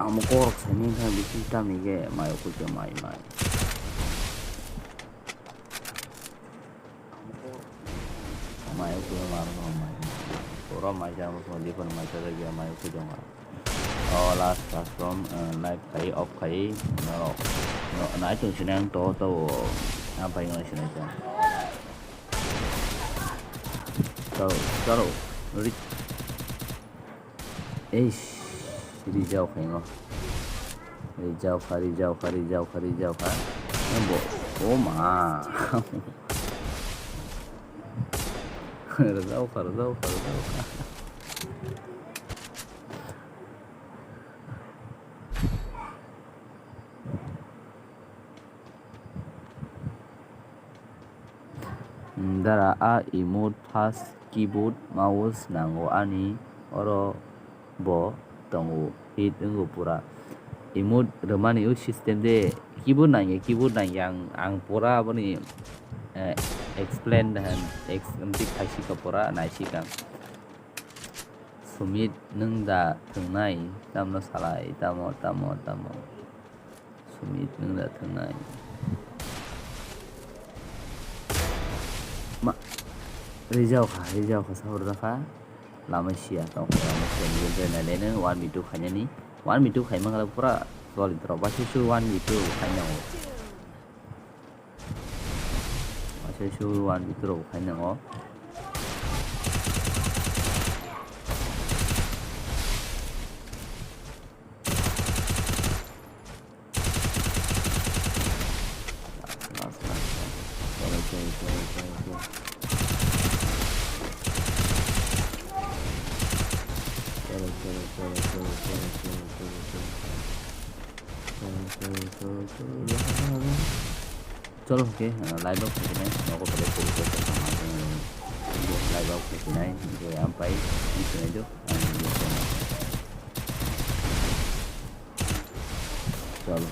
Amo korok sani thang bisi tamni ge mai, kujo mai, mai. Mai kuyo mar no mai. Pura mai jang mo di kon mai sa ya mai kuyo mar. O last last from, eh, live khai off khai no. No, nai tung sinang to to. Am pai ngai sinai ta. Chalo, chalo. Ri-, eish, rijao khai no. Rijao kha, rijao kha, rijao kha, rijao kha. Bo, o ma. Rijao kha, rijao kha, rijao kha. Dara a emote first keyboard mouse nango ani oro bo tongo hit wngo pura. Emote rwmani o system de keyboard nangya keyboard nangya ang, ang pura aboni, eh, explain han ex-, amtwi khaisika pura naisika. Sumit nwng da thwngnai tamno salai tamo tamo tamo. Sumit nwng da thwngnai. Ma, rijao kha, rijao kha, sabur da kha. Lama sia, tong kha, lama sia, ni bre na le nang, one v two khainani. One v two khaima khala pura solid rok, ba su su one v two khainai. Ba su su one v two rok khainai o. Last, last, last. Chalo, chalo, chalo, chalo, chalo. Chalo, chalo, chalo, chalo, chalo, chalo, chalo. Chalo, chalo, chalo, chalo, chalo. Chalo, okay, ah, live out khaikhe nai, nogo belai kok kok kok kama, live out khaikhe nai, je ampai, ang sinai do, ang video khainai. Chalo.